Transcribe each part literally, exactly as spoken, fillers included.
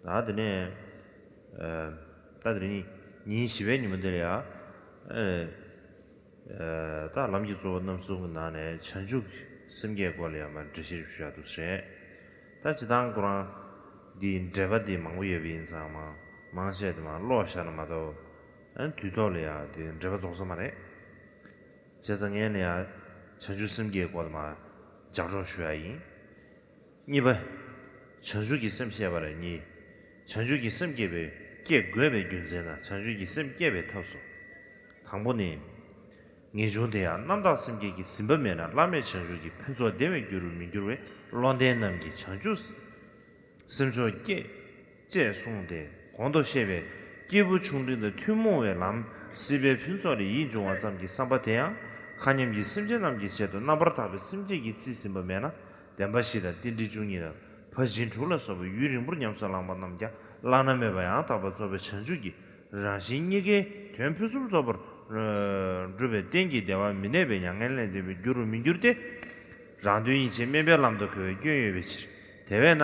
ད་དེ་ནས་ཨ་ད་དེ་རིང་ཉིན་བཞི་པའི་ཉིན་མོ་འདི་ལ་ཡ་ཨ་ཨ་ད་ལམ་གྱི་གཙོ་བོ་རྣམ་གསུམ་གྱི་ནང་ནས་བྱང་ཆུབ་སེམས་བསྐྱེད་སྐོར་ལ་ཡང་མར་འགྲེལ་བཤད་ཞུ་ཡག་འདུག་ཟེར། ད་སྤྱིར་བཏང་ཁོ་རང་འདི་འགྲེལ་པ་འདི་མང་པོ་ཡོད་པ་ཡིན་ཙང་མང་མང་ཆེ་དེ་མར་ཀློག་བཞག་ན་མ་གཏོགས་ཨ་དུས་ཐོག་ལ་ཡང་དེ་འགྲེལ་པ་རྫོགས་ས་མ་རེད། བྱས་ཙང་ངས་ནི་ཡང་བྱང་ཆུབ་སེམས་བསྐྱེད་སྐོར་དུ་མར་ལྗགས་སྒྲོག་ཞུ་ཡག་ཡིན། གཉིས་པ། བྱང་ཆུབ་ཀྱི་སེམས་བསྐྱེད་པ་རེད་གཉིས། བྱང་ཆུབ་ཀྱི་སེམས་བསྐྱེད་པའི་བསྐྱེད་དགོས་པའི་རྒྱུ་མཚན་དང་བྱང་ཆུབ་ཀྱི་སེམས་བསྐྱེད་པའི་ཐབས་སོ། དང་པོ་ནི། ངེས་འབྱུང་དེ་ཡང་རྣམ་དག་སེམས་བསྐྱེད་ཀྱིས་ཟིན་པ་མེད་ན་བླ་མེད་བྱང་ཆུབ་ཀྱི་ཕུན་ཚོགས་བདེ་བར་འགྱུར་རུ་མི་འགྱུར་བས། བློ་ལྡན་རྣམས་ཀྱིས་བྱང་ཆུབ་སེམས་མཆོག་བསྐྱེད། ཅེས་གསུངས་ཏེ། གོང་དུ་བཤད་པའི་སྐྱེས་བུ་ཆུང་འབྲིང་དང་ཐུན་མོང་བའི་ལམ། སྲིད་པའི་ཕུན་ཚོགས་ལས་ཡིད་འབྱུང་བ་ཙམ་གྱི་བསམ་པ་དེ་ཡང་མཁའ་མཉམ་གྱི་སེམས་ཅན་རྣམས་ཀྱི་ཆེད་དུ་རྣམ་པར་དག་པའི་སེམས་བསྐྱེད་ཀྱིས་རྩིས་ཟིན་པ་མེད་ན། བདེན་པ་བཞི་དང་རྟེན་འབྲེལ་བཅུ་གཉིས་དང་ཕར་ཕྱིན་དྲུག་ལ་སོགས་པའི་ཡུན་རིང་པོར་ཉམས་སུ་བླངས་པ་རྣམས་ཀྱང་བླ་ན་མེད་པ་ཡང་དག་པར་རྫོགས་པའི་བྱང་ཆུབ་ཀྱི་རང་བཞིན་གཉིས་ཀའི་དོན་ཕུན་སུམ་ཚོགས་པར་སྒྲུབ་པའི་རྟེན་གྱི་བདེ་བ་མི་གནས་པའི་མྱ་ངན་ལས་འདས་པར་འགྱུར་རུ་མི་འགྱུར་ཏེ། རང་དོན་ཡིད་བྱེད་དམན་པའི་ལམ་དུ་འཁོར་བའི་སྐྱོན་ཡོད་པའི་ཕྱིར། དེ་བས་ན།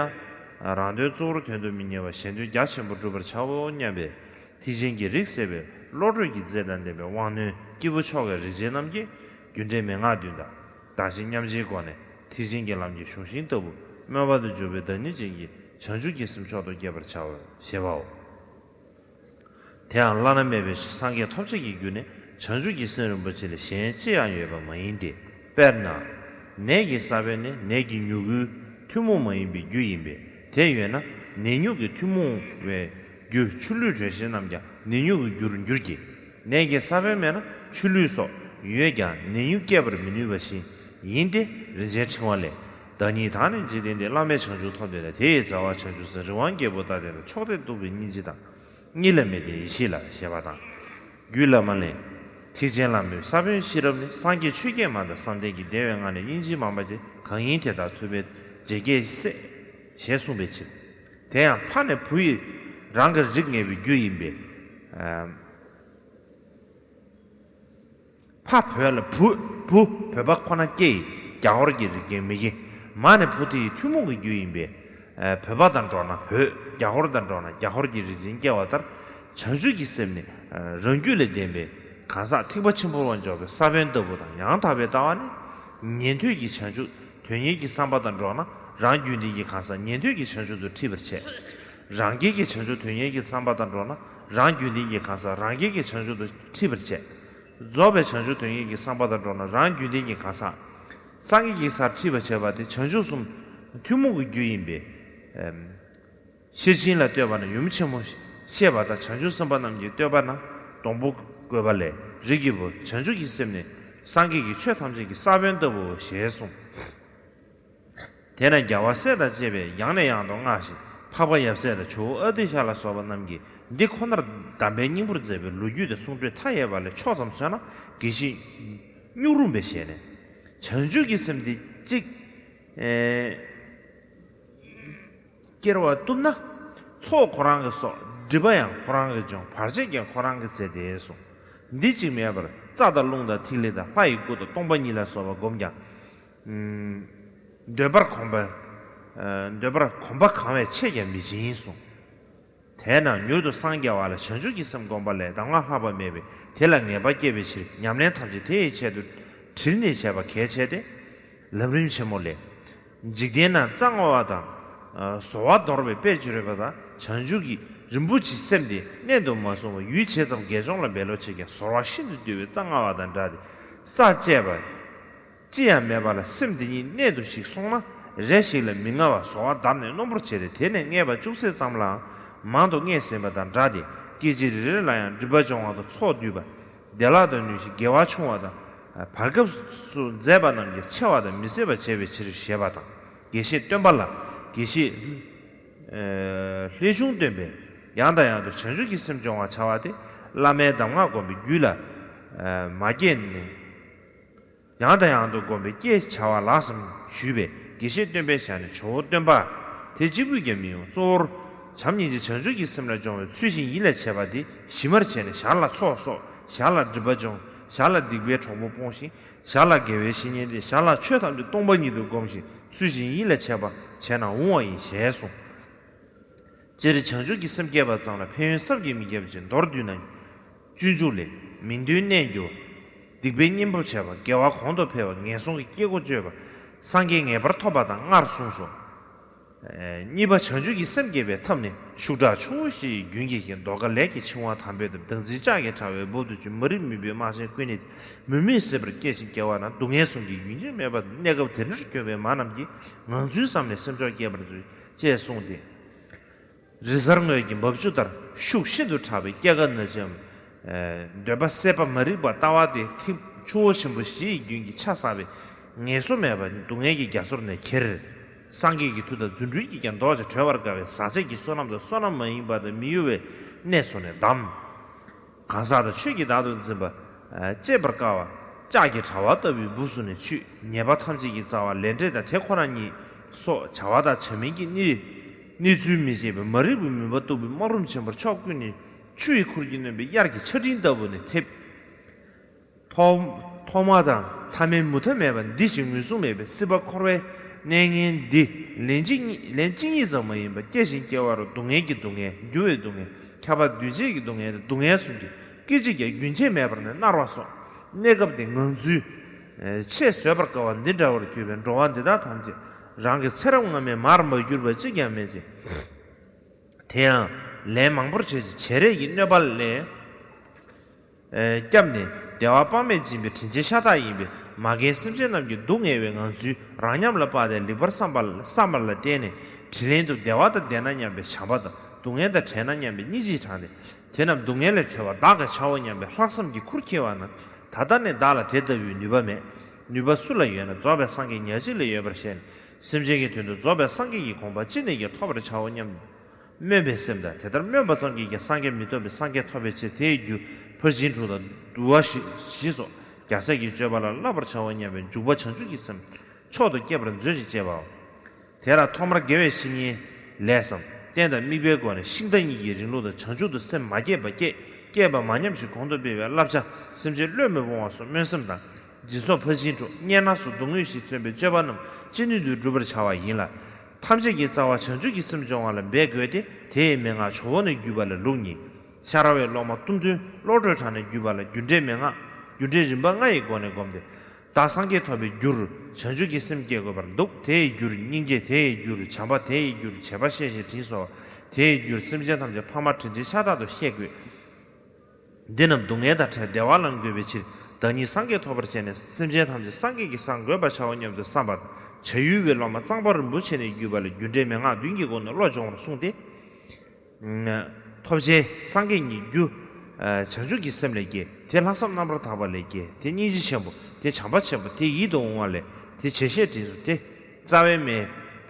རང་དོན་གཙོ་བོར་དོན་དུ་མི་གཉེར་བར་གཞན་དོན་རྒྱ་ཆེན་པོ་སྒྲུབ་པར་བྱའོ་སྙམ་པའི་ཐེག་ཆེན་གྱི་རིགས་སད་པའི་བློ་གྲོས་ཀྱི་རྫས་དང་ལྡན་པའི་དབང་རྣོན་སྐྱེས་བུ་མཆོག་གི་རིགས་ཅན་རྣམས་ཀྱིས་རྒྱུ་འབྲས་མན་ངག་བདུན་དང་བདག་གཞན་མཉམ་བརྗེའི་སྒོ་ནས་ཐེག་ཆེན་གྱི་ལམ་གྱི་གཞུང་ཤིང་ལྟ་བུ་སྨོན་པ་དང་འཇུག་པའི་བདག་ཉིད་ཅན་གྱི་བྱང་ཆུབ་ཀྱི་སེམས་མཆོག་ཏུ་བསྐྱེད་པར་བྱའོ་ཞེས་པའོ། དེའང་བླ་ན་མེད་པའི་སངས་རྒྱས་ཐོབ་བྱེད་ཀྱི་རྒྱུ་ནི་བྱང་ཆུབ་ཀྱི་སེམས་རིན་པོ་ཆེ་ལས་གཞན་ཅི་ཡང་ཡོད་པ་མ་ཡིན་ཏེ། དཔེར་ན། ནས་ཀྱི་ས་བོན་ནི་ནས་ཀྱི་མྱུ་གུའི་ཐུན་མོང་མ་ཡིན་པའི་རྒྱུ་ཡིན་པས། དེ་ཡོད་ན་ནས་མྱུག་གི་ཐུན་མོང་བའི་རྒྱུ་ཆུ་ལུད་དྲོད་གཤེར་རྣམས་ཀྱང་ནས་མྱུག་གི་རྒྱུར་འགྱུར་གྱི། ནས་ཀྱི་ས་བོན་མེད་ན་ཆུ་ལུད་སོགས་ཡོད་ཀྱང་ནས་མྱུག་སྐྱེད་པར་མི་ནུས་པ་བཞིན་ཡིན་ཏེ། རིན་ཆེན་ཕྲེང་བ་ལས། བདག་ཉིད་དང་ནི་འཇིག་རྟེན་འདས། བླ་མེད་བྱང་ཆུབ་ཐོབ་འདོད་ན། དེ་ཡི་རྩ་བ་བྱང་ཆུབ་སེམས། རི་དབང་རྒྱལ་པོ་དང་ལྡན་ན། མཆོག་ལྡན་གདུག་པའི་སྙིང་རྗེ་དང་། གཉིས་ལ་མི་ལྡན་ཡེ་ཤེས་ལ་ཞེས་པ་དང་། རྒྱུད་བླ་མ་ལས། ཐེག་ཆེན་ལམ་པོའི་ས་བོན་ཤེས་རབ་ནི། སངས་རྒྱས་ཆོས་བརྒྱད་མ་དང་བསམ་གཏན་གྱི་བདེ་བའི་མངའ་ནི་དབྱིན་ཇིའི་མང་པ་སྟེ། གང་ཡིན་དེ་དག་ཐུབ་པས་རྗེ་བརྒྱད་སྲས། ཞེས་གསུངས་པའི་ཕྱིར། དེ་ཡང་ཕ་ནི་བུ་ཡི་རང་གི་རིགས་ངེས་པའི་རྒྱུ་ཡིན་པས། ཕ་བོད་ལ་བུ། བུ་བོད་པ་ཁོ་ན་སྐྱེ་ཡི་རྒྱ་ཧོར་གྱི་རིགས་ཅན་མི་སྐྱེ། མ་ནི་བུ་དེ་ཡི་ཐུན་མོང་གི་རྒྱུ་ཡིན་པས། ཨ་བོད་པ་དང་འགྲོགས་ན་བོད། རྒྱ་ཧོར་དང་འགྲོགས་ན་རྒྱ་ཧོར་གྱི་རིགས་ཅན་སྐྱེ་བ་ལྟར། བྱང་ཆུབ་ཀྱི་སེམས་ནི་རང་རྒྱུད་ལས་ལྡན་པའི་གང་ཟག་ཐེག་པ་ཆེན་པོར་འཇོག་པའི་ས་བོན་ལྟ་བུ་དང་། ཡང་དག་པའི་ལྟ་བ་ནི་ཉན་ཐོས་ཀྱི་བྱང་ཆུབ་དོན་གཉེར་གྱི་བསམ་པ་དང་འགྲོགས་ན་རང་རྒྱུད་ལྡན་གྱི་གང་ཟག་ཉན་ཐོས་ཀྱི་བྱང་ཆུབ་ཏུ་འཁྲིད་པར་བྱེད། རང་རྒྱལ་གྱི་བྱང་ཆུབ་དོན་གཉེར་གྱི་བསམ་པ་དང་འགྲོགས་ན་རང་རྒྱུད་ལྡན་གྱི་གང་ཟག་རང་རྒྱལ་གྱི་བྱང་ཆུབ་ཏུ་འཁྲིད་པར་བྱེད། རྫོགས་པའི་བྱང་ཆུབ་དོན་གཉེར་གྱི་བསམ་པ་དང་འགྲོགས་ན་རང་རྒྱུད་ལྡན་གྱི་གང་ཟག་སངས་རྒྱས་ཀྱི་སར་འཁྲིད་པར་བྱེད་པ་སྟེ། བྱང་ཆུབ་གསུམ་ཐུན་མོང་གི་རྒྱུ་ཡིན་པས། ཤེར་ཕྱིན་ལ་ལྟོས་པ་ན་ཡུམ་ཆེན་མོ་ཤེས་པ་དང་། བྱང་ཆུབ་སེམས་དཔའ་རྣམས་ཀྱིས་བསྟོད་པ་ན་སྡོང་པོ་བཀོད་པ་ལས། རིགས་ཀྱི་བུ། བྱང་ཆུབ་ཀྱི་སེམས་ནི་སངས་རྒྱས་ཀྱི་ཆོས་ཐམས་ཅད་ཀྱི་ས་བོན་ལྟ་བུའོ་ཞེས་གསུངས། དེས་ན་རྒྱལ་བ་སྲས་དང་བཅས་པས་ཡང་ནས་ཡང་དུ་བསྔགས་ཤིང་། འཕགས་པ་ཡབ་སྲས་དང་ཇོ་བོ་ཨ་ཏི་ཤ་ལ་སོགས་པ་རྣམས་ཀྱིས་འདི་ཁོ་ནར་གདམས་པའི་སྙིང་པོར་མཛད་པའི་ལོ་རྒྱུས་དང་གསུང་སྒྲོས་མཐའ་ཡས་པ་ལས་ཕྱོགས་ཙམ་སོན་ན་དགེ་བཤེས་སྨྱུག་རུམ་པའི་ཞལ་ནས། བྱང་ཆུབ་ཀྱི་སེམས་འདི་གཅིག་ཨེ། སྐྱེ་བར་བཏུབ་ན། ཚོགས་ཁོ་རང་གིས་གསོག་སྒྲིབ་པ་ཡང་ཁོ་རང་གིས་སྦྱོང་། བར་ཆད་ཀྱང་ཁོ་རང་གིས་སེལ་ཏེ་གསུངས། འདི་གཅིག་མེད་པར་རྩ་དང་རླུང་དང་ཐིག་ལེ་དང་ལྷ་ཡི་སྐུ་དང་སྟོང་པ་ཉིད་ལ་སོགས་པ་བསྒོམས་ཀྱང་། འདོད་པར་གོམས་པ། འདོད་པར་གོམས་པ་གང་བས་ཆད་ཀྱང་མི་འབྱིན་གསུངས། དེས་ན་མྱུར་དུ་སངས་རྒྱ་བ་ལ་བྱང་ཆུབ་ཀྱི་སེམས་བསྒོམ་པ་ལས་གདམས་ངག་ལྷག་པ་མེད་པས། དེ་ལ་ངེས་པ་བསྐྱེད་པའི་ཕྱིར་ཉམས་ལེན་ཐམས་ཅད་དེ་ཡི་ཆེད་དུ་དྲིལ་ནས་བྱས་པ་གལ་ཆེ་སྟེ། ལམ་རིམ་ཆེན་མོ་ལས། འཇིག་རྟེན་ན་རྩ་སྔོ་བ་དང་། བཟོ་བ་འདོར་བའི་དཔེ་ཅི་རིགས་པ་དང་། བྱང་ཆུབ་ཀྱི་རིན་པོ་ཆེའི་སེམས་དེ་གནད་དུ་མ་བཟུང་བར་ཡུལ་ཇི་ཙམ་དགེ་སྦྱོང་ལ་འབད་བློ་བྱེད་ཀྱང་བཟོ་བ་ཤིན་ཏུ་བཏུལ་བའི་རྩ་སྔ་བ་དང་འདྲ་སྟེ། ས་བཅད་པ་ཅི་ཡང་མེད་པ་ལ་སེམས་དེ་ཉིད་གནད་དུ་ཞིག་སོང་ན་རེ་ཞིག་ལ་མི་མངའ་བར་བཟོ་བ་བརྡར་ནས་རྣོན་པོར་བྱས་ཏེ། དེ་ནས་བརྔས་པ་ཅུང་ཟད་ཙམ་ལའང་མང་དུ་བརྔས་ཟིན་པ་དང་འདྲ་སྟེ། སྐད་ཅིག་རེ་རེ་ལ་ཡང་སྒྲིབ་པ་སྦྱོང་བ་དང་ཚོགས་བསྡུས་པ། བདེ་བླག་ཏུ་ནུས་ཤིང་དགེ་བ་ཆུང་བ་དང་། བར་སྐབས་སུ་མཛད་པ་རྣམས་ཀྱིས་ཆེ་བ་དང་མི་སྲིད་པ་བྱེད་པའི་ཕྱིར་ཞེས་པ་དང་། དགེ་བཤེས་སྟོན་པ་ལ་དགེ་བཤེས་ལྷས་བྱུང་སྟོན་པས་ཡང་དང་ཡང་དུ་བྱང་ཆུབ་ཀྱི་སེམས་སྦྱོང་བར་བྱ་བ་སྟེ། བླ་མའི་གདམས་ངག་བསྒོམ་པའི་རྒྱུད་ལ་མ་སྐྱེས་ནས། ཡང་དང་ཡང་དུ་བསྒོམ་པས་སྐྱེ་བྱ་བ་ལགས་སམ་ཞུས་པས། དགེ་བཤེས་སྟོན་པའི་ཞལ་ནས་ཇོ་བོ་སྟོན་པ་དེ་གཅིག་པུས་ཀྱང་མི་ཡོང་། གཙོ་བོར་བྱམས་སྙིང་རྗེ་བྱང་ཆུབ་ཀྱི་སེམས་ལ་སྦྱོང་བའི་ཚུལ་བཞིན་ཡིད་ལ་བྱེད་པ་འདི་ཞིབ་མར་བྱས་ནས་ཞར་ལ་ཚོགས་གསོག་ཞར་ལ་སྒྲིབ་པ་སྦྱོང་ཞར་ལ་སྡིག་པའི་གྲོགས་པོ་སྤོང་ཞིང་ཞར་ལ་དགེ་བའི་བཤེས་གཉེན་ཏེ། ཞར་ལ་ཆོས་ཐམས་ཅད་སྟོང་པ་ཉིད་དུ་བསྒོམ་ཞིང་ཚུལ་བཞིན་ཡིད་ལ་བྱེད་པ་བྱས་ན་འོང་བ་ཡིན་ཞེས་གསུངས། སྤྱིར་བྱང་ཆུབ་ཀྱི་སེམས་བསྐྱེད་པ་ཙམ་ལ་ཕན་ཡོན་བསམ་གྱིས་མི་ཁྱབ་ཅིང་མདོར་བསྡུས་ན། སྤྱོད་འཇུག་ལས། མི་མཐུན་གནས་འགྱུར། སྡིག་པའི་གཉེན་པོ་བྱས་པ། དགེ་བ་གོང་དུ་འཕེལ་བ། ངན་སོང་གི་སྐྱེ་སྒོ་གཅོད་པ། སངས་རྒྱས་ངེས་པར་ཐོབ་པ་དང་ལྔར་གསུངས་སོ། གཉིས་པ་བྱང་ཆུབ་ཀྱི་སེམས་བསྐྱེད་པའི་ཐབས་ནི་ཤུགས་དྲག་ཆུ་བོ་བཞི་ཡི་རྒྱུན་གྱིས་ཤིང་རྡོ་ཀ་ལས་ཀྱི་འཆིང་བ་དམ་པོས་དང་། བདག་འཛིན་ལྕགས་ཀྱི་དྲ་བས་འབུབ་ཏུ་གྱུར། མ་རིག་མུན་པའི་རྨ་བྱའི་ཀུན་ནས། མུ་མེད་སྲེད་པར་སྐྱེ་ཞིང་སྐྱེ་བ་ན། སྡུག་བསྔལ་གསུམ་གྱི་རྒྱུན་ཅན་མེད་པ་དང་། གནས་སྐབས་དེ་འདྲར་གྱུར་པའི་མ་རྣམས་ཀྱིས། ངང་ཚུལ་བསམ་ནས་སེམས་མཆོག་བསྐྱེད་པར་མཛོད། ཅེས་གསུངས་ཏེ། རི་གཟར་ངོས་ཀྱི་འབབ་ཆུ་ལྟར་ཤུགས་ཤིན་ཏུ་དྲག་པའི་སྐྱེ་རྒ་ན་འཆིའམ། འདོད་པ་སྲེད་པ་མ་རིག་པ་ལྟ་བ་དེ་ཐིམ་ཆུ་བོ་ཆེན་པོ་བཞི་ཡི་རྒྱུན་གྱི་ཆ་བསགས་པའི་ངལ་གསོ་མེད་པ་སྡུག་བསྔལ་གྱི་རྒྱ་མཚོར་ནས་ཁྱེར། སངས་རྒྱས་ཀྱི་མཐུ་དང་རྫུ་འཕྲུལ་གྱིས་ཀྱང་ལྡོག་ཅིང་གྲོལ་བར་དཀའ་བའི་ཟག་བཅས་ཀྱི་བསོད་ནམས་དང་བསོད་ནམས་མ་ཡིན་པ་དང་མི་གཡོ་བའི་གནས་སུ་ནས་བསྡམས། གང་ཟག་དང་ཆོས་ཀྱི་བདག་ཏུ་འཛིན་པ། གཅད་པར་དཀའ་བ། ལྕགས་ཀྱི་དྲ་བ་ལྟ་བུའི་སྦུབས་སུ་ནས་ཆུད། ཉེས་པ་ཐམས་ཅད་ཀྱི་རྩ་བ་ལས་འབྲས་དང་དེ་ཁོ་ན་ཉིད་སོགས་བྱ་བ་དང་བྱ་མིན་གྱི་གནས་གནས་ཚུལ་མི་ཤེས་པའི་མ་རིག་པའི་མུན་པ་གཏུགས་པའི་སྨག་རུམ་ཆེན་པོར་ཕྱོགས་ཀུན་ནས་ཆུ་ཡི་ཁུར་གྱིས་གནོན་པའི་དབྱར་གྱི་ཆར་སྤྲིན་ལྟ་བུ་ནས་ཐེབས། ཐོག་ཐོག་མ་དང་ཐ་མའི་མུ་མཐའ་མེད་པ་འདི་ཞེས་ངོས་བཟུང་མེད་པའི་སྲིད་པ་འཁོར་བའི་གནས་ངན་འདི་ལན་གཅིག་ཉིད་ལན་གཅིག་ཉིད་ཙམ་མ་ཡིན་པར་སྐྱེ་ཞིང་སྐྱེ་བ་རུ་སྡུག་བསྔལ་གྱི་སྡུག་བསྔལ། འགྱུར་བའི་སྡུག་བསྔལ། ཁྱབ་པ་འདུས་བྱས་ཀྱི་སྡུག་བསྔལ་དང་སྡུག་བསྔལ་གསུམ་གྱི་སྐད་ཅིག་ཀྱང་རྒྱུན་ཆད་མེད་པར་ནས་མནར་བ་སོགས་གནས་སྐབས་དེ་ངང་ཚུལ་ཆེས་བཟོད་པར་དཀའ་བ་འདི་འདྲ་བར་གྱུར་པའི་འགྲོ་བ་འདི་དག་ཐམས་ཅད་རང་གི་ཚེ་རབས་སྔ་མའི་མར་མ་གྱུར་པ་གཅིག་ཀྱང་མེད་ཅིང་། དེ་ཡང་ལན་མང་པོར་བྱས་ཀྱི་བྱས་རེས་ཀྱི་གནོད་པ་ལས། སྐྱབས་ནས་བདེ་བ་དཔག་མེད་སྦྱིན་པའི་དྲིན་ཅན་ཤ་སྟག་ཡིན་པས། མ་རྒན་སེམས་ཅན་རྣམས་ཀྱི་སྡུག་བསྔལ་བའི་ངང་ཚུལ་རང་ཉམས་ལ་དཔགས་ཏེ་ལེགས་པར་བསམ་པ་བསམ་པ་ལ་བརྟེན་ནས་དྲིན་ལན་དུ་བདེ་བ་དང་ལྡན་ན་སྙམ་པའི་བྱམས་པ་དང་སྡུག་བསྔལ་དང་བྲལ་ན་སྙམ་པའི་སྙིང་རྗེས་དྲངས་ཏེ། དེ་རྣམས་སྡུག་བསྔལ་ལས་གྲོལ་བར་བདག་གིས་བྱའོ་སྙམ་པའི་ལྷག་བསམ་གྱི་ཁུར་འཁྱེར་བ་ན། ད་ལྟ་ནས་བདག་ལ་དེ་ལྟ་བུའི་ནུས་པ་མེད། ནུས་པ་སུ་ལ་ཡོད་ན་རྫོགས་པའི་སངས་རྒྱས་ཉག་གཅིག་ལ་ཡོད་པར་ཤེས་ནས། སེམས་ཅན་གྱི་དོན་དུ་རྫོགས་པའི་སངས་རྒྱས་ཀྱི་དགོངས་པ་ཅི་ནས་ཀྱང་ཐོབ་པར་བྱའོ་སྙམ། སྨོན་པའི་སེམས་དང་། དེ་ལྟར་སྨོན་པ་ཙམ་གྱིས་ཀྱང་སངས་རྒྱས་མི་ཐོབ་པས། སངས་རྒྱས་ཐོབ་པའི་ཕྱིར་དེའི་རྒྱུར་ཕར་ཕྱིན་དྲུག་དང་བསྡུ་བ་བཞི་བཞི་སོགས་རྒྱལ་སྲས་ཀྱི་སྤྱོད་པ་ལ་བསླབ་པར་བྱའོ་སྙམ་པའི་འཇུག་པ་བྱང་ཆུབ་ཀྱི་སེམས་མཆོག་ཏུ་བསྐྱེད་པར་མཛོད་ཅིག་ཅེས་པའོ། དེ་ལ་ཐོག་མར་དགེ་བའི་བཤེས་གཉེན་ལས་སམ་རྟེན་དང་དམིགས་པའི་སྒོ་ནས་ཤིང་རྟ་གཉིས་ཀྱི་རིང་ལུགས་དང་བྱང་ཆུབ་ཏུ་སེམས་མ་བསྐྱེད་པ་བསྐྱེད། བསྐྱེད་པ་མ་ཉམས་ཤིང་གོང་དུ་སྤེལ་བའི་བསླབ་བྱ། སེམས་ཅན་བློས་མི་སྤོང་བ་སོགས་སྨོན་སེམས་དང་། སྦྱིན་སོགས་ཕར་ཕྱིན་དྲུག་བསྙེན་གནས་སོགས་སྡུག་བསྔལ་བཞི་མཚོན་པའི་སྤྱོད་པ་རྣམས་ཅི་ནུས་དུ་བསྒྲུབ་པར་བྱ་བ་ཡིན་ལ། ཐམས་ཅད་ཀྱི་རྩ་བ་བྱང་ཆུབ་ཀྱི་སེམས་སྦྱོང་བ་ལ་འབད་དགོས་ཏེ། དེ་ཡི་མན་ངག་ཇོ་བོ་ནས་བརྒྱུད་པ་ལ་ལུགས་གཉིས། ཤ་ར་བའི་སློབ་མ་གཏུམ་སྟོན་བློ་གྲོས་གྲགས་ནས་བརྒྱུད་པ་ལ་རྒྱུ་འབྲས་མན་ངག་རྒྱུ་འབྲས་རིམ་པ་ལྔ་ཡི་སྒོ་ནས་བསྒོམས་ཏེ། བདག་སངས་རྒྱས་ཐོབ་པའི་རྒྱུར་བྱང་ཆུབ་ཀྱི་སེམས་བསྐྱེད་དགོས་པར་འདུག་དེའི་རྒྱུར་སྙིང་རྗེ། དེའི་རྒྱུར་བྱམས་པ། དེའི་རྒྱུར་བྱེད་པ་བཤད་བཞིན་དྲིན་གཟོ་བ། དེའི་རྒྱུར་སེམས་ཅན་ཐམས་ཅད་ཕ་མ་དྲིན་ཅན་ཤ་སྟག་ཏུ་ཤེས་དགོས། འདི་རྣམས་སྡུག་བསྔལ་དང་བྲལ་བདེ་བ་ལ་འགོད་པའི་ཕྱིར། བདག་ཉིད་སངས་རྒྱས་ཐོབ་པར་བྱས་ནས་སེམས་ཅན་ཐམས་ཅད་སངས་རྒྱས་ཀྱི་སར་འགོད་པར་བྱའོ་སྙམ་དུ་བསམ་པ་དང་། བྱ་ཡུལ་བའི་སློབ་མ་གཙང་པ་རིན་པོ་ཆེ་ནས་བརྒྱུད་པ་ལ་རྒྱུ་འབྲས་མན་ངག་བདུན་གྱི་སྒོ་ནས་བློ་སྦྱོང་བར་གསུངས་ཏེ། ཐོབ་བྱའི་སངས་རྒྱས་ཉིད་རྒྱུ། བྱང་ཆུབ་ཀྱི་སེམས་ལས་སྐྱེ། དེ་ལྷག་བསམ་རྣམ་པར་དག་པ་ལས་སྐྱེ། དེ་སྙིང་རྗེ་ཆེན་པོ། དེ་བྱམས་པ་ཆེན་པོ། དེ་ཡིད་དུ་འོང་བ་ལས། དེ་བྱས་བཤད་དྲིན་གཟོ། དེ་རྩ་བའི་མེ་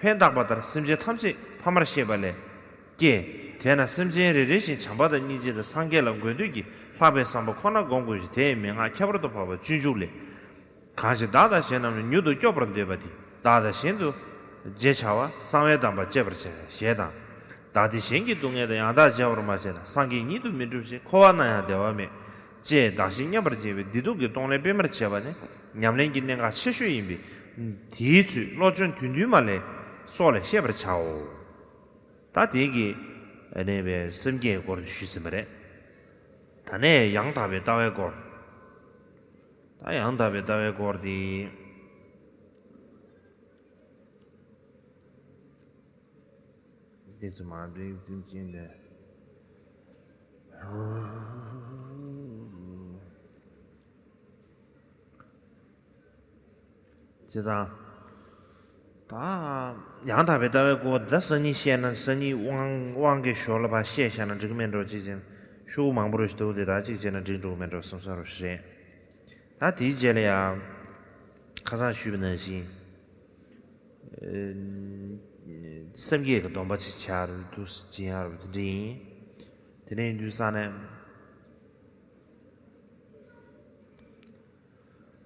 ཕན་བཏགས་པ་ལྟར་སེམས་ཅན་ཐམས་ཅད་ཕ་མར་ཤེས་པ་ལས་སྐྱེ། དེས་ན་སེམས་ཅན་རེ་རེ་བཞིན་བྱམས་པ་དང་སྙིང་རྗེ་དང་སངས་རྒྱས་ལ་འགོད་འདོད་ཀྱིས་ལྷག་པའི་བསམ་པ་ཁོ་ན་བསྒོམ་དགོས་ཤིང་། དེ་ཡི་མན་ངག་ཁྱད་པར་དུ་འཕགས་པ་སྤྱོད་འཇུག་ལས། གང་ཞིག་བདག་དང་གཞན་རྣམས་ནི། མྱུར་དུ་སྐྱོབ་པར་འདོད་པ་དེས། བདག་དང་གཞན་དུ་རྗེས་བྱ་བ། གསང་བའི་གདམས་པ་སྤྱད་པར་བྱ་ཞེས་དང་། བདག་བདེ་གཞན་གྱི་སྡུག་བསྔལ་དང་། ཡང་དག་བརྗེ་བར་མ་བྱས་ན། སངས་རྒྱས་ཉིད་དུ་མི་འགྲུབ་ཞིང་། འཁོར་བ་ན་ཡང་བདེ་བ་མེད། ཅེས་བདག་གཞན་མཉམ་པར་བརྗེ་བའི་བདེ་སྡུག་གི་གཏོང་ལེན་སྤེལ་མར་བྱེད་པ་ནི་ཉམས་ལེན་གྱི་གནད་འགག་ཆེ་ཤོས་ཡིན་པས། དེའི་ཚུལ་བློ་སྦྱོང་དུས་འདུན་མ་ལས་སོགས་ལས་ཤེས་པར་བྱའོ། ད་དེ་གི་གནས་པའི་སེམས་བསྐྱེད་སྐོར་ཞུས་ཟིན་པ་རེད། ད་ནས་ཡང་དག་པའི་ལྟ་བའི་སྐོར། ད་ཡང་དག་པའི་ལྟ་བའི་སྐོར་དེ། འདི་ཚོ་མ་འདྲེས་རྒྱུ་མཚན་དེ། བྱས་ཙང་། ད་ཡང་དག་པའི་ལྟ་བའི་སྐོར་ད་སང་ཉིན་བཤད་ན་སང་ཉིན་དབང་དབང་གི་ཞོར་ལ་ཕར་བཤད་བཞག་ན་འགྲིག་གི་མེད་འགྲོ། གཅིག་བྱས་ན་ཤོག་གུ་མང་པོ་རུ་ཞིག་འདུག་དེ་དག་གཅིག་བྱས་ན་འགྲིག་འགྲོ་གི་མེད་འགྲོ་བསམ་བསམ་རུ་ཞིག་རེད། ད་དེའི་རྗེས་ལ་ཡང་ཁ་སང་ཞུས་པ་ནང་བཞིན། སེམས་བསྐྱེད་ཀྱི་སྡོམ་པ་ཅིག་བྱ་རུ་འདུག་སྦྱིན་ཡ་རུ་དེ་འདྲ་ཡིན། དེ་ནས་ཡིན་དུས་ས་ནས།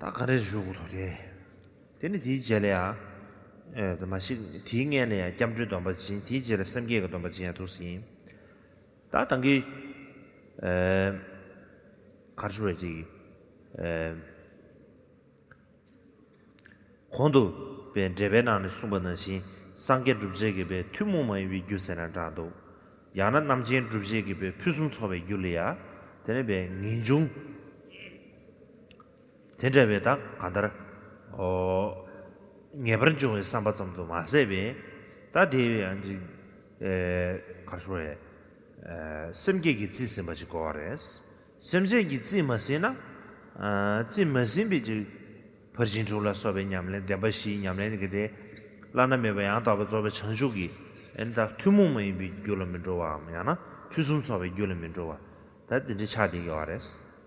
ད་ག་རེ་ཞུ་དགོས་ཐོག་དེ། དེ་ནི་དེའི་རྗེས་ལ་ཡང་། ཨེ་མ་གཞི་དེའི་སྔོན་ལ་ཡང་སྐྱབས་འགྲོའི་སྡོམ་པ་བྱིན། དེའི་རྗེས་ལ་སེམས་བསྐྱེད་ཀྱི་སྡོམ་པ་བྱིན་ཡང་འདུག་སེ་ཡིན། ད་ད་གིན། ཨེ་ག་རེ་ཞུ་བ་ཅིག་ཨེ་གོང་དུ་པའི་འགྲེལ་པའི་ནང་ནས་གསུངས་པ་ནང་བཞིན་སངས་རྒྱས་བསྒྲུབ་བྱའི་དགེ་བའི་ཐུན་མོང་མ་ཡིན་པའི་རྒྱུ་ཟེར་ན་འདྲ་འདུག་ཡང་ན་རྣམ་མཁྱེན་སྒྲུབ་བྱེད་ཀྱི་པའི་ཕུན་སུམ་ཚོགས་པའི་རྒྱུ་ལ་ཡ། དེ་ནས་པའི་ངེས་འབྱུང་། དེ་འདྲ་བའི་ད་གང་ལྟར། ཨོ། ངེས་པར་འབྱུང་བའི་བསམ་པ་ཙམ་དུ་མ་ཟད་པའི། ད་དེ་ཡང་ཅིག་ཨེ། ག་རེ་ཞུ་དགོས་རེད། ཨེ། སེམས་བསྐྱེད་ཀྱིས་རྩིས་ཟིན་པ་ཞིག་དགོས་པ་རེད། སེམས་ཅན་གྱིས་རྩིས་མ་ཟིན་ན། ཨ། རྩིས་མ་ཟིན་པའི་ཅིག་ཕར་ཕྱིན་དྲུག་ལ་སོགས་པའི་ཉམས་ལེན། བདེན་པ་བཞིའི་ཉམས་ལེན་གྱི་དེ། བླ་ན་མེད་པ་ཡང་དག་པར་རྫོགས་པའི་བྱང་ཆུབ་ཀྱི། ཨེ་ནི་ད་ཐུན་མོང་མ་ཡིན་པའི་རྒྱུ་ལ་མི་འགྲོ་བའམ། ཡང་ན་ཕུན་སུམ་ཚོགས་པའི་རྒྱུ་ལ་མི་འགྲོ་བ། ད་དེ་འདྲའི་ཆགས་བསྡད་ཀྱི་ཡོད་རེད།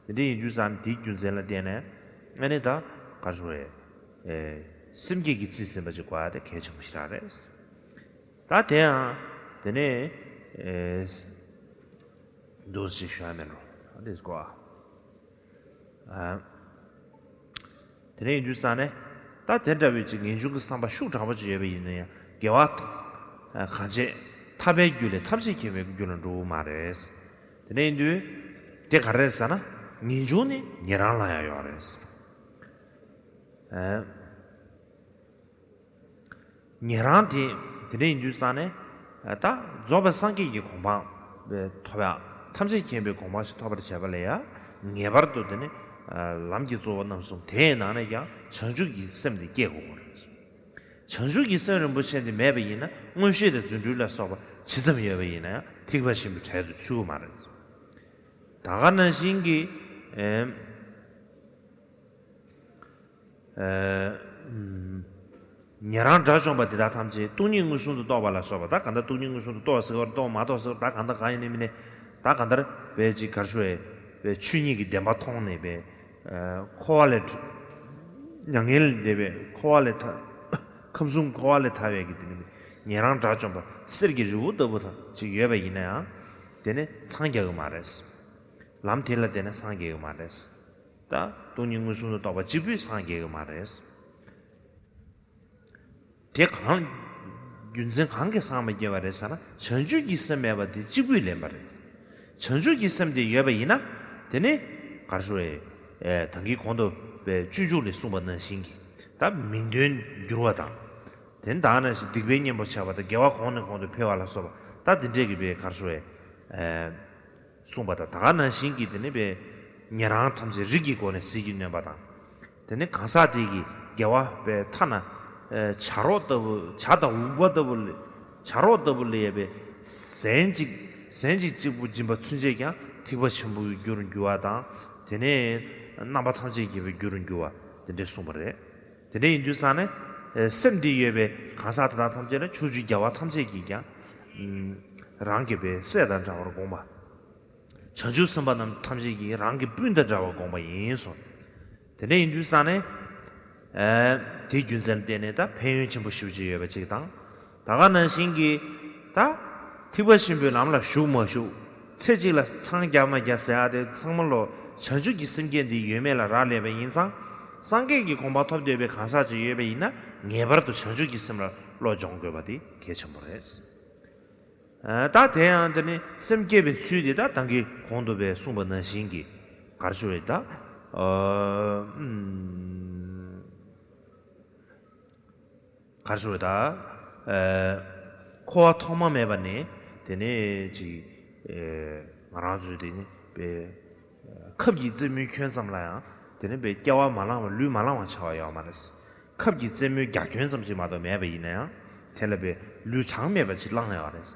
དེ་འདྲ་ཡིན་དུས་ཙང་དེའི་རྒྱུ་མཚན་ལ་བརྟེན་ནས། ཨེ་ནི་ད་ག་རེ་ཞུ་དགོས་རེད། ཨེ། སེམས་བསྐྱེད་ཀྱིས་རྩིས་ཟིན་པ་ཅིག་དགོས་ཡ་དེ་གལ་ཆེན་པོ་ཞིག་རང་རེད། ད་དེ་ཡང་དེ་ནས། ཨེ། འདུག་ཅིག་ཞུ་ཡ་མེད་འགྲོ། ཨ། འདི་དགོས་ཨ། ཨ། དེ་འདྲ་ཡིན་དུས་ཙང་ནས། ད་དེ་འདྲ་བའི་ཅིག་ངེས་འབྱུང་གི་བསམ་པ་ཤུགས་དྲག་པོ་ཅིག་ཡོད་པ་ཡིན་ན་ཡང་། དགེ་བ། ཨ། གང་བྱེད་ཐར་པའི་རྒྱུ་ལས་ཐམས་ཅད་མཁྱེན་པའི་རྒྱུ་ལ་འགྲོ་གི་མ་རེད། དེ་འདྲ་ཡིན་དུས། དེ་ག་རེ་རེད་ཟེར་ན། ངེས་འབྱུང་ནི་ཉན་རང་ལ་ཡང་ཡོད་རེད། ཨ། ཉན་རང་དེ། དེ་འདྲ་ཡིན་དུས་ཙང་ནས། ད་རྫོགས་པའི་སངས་རྒྱས་ཀྱི་གོ་འཕང་ཐོབ་ཡ། ཐམས་ཅད་མཁྱེན་པའི་གོ་འཕང་ཞིག་ཐོབ་པར་བྱེད་པ་ལ་ཡང་། ངེས་པར་དུ་དེ་ནི་ལམ་གྱི་གཙོ་བོ་རྣམ་གསུམ། དེའི་ནང་ནས་ཀྱང་བྱང་ཆུབ་ཀྱི་སེམས་དེ་སྐྱེ་དགོས་པ་རེད། བྱང་ཆུབ་ཀྱི་སེམས་རིན་པོ་ཆེ་དེ་མེད་པ་ཡིན་ན། མངོན་ཤེས་དང་རྫུ་འཕྲུལ་ལ་སོགས་པ་ཇི་ཙམ་ཡོད་པ་ཡིན་ན་ཡང་། ཐེག་པ་ཆེན་པོའི་གྲལ་དུ་ཚུད་ཀྱི་མ་རེད། ད་ག་ནང་བཞིན་གྱི། ཨེམ། ཨེ། ཨུམ། ཉན་རང་དགྲ་བཅོམ་པ་དེ་དག་ཐམས་ཅད་སྟོང་ཉིད་མངོན་སུམ་དུ་རྟོགས་པ་ལ་སོགས་པ། ད་གང་ལྟར་སྟོང་ཉིད་མངོན་སུམ་དུ་རྟོགས་ཟེར་བ། རྟོགས་མ་རྟོགས་ཟེར་བ། ད་གང་ལྟར་གང་ཡིན་ནའི་མིན་ནའི། ད་གང་ལྟར་པའི་ཅིག་ག་རེ་ཞུ་དགོས་རེད། པའི་ཆོས་ཉིད་ཀྱི་བདེན་པ་མཐོང་ནས། པའི། ཨེ། འཁོར་བ་ལས་གྲོལ། མྱ་ངན་ལས་འདས་པའི་འཁོར་བ་ལས་ཐར། ཁམས་གསུམ་འཁོར་བ་ལས་ཐར་བའི་གི་དེ་ནི་ཉན་རང་དགྲ་བཅོམ་པ་གསེར་གྱི་རི་བོ་ལྟ་བུ་དང་ཅིག་ཡོད་པ་ཡིན་ན་ཡང་། དེ་ནི་འཚང་རྒྱ་གི་མ་རེད། ལམ་དེ་ལ་བརྟེན་ནས་འཚང་རྒྱ་གི་མ་རེད། ད་སྟོང་ཉིད་མངོན་སུམ་དུ་རྟོགས་པ་གཅིག་པུས་འཚང་རྒྱ་གི་མ་རེད། དེ་གང་། རྒྱུ་མཚན་གང་གིས་འཚང་མ་རྒྱ་བ་རེད་ཟེར་ན། བྱང་ཆུབ་ཀྱི་སེམས་མེད་པ་དེ་གཅིག་པུས་ལན་པ་རེད། བྱང་ཆུབ་ཀྱི་སེམས་དེ་ཡོད་པ་ཡིན་ན། དེ་ནི་ག་རེ་ཞུ་དགོས་རེད། ཨེ། ད་གིན་གོང་དུ་པའི་སྤྱོད་འཇུག་ལས་གསུངས་པ་ནང་བཞིན་གྱི། ད་མིང་དོན་འགྱུར་བ་དང་། དེ་ནི་ད་ག་ནང་བཞིན་སྡིག་པའི་གཉེན་པོ་ཆགས་པ་དང་། དགེ་བ་གོང་ནས་གོང་དུ་འཕེལ་བ་ལ་སོགས་པ། ད་དེ་འདྲས་ཀྱི་པའི་ག་རེ་ཞུ་དགོས་རེད། ཨེ། གསུངས་པ་དང་། ད་ག་ནང་བཞིན་གྱི་དེ་ནི་པའི་ཉན་རང་ཐམས་ཅད་རིགས་ཀྱི་སྒོ་ནས་ཟིལ་གྱིས་གནོན་པ་དང་། དེ་ནི་གང་ཟག་དེ་གི་དགེ་བ་པའི་ཐ་ན། ཨེ། བྱ་རོག་ལྟ་བུ། བྱ་དང་འུག་པ་ལྟ་བུ་ལ། བྱ་རོག་ལྟ་བུ་ལ་ཡོད་པའི་ཟན་གཅིག་ཟན་གཅིག་གཅིག་པུ་སྦྱིན་པ་ཚུན་ཆད་ཀྱང་ཐེག་པ་ཆེན་པོའི་རྒྱུར་འགྱུར་བ་དང་། དེ་ནས་རྣམ་པ་ཐམས་ཅད་རྒྱས་པའི་རྒྱུར་འགྱུར་བ། དེ་འདྲས་གསུངས་པ་རེད། དེ་འདྲ་ཡིན་དུས་ཙང་ནས། ཨེ། སེམས་འདི་ཡོད་པའི་གང་ཟག་དེ་དག་ཐམས་ཅད་ལ་ཕྱོགས་བཅུའི་རྒྱལ་བ་ཐམས་ཅད་ཀྱིས་ཀྱང་། ཨུམ། རང་གི་པའི་སྲས་དང་འདྲ་བར་དགོངས་པ། བྱང་ཆུབ་སེམས་དཔའ་རྣམས་ཐམས་ཅད་ཀྱིས་རང་གི་སྤུན་དང་འདྲ་བར་དགོངས་པ་ཡིན་གསུངས། དེ་འདྲ་ཡིན་དུས་ཙང་ནས། ཨེ། དེའི་རྒྱུ་མཚན་ལ་བརྟེན་ནས་ད་ཕན་ཡོན་ཆེན་པོ་ཞེ་པོ་ཅིག་ཡོད་པ་ཅིག་དང་། ད་ག་ནང་བཞིན་གྱི། ད་ཐེག་པ་ཆེན་པོའི་ལམ་ལ་ཞུགས་མ་ཞུགས། ཚེ་གཅིག་ལ་འཚང་རྒྱ་མ་རྒྱ་ཟེར་ཡ་དེ་ཚང་མ་ལོ། བྱང་ཆུབ་ཀྱི་སེམས་བསྐྱེད་འདི་ཡོད་མེད་ལ་རག་ལས་པ་ཡིན་ཙང་། སངས་རྒྱས་ཀྱི་གོ་འཕང་ཐོབ་འདོད་པའི་གང་ཟག་ཅིག་ཡོད་པ་ཡིན་ན། ངེས་པར་དུ་བྱང་ཆུབ་ཀྱི་སེམས་ལ་བློ་སྦྱོང་དགོས་པ་དེ་གལ་ཆེན་པོ་རེད། ཨ། ད་དེ་ཡང་དེ་ནི་སེམས་བསྐྱེད་པའི་ཚུལ་དེ་ད་ད་གིན་གོང་དུ་པའི་གསུངས་པ་ནང་བཞིན་གྱི་ག་རེ་ཞུ་དགོས་རེད་ད། ཨ། ཨུམ། ག་རེ་ཞུ་དགོས་རེད་ད། ཨ། འཁོར་བ་ཐོག་མ་མེད་པ་ནས་དེ་ནས་ཅིག་ཨ། ང་རང་ཚོའི་དེ་ནི་པའི་ཁབ་ཀྱི་རྩེ་མོའི་ཁྱོན་ཙམ་ལ་ཡང་དེ་ནི་པའི་སྐྱེ་བ་མ་བླངས་པ། ལུས་མ་བླངས་པ་ཆགས་པ་ཡོད་མ་རེད། ཁབ་ཀྱི་རྩེ་མོའི་རྒྱ་ཁྱོན་ཙམ་ཞིག་མ་གཏོགས་མེད་པ་ཡིན་ན་ཡང་། དེ་ལ་པའི་ལུས་གྲངས་མེད་པ་ཅིག་བླངས་ཡོད་རེད།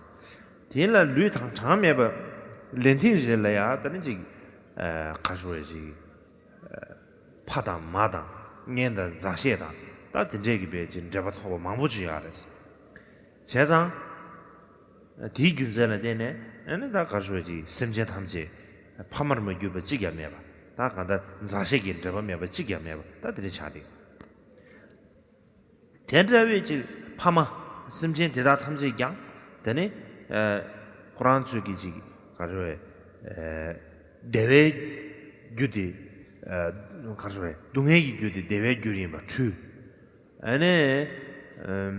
དེ་ལ་ལུས་དང་གྲངས་མེད་པ་ལན་ཐེངས་རེ་ལ་ཡང་དེ་ནི་ཅིག་ཨ། ག་རེ་ཞུ་དགོས་རེད། ཅིག་ཕ་དང་མ་དང་གཉེན་དང་མཛའ་བཤེས་དང་། ད་དེ་འདྲས་ཀྱི་པའི་ཅིག་འབྲེལ་བ་ཐོགས་པ་མང་པོ་ཅིག་ཡོད་རེད། བྱས་ཙང་། དེའི་རྒྱུ་མཚན་ལ་བརྟེན་ནས། ཨ་ནི་ད་ག་རེ་ཞུ་དགོས་རེད། ཅིག་སེམས་ཅན་ཐམས་ཅད་ཕ་མར་མ་གྱུར་པ་གཅིག་ཀྱང་མེད་པ། ད་གང་ལྟར་མཛའ་བཤེས་ཀྱི་འབྲེལ་བ་མེད་པ་གཅིག་ཀྱང་མེད་པ། ད་དེ་འདྲ་ཆགས་ཏེ། དེ་འདྲ་བའི་ཅིག་ཕ་མ་སེམས་ཅན་དེ་དག་ཐམས་ཅད་ཀྱང་དེ་ནི། ཨ། ཁོ་རང་ཚོས་ཀྱི་ཅིག་ག་རེ་ཞུ་དགོས་རེད། ཨ། བདེ་བའི་རྒྱུ་དེ། ཨ། ག་རེ་ཞུ་དགོས་རེད། སྡུག་བསྔལ་གྱི་རྒྱུ་དེ་བདེ་བའི་རྒྱུ་ཡིན་པར་འཁྲུལ། ཨ་ནི། ཨམ།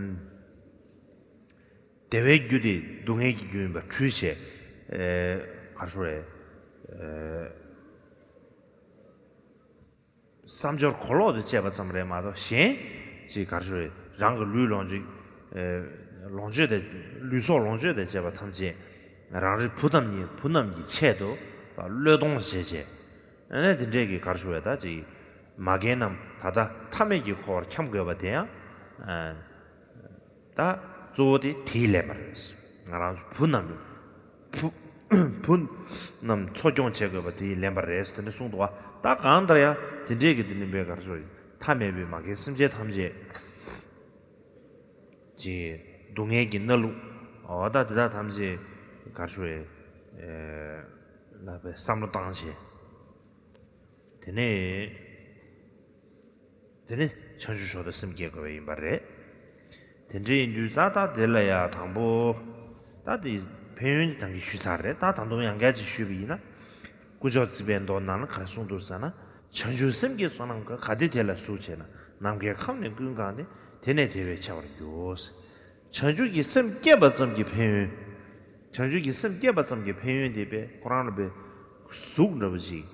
བདེ་བའི་རྒྱུ་དེ་སྡུག་བསྔལ་གྱི་རྒྱུ་ཡིན་པར་འཁྲུལ་བྱས། ཨ། ག་རེ་ཞུ་དགོས་རེད། ཨ། བསམ་སྦྱོར་གོ་ལོག་ཏུ་སྤྱད་པ་ཙམ་རེད་མ་གཏོགས། གཞན་ཅིག་ག་རེ་ཞུ་དགོས་རེད། རང་གི་ལུས་ལོངས་སྤྱོད། ཨ། ལོངས་སྤྱོད་དང་། ལུས་སྲོག་ལོངས་སྤྱོད་དང་བཅས་པ་ཐམས་ཅད། རང་རེ་བུ་དང་ནི་བུ་རྣམས་ཀྱི་ཆེད་དུ་བློས་གཏོང་བྱས་བྱས། ཨ་ནི་དེ་འདྲས་ཀྱི་གར་ཞུ་བའི་ད་ཅིག་མ་རྒན་རྣམས་ད་ལྟ་ཐ་མལ་གྱི་འཁོར་བར་འཁྱམས་དགོས་པ་དེ་ཡང་། ད་གཙོ་བོ་དེ་དེས་ལན་པ་རེད། ང་རང་ཚོ་བུ་རྣམས་བུ་བུ་རྣམས་འཚོ་སྐྱོང་བྱེད་དགོས་པ་དེས་ལན་པ་རེད་དེ་འདྲ་གསུངས་འདུག་བ། ད་གང་ལྟར་ཡང་དེ་འདྲས་ཀྱི་དེ་ནི་བའི་གར་ཞུ་ཐ་མལ་པའི་མ་རྒན་སེམས་ཅན་ཐམས་ཅད་ཀྱི་སྡུག་བསྔལ་གྱི་གནས་ལུགས། འོ་ད་དེ་དག་ཐམས་ཅད་གར་ཞུ་བའི་ལ་བའི་བསམ་བློ་བཏང་བྱས། དེ་ནས་དེ་ནས་བྱང་ཆུབ་མཆོག་ཏུ་སེམས་བསྐྱེད་དགོས་པ་ཡིན་པ་རེད། དེ་འདྲ་ཡིན་དུས་ད་ལྟ་དེ་ལ་ཡ་དང་པོ་ད་དེ་ཕན་ཡོན་དེ་ད་གིན་ཞུས་ཚར་རེད། ད་ད་དུང་ཡང་བསྐྱར་ཅིག་ཞུས་པ་ཡིན་ན། དཀོན་མཆོག་བརྩེགས་པའི་མདོ་ནང་ལ་ག་རེ་གསུངས་འདུག་ཟེར་ན། བྱང་ཆུབ་སེམས་ཀྱི་བསོད་ནམས་ཀྱིས་གལ་ཏེ་དེ་ལ་གཟུགས་བྱས་ན། ནམ་མཁའི་ཁམས་ནི་ཀུན་གང་སྟེ། དེ་ནས་དེ་བས་ཆེ་བར་འགྱུར། བྱང་ཆུབ་ཀྱི་སེམས་བསྐྱེད་པ་ཙམ་གྱི་ཕན་ཡོན། བྱང་ཆུབ་ཀྱི་སེམས་བསྐྱེད་པ་ཙམ་གྱི་ཕན་ཡོན་དེ་བས་ཁོ་རང་ལ་བས་གཟུགས་འདྲ་བོ་ཅིག་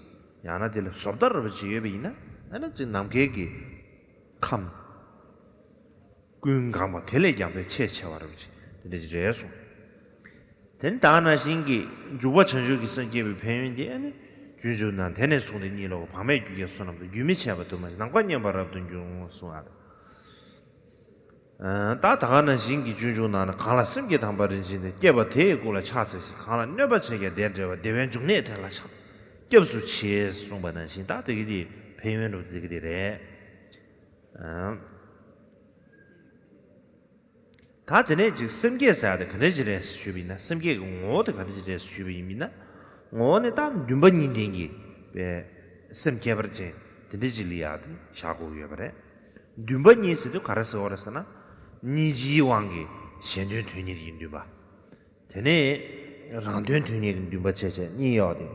ཡང་ན་དེ་ལ་བཟོ་ལྟ་འདྲ་བོ་ཅིག་ཡོད་པ་ཡིན་ན། ཨ་ནི་ཅིག་ནམ་མཁའི་གི་ཁམས་ཀུན་གང་བ་དེ་ལས་ཀྱང་བས་ཆེས་ཆེ་བ་འདྲ་བོ་ཅིག་དེ་འདྲ་ཅིག་རེད་གསུངས། དེ་ནི་ད་ག་ནང་བཞིན་གྱི་འཇུག་པ་བྱང་ཆུབ་ཀྱི་སེམས་བསྐྱེད་པའི་ཕན་ཡོན་དེ་ཨ་ནི་སྤྱོད་འཇུག་ནང་དེ་ནས་བཟུང་སྟེ་གཉིད་ལོག་པ་བག་མེད་རྒྱུ་སྐྱེས་བསོད་ནམས་དང་། རྒྱུན་མི་འཆད་པ་དུ་མ་ཞིག་ནམ་མཁའ་མཉམ་པར་རབ་ཏུ་འབྱུང་གསུངས་པ་དང་། ད་ད་ག་ནང་བཞིན་གྱི་སྤྱོད་འཇུག་ནང་ན། གང་ལ་སེམས་བསྐྱེད་དམ་པ་རིན་ཆེན་ལྡན། བསྐྱེད་པ་དེ་ཡི་ཀུན་ལ་ཕྱག་འཚལ་ཞིང་། གང་ལ་གནོད་པ་བྱས་ཀྱང་བདེར་འབྲེལ་བར། བདེ་བའི་འབྱུང་གནས་དེ་ལ་ཕྱག་སྐྱབས་སུ་མཆི་གསུངས་པ་ནང་བཞིན། ད་དེ་གི་དེ་ཕན་ཡོན་རུ་དེ་གི་དེ་རེད། ད་དེ་ནས་ཅིག་སེམས་བསྐྱེད་ཟེར་ཡ་དེ་ག་འདྲ་ཅིག་རེད་ཞུས་པ་ཡིན་ན། སེམས་བསྐྱེད་ཀྱི་ངོ་བོ་དེ་ག་འདྲ་ཅིག་རེད་ཞུས་པ་ཡིན་ན། ངོ་བོ་ནི་ད་འདུན་པ་གཉིས་ལྡན་གྱི་སེམས་ཁྱད་པར་ཅན་དེ་འདྲ་ཅིག་ལ་ཡ་དེ་བཞག་དགོས་ཡོད་པ་རེད། འདུན་པ་གཉིས་ཟེར་དུས་ག་རེ་ཟེར་བ་རེད་ཟེར་ན། སྙིང་རྗེའི་དབང་གིས་གཞན་དོན་དོན་གཉེར་གྱི་འདུན་པ། དེ་ནས་རང་དོན་དོན་གཉེར་གྱི་འདུན་པ་བྱས་བྱས་གཉིས་ཡོད་དེ།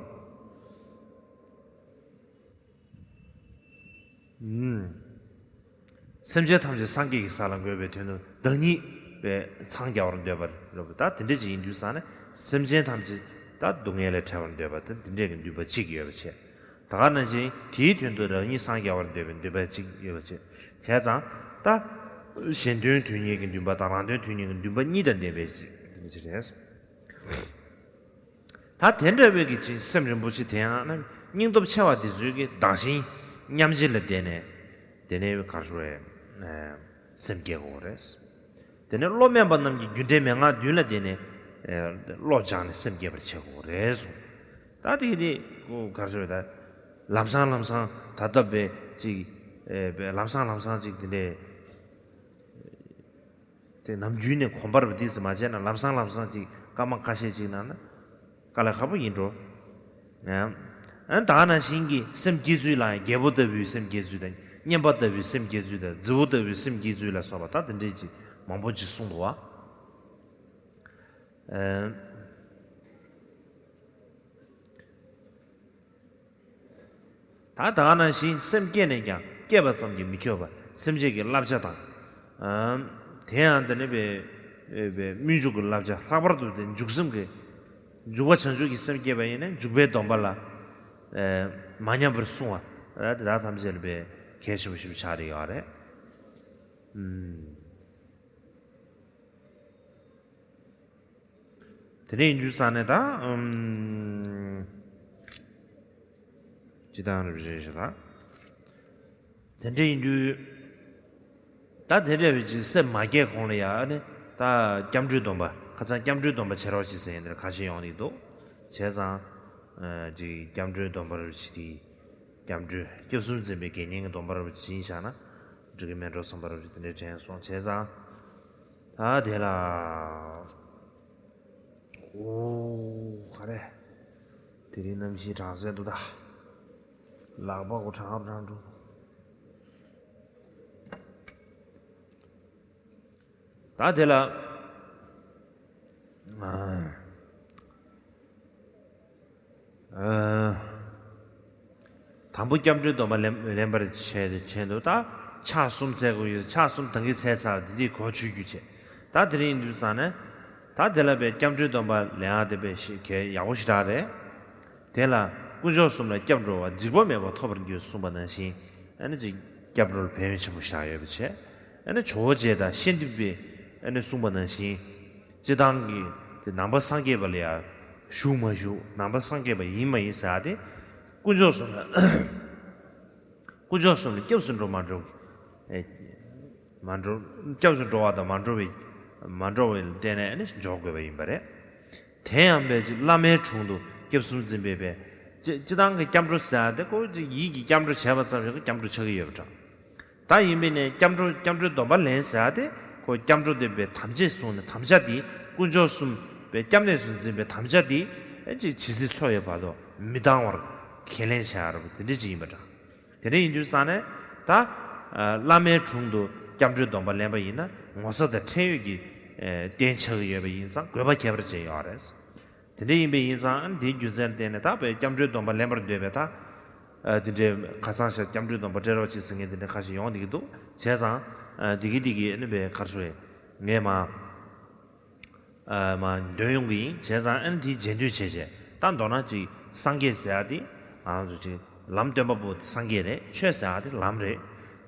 སེམས་ཅན་ཐམས་ཅད་སངས་རྒྱས་ཀྱི་ས་ལ་འགོད་པའི་དོན་དུ་བདག་ཉིད་པའི་འཚང་རྒྱ་བར་འདོད་པ་རེད་པ། ད་དེ་འདྲ་ཅིག་ཡིན་དུས་ཙང་ནས་སེམས་ཅན་ཐམས་ཅད་ད་སྡུག་བསྔལ་ལས་བྲལ་བར་འདོད་པ་དེ་འདི་འདྲས་ཀྱི་འདུན་པ་གཅིག་ཡོད་པ་བྱས། ད་ག་ནང་བཞིན་དེའི་དོན་དུ་རང་ཉིད་སངས་རྒྱ་བར་འདོད་པའི་འདུན་པ་གཅིག་ཡོད་པ་བྱས། བྱས་ཙང་ད་གཞན་དོན་དོན་གཉེར་གྱི་འདུན་པ་དང་རང་དོན་དོན་གཉེར་གྱི་འདུན་པ་གཉིས་དང་ལྡན་པའི་ཅིག་དེ་འདྲ་ཅིག་རེད། ད་དེ་འདྲ་བའི་གི་ཅིག་སེམས་རིན་པོ་ཆེ་དེ་ཡང་ན་སྙིང་སྟོབས་ཆེ་བ་དེ་ཚོའི་གི་བདག་གཞན་མཉམ་བརྗེ་ལ་བརྟེན་ནས་དེ་ནས་གར་ཞུ་བའི་སེམས་བསྐྱེད་དགོས་རེད། དེ་ནས་བློ་དམན་པ་རྣམས་ཀྱིས་རྒྱུ་འབྲས་མན་ངག་བདུན་ལ་བརྟེན་ནས་བློ་སྦྱངས་ནས་སེམས་བསྐྱེད་པར་བྱེད་དགོས་རེད་གསུངས། ད་དེ་གི་དེ་གོ་གར་ཞུ་བའི་ད་ལམ་སང་ལམ་སང་ད་ལྟ་བའི་ཅིག་ལམ་སང་ལམ་སང་ཅིག་དེ་འདྲའི། དེ་ནམ་རྒྱུན་ནས་གོམས་པ་རེད་པ། འདི་ཟེར་མ་བྱས་ན་ལམ་སང་ལམ་སང་ཅིག་སྐར་མ་ཁ་ཤས་ཅིག་ནང་ན་དཀའ་ལས་ཁག་པོ་ཡིན་འགྲོ། ཨ་ད་ག་ནང་བཞིན་གྱི་སེམས་བསྐྱེད་ཚུལ་ལའང་རྒྱལ་པོ་ལྟ་བུའི་སེམས་བསྐྱེད་ཚུལ་དང་། གཉེན་པ་ལྟ་བུའི་སེམས་བསྐྱེད་ཚུལ་དང་། རྫི་བོ་ལྟ་བུའི་སེམས་བསྐྱེད་ཚུལ་ལ་སོགས་པ་ད་དེ་འདྲས་ཅིག་མང་པོ་ཅིག་གསུངས་འདུག་བ། ཨ། ད་ད་ག་ནང་བཞིན་སེམས་བསྐྱེད་ནས་ཀྱང་བསྐྱེད་པ་ཙམ་གྱིས་མི་ཁྱབ་པར་སེམས་བསྐྱེད་ཀྱི་བསླབ་བྱ་དང་། ཨམ། དེ་ཡང་དེ་ནི་པའི་པའི་སྨོན་འཇུག་གི་བསླབ་བྱ། ལྷག་པར་དུ་དེ་འཇུག་སེམས་ཀྱི་འཇུག་པ་བྱང་ཆུབ་ཀྱི་སེམས་བསྐྱེད་པ་ཡིན་ན་འཇུག་པའི་སྡོམ་པ་ལ་ཨེ་མ་ཉམས་པར་བསྲུང་བ། ད་དེ་དག་ཐམས་ཅད་ལ་པའི་གལ་ཆེན་པོ་ཞིག་ཆགས་བསྡད་ཡོད་རེད། ཨམ། དེ་འདྲ་ཡིན་དུས་ཙང་ནས་ད། ཨམ། ཅི་ལྟར་རེད་ཞེས་ད། དེ་འདྲ་ཡིན་དུས། ད་དེ་འདྲ་བའི་ཅིག་སེམས་མ་བསྐྱེད་གོང་ལ་ཡ་ཨ་ནི་ད་སྐྱབས་འགྲོའི་སྡོམ་པ། ཁ་སང་སྐྱབས་འགྲོའི་སྡོམ་པ་བྱེད་རོགས་བྱེད་ཟེར་ཡིན་དེར་ཁ་ཤས་ཡོང་གི་འདུག་བྱས་ཙང་། ཨ། ཅིག་སྐྱབས་འགྲོའི་སྡོམ་པ་རེད་ཅིག་དེ། སྐྱབས་འགྲོའི་སྐྱབས་གསུམ་འཛིན་པའི་དགེ་བསྙེན་གྱི་སྡོམ་པ་རེད་ཅིག་ཡིན་བཞག་ན། འགྲིག་གི་མེད་འགྲོ་བསམ་པ་རེད་ཅིག་དེ་འདྲའི་དྲན་སོང་བྱས་ཙང་། ད་དེ་ལ། ཨོ། ག་རེ། དེ་རིང་གནམ་གཤིས་གྲང་སེ་འདུག་ད། ལག་པ་གོ་གྲང་གྲང་འགྲོ། ད་དེ་ལ། ཨ། ཨ། དང་པོ་སྐྱབས་འགྲོའི་སྡོམ་པ་ལེན་ལེན་པར་བྱེད་བྱེད་དུ་ད་ཕྱག་གསུམ་འཚལ་དགོས་ཡོད། ཕྱག་གསུམ་ད་གིན་འཚལ་ཚར། འདི་དེ་གོ་ཆོད་རྒྱུ་བྱེད། ད་དེ་རིང་ཡིན་དུས་ཙང་ནས་ད་དེ་ལ་པའི་སྐྱབས་འགྲོའི་སྡོམ་པ་ལེན་ཡག་དེ་པའི་ཞིག་གལ་ཡག་པོ་ཞེ་དྲག་རེད། དེ་ལ་དཀོན་མཆོག་གསུམ་ལ་སྐྱབས་འགྲོ་བ། འཇིགས་པ་མེད་པར་ཐོབ་པར་འགྱུར་གསུངས་པ་ནང་བཞིན། ཨ་ནི་ཅིག་སྐྱབས་འགྲོར་ཕན་ཡོན་ཆེན་པོ་ཞིག་ཡོད་པ་བྱས། ཨ་ནི་ཇོ་བོ་རྗེ་དང་ཤཱནྟི་པས་ཨ་ནི་གསུངས་པ་ནང་བཞིན། སྤྱིར་བཏང་གི་ དེ་ནང་པ་སངས་རྒྱས་པ་ལ་ཡང་ཞུགས་མ་ཞུགས། ནང་པ་སངས་རྒྱས་པ་ཡིན་མ་ཡིན་ཟེར་ཡ་དེ། དཀོན་མཆོག་གསུམ་ལ། དཀོན་མཆོག་གསུམ་ལ་སྐྱབས་སུ་འགྲོ་མ་འགྲོ། ཨེ། མ་འགྲོ། སྐྱབས་སུ་འགྲོ་བ་དང་མ་འགྲོ་བའི། མ་འགྲོ་བའི་ལ་བརྟེན་ནས་ནི་འཇོག་དགོས་པ་ཡིན་པ་རེད། དེ་ཡང་པའི་ཅིག་བླ་མའི་དྲུང་དུ་སྐྱབས་གསུམ་འཛིན་པའི་པའི། སྤྱི་སྤྱི་བཏང་གི་སྐྱབས་འགྲོ་ཟེར་ཡ་དེ་ཁོ་ཅིག་ཡིད་ཀྱི་སྐྱབས་འགྲོ་བྱས་པ་ཙམ་ཞིག་གི་སྐྱབས་འགྲོ་ཆགས་ཀྱི་ཡོད་པ་འདྲ། ད་ཡིན་པས་ནས་སྐྱབས་འགྲོ་སྐྱབས་འགྲོའི་སྡོམ་པ་ལེན་ཟེར་ཡ་དེ་ཁོ་སྐྱབས་འགྲོ་དེ་པའི་དམ་བཅའ་བཟུང་ནས། དམ་བཅའ་དེ་དཀོན་མཆོག་གསུམ་པའི་སྐྱབས་གནས་སུ་འཛིན་པའི་དམ་བཅའ་དེ་ཨེ་ཅིག་ཇི་སྲིད་འཚོ་ཡོད་བར་དུ་མི་གཏང་བར་ཁས་ལེན་བྱ་ཡ་ར་བ་དེ་འདྲ་ཅིག་ཡིན་པ་འདྲ། དེ་འདྲ་ཡིན་དུས་ཙང་ནས་ད། ཨ། བླ་མའི་དྲུང་དུ་སྐྱབས་འགྲོའི་སྡོམ་པ་ལེན་པ་ཡིན་ན་ངོ་ཚ་དང་ཁྲེལ་ཡོད་ཀྱི། ཨེ། རྟེན་ཆགས་ཀྱི་ཡོད་པ་ཡིན་ཙང་དགོས་པ་ཁྱད་པར་ཅན་ཡོད་རེད། དེ་འདྲ་ཡིན་པ་ཡིན་ཙང་འདིའི་རྒྱུ་མཚན་ལ་བརྟེན་ནས་ད་བའི་སྐྱབས་འགྲོའི་སྡོམ་པ་ལེན་པར་འདོད་པའི་ད། ཨ། དེ་འདྲའི་ཁ་སང་ཞག་སྐྱབས་འགྲོའི་སྡོམ་པ་སྤྲད་རོགས་གྱིས་ཟེར་མཁན་དེ་འདྲ་ཁ་ཤས་ཡོང་བསྡད་ཀྱི་འདུག་བྱས་ཙང་། ཨ། འདི་གི་འདི་གི་ཨ་ནི་བའི་ག་རེ་ཟེར་དགོས་རེད། ངས་མ། ཨ། མ་འདོན་ཡོང་གི་ཡིན། བྱས་ཙང་ཨ་ནི་དེའི་རྗེས་ཟློས་བྱས་བྱས། ད་མདོར་ན་ཅིག་སངས་རྒྱས་ཟེར་ཡ་དེ་ང་ཚོ་ཅིག་ལམ་སྟོན་པ་པོ་དེ་སངས་རྒྱས་རེད། ཆོས་ཟེར་ཡ་དེ་ལམ་རེད།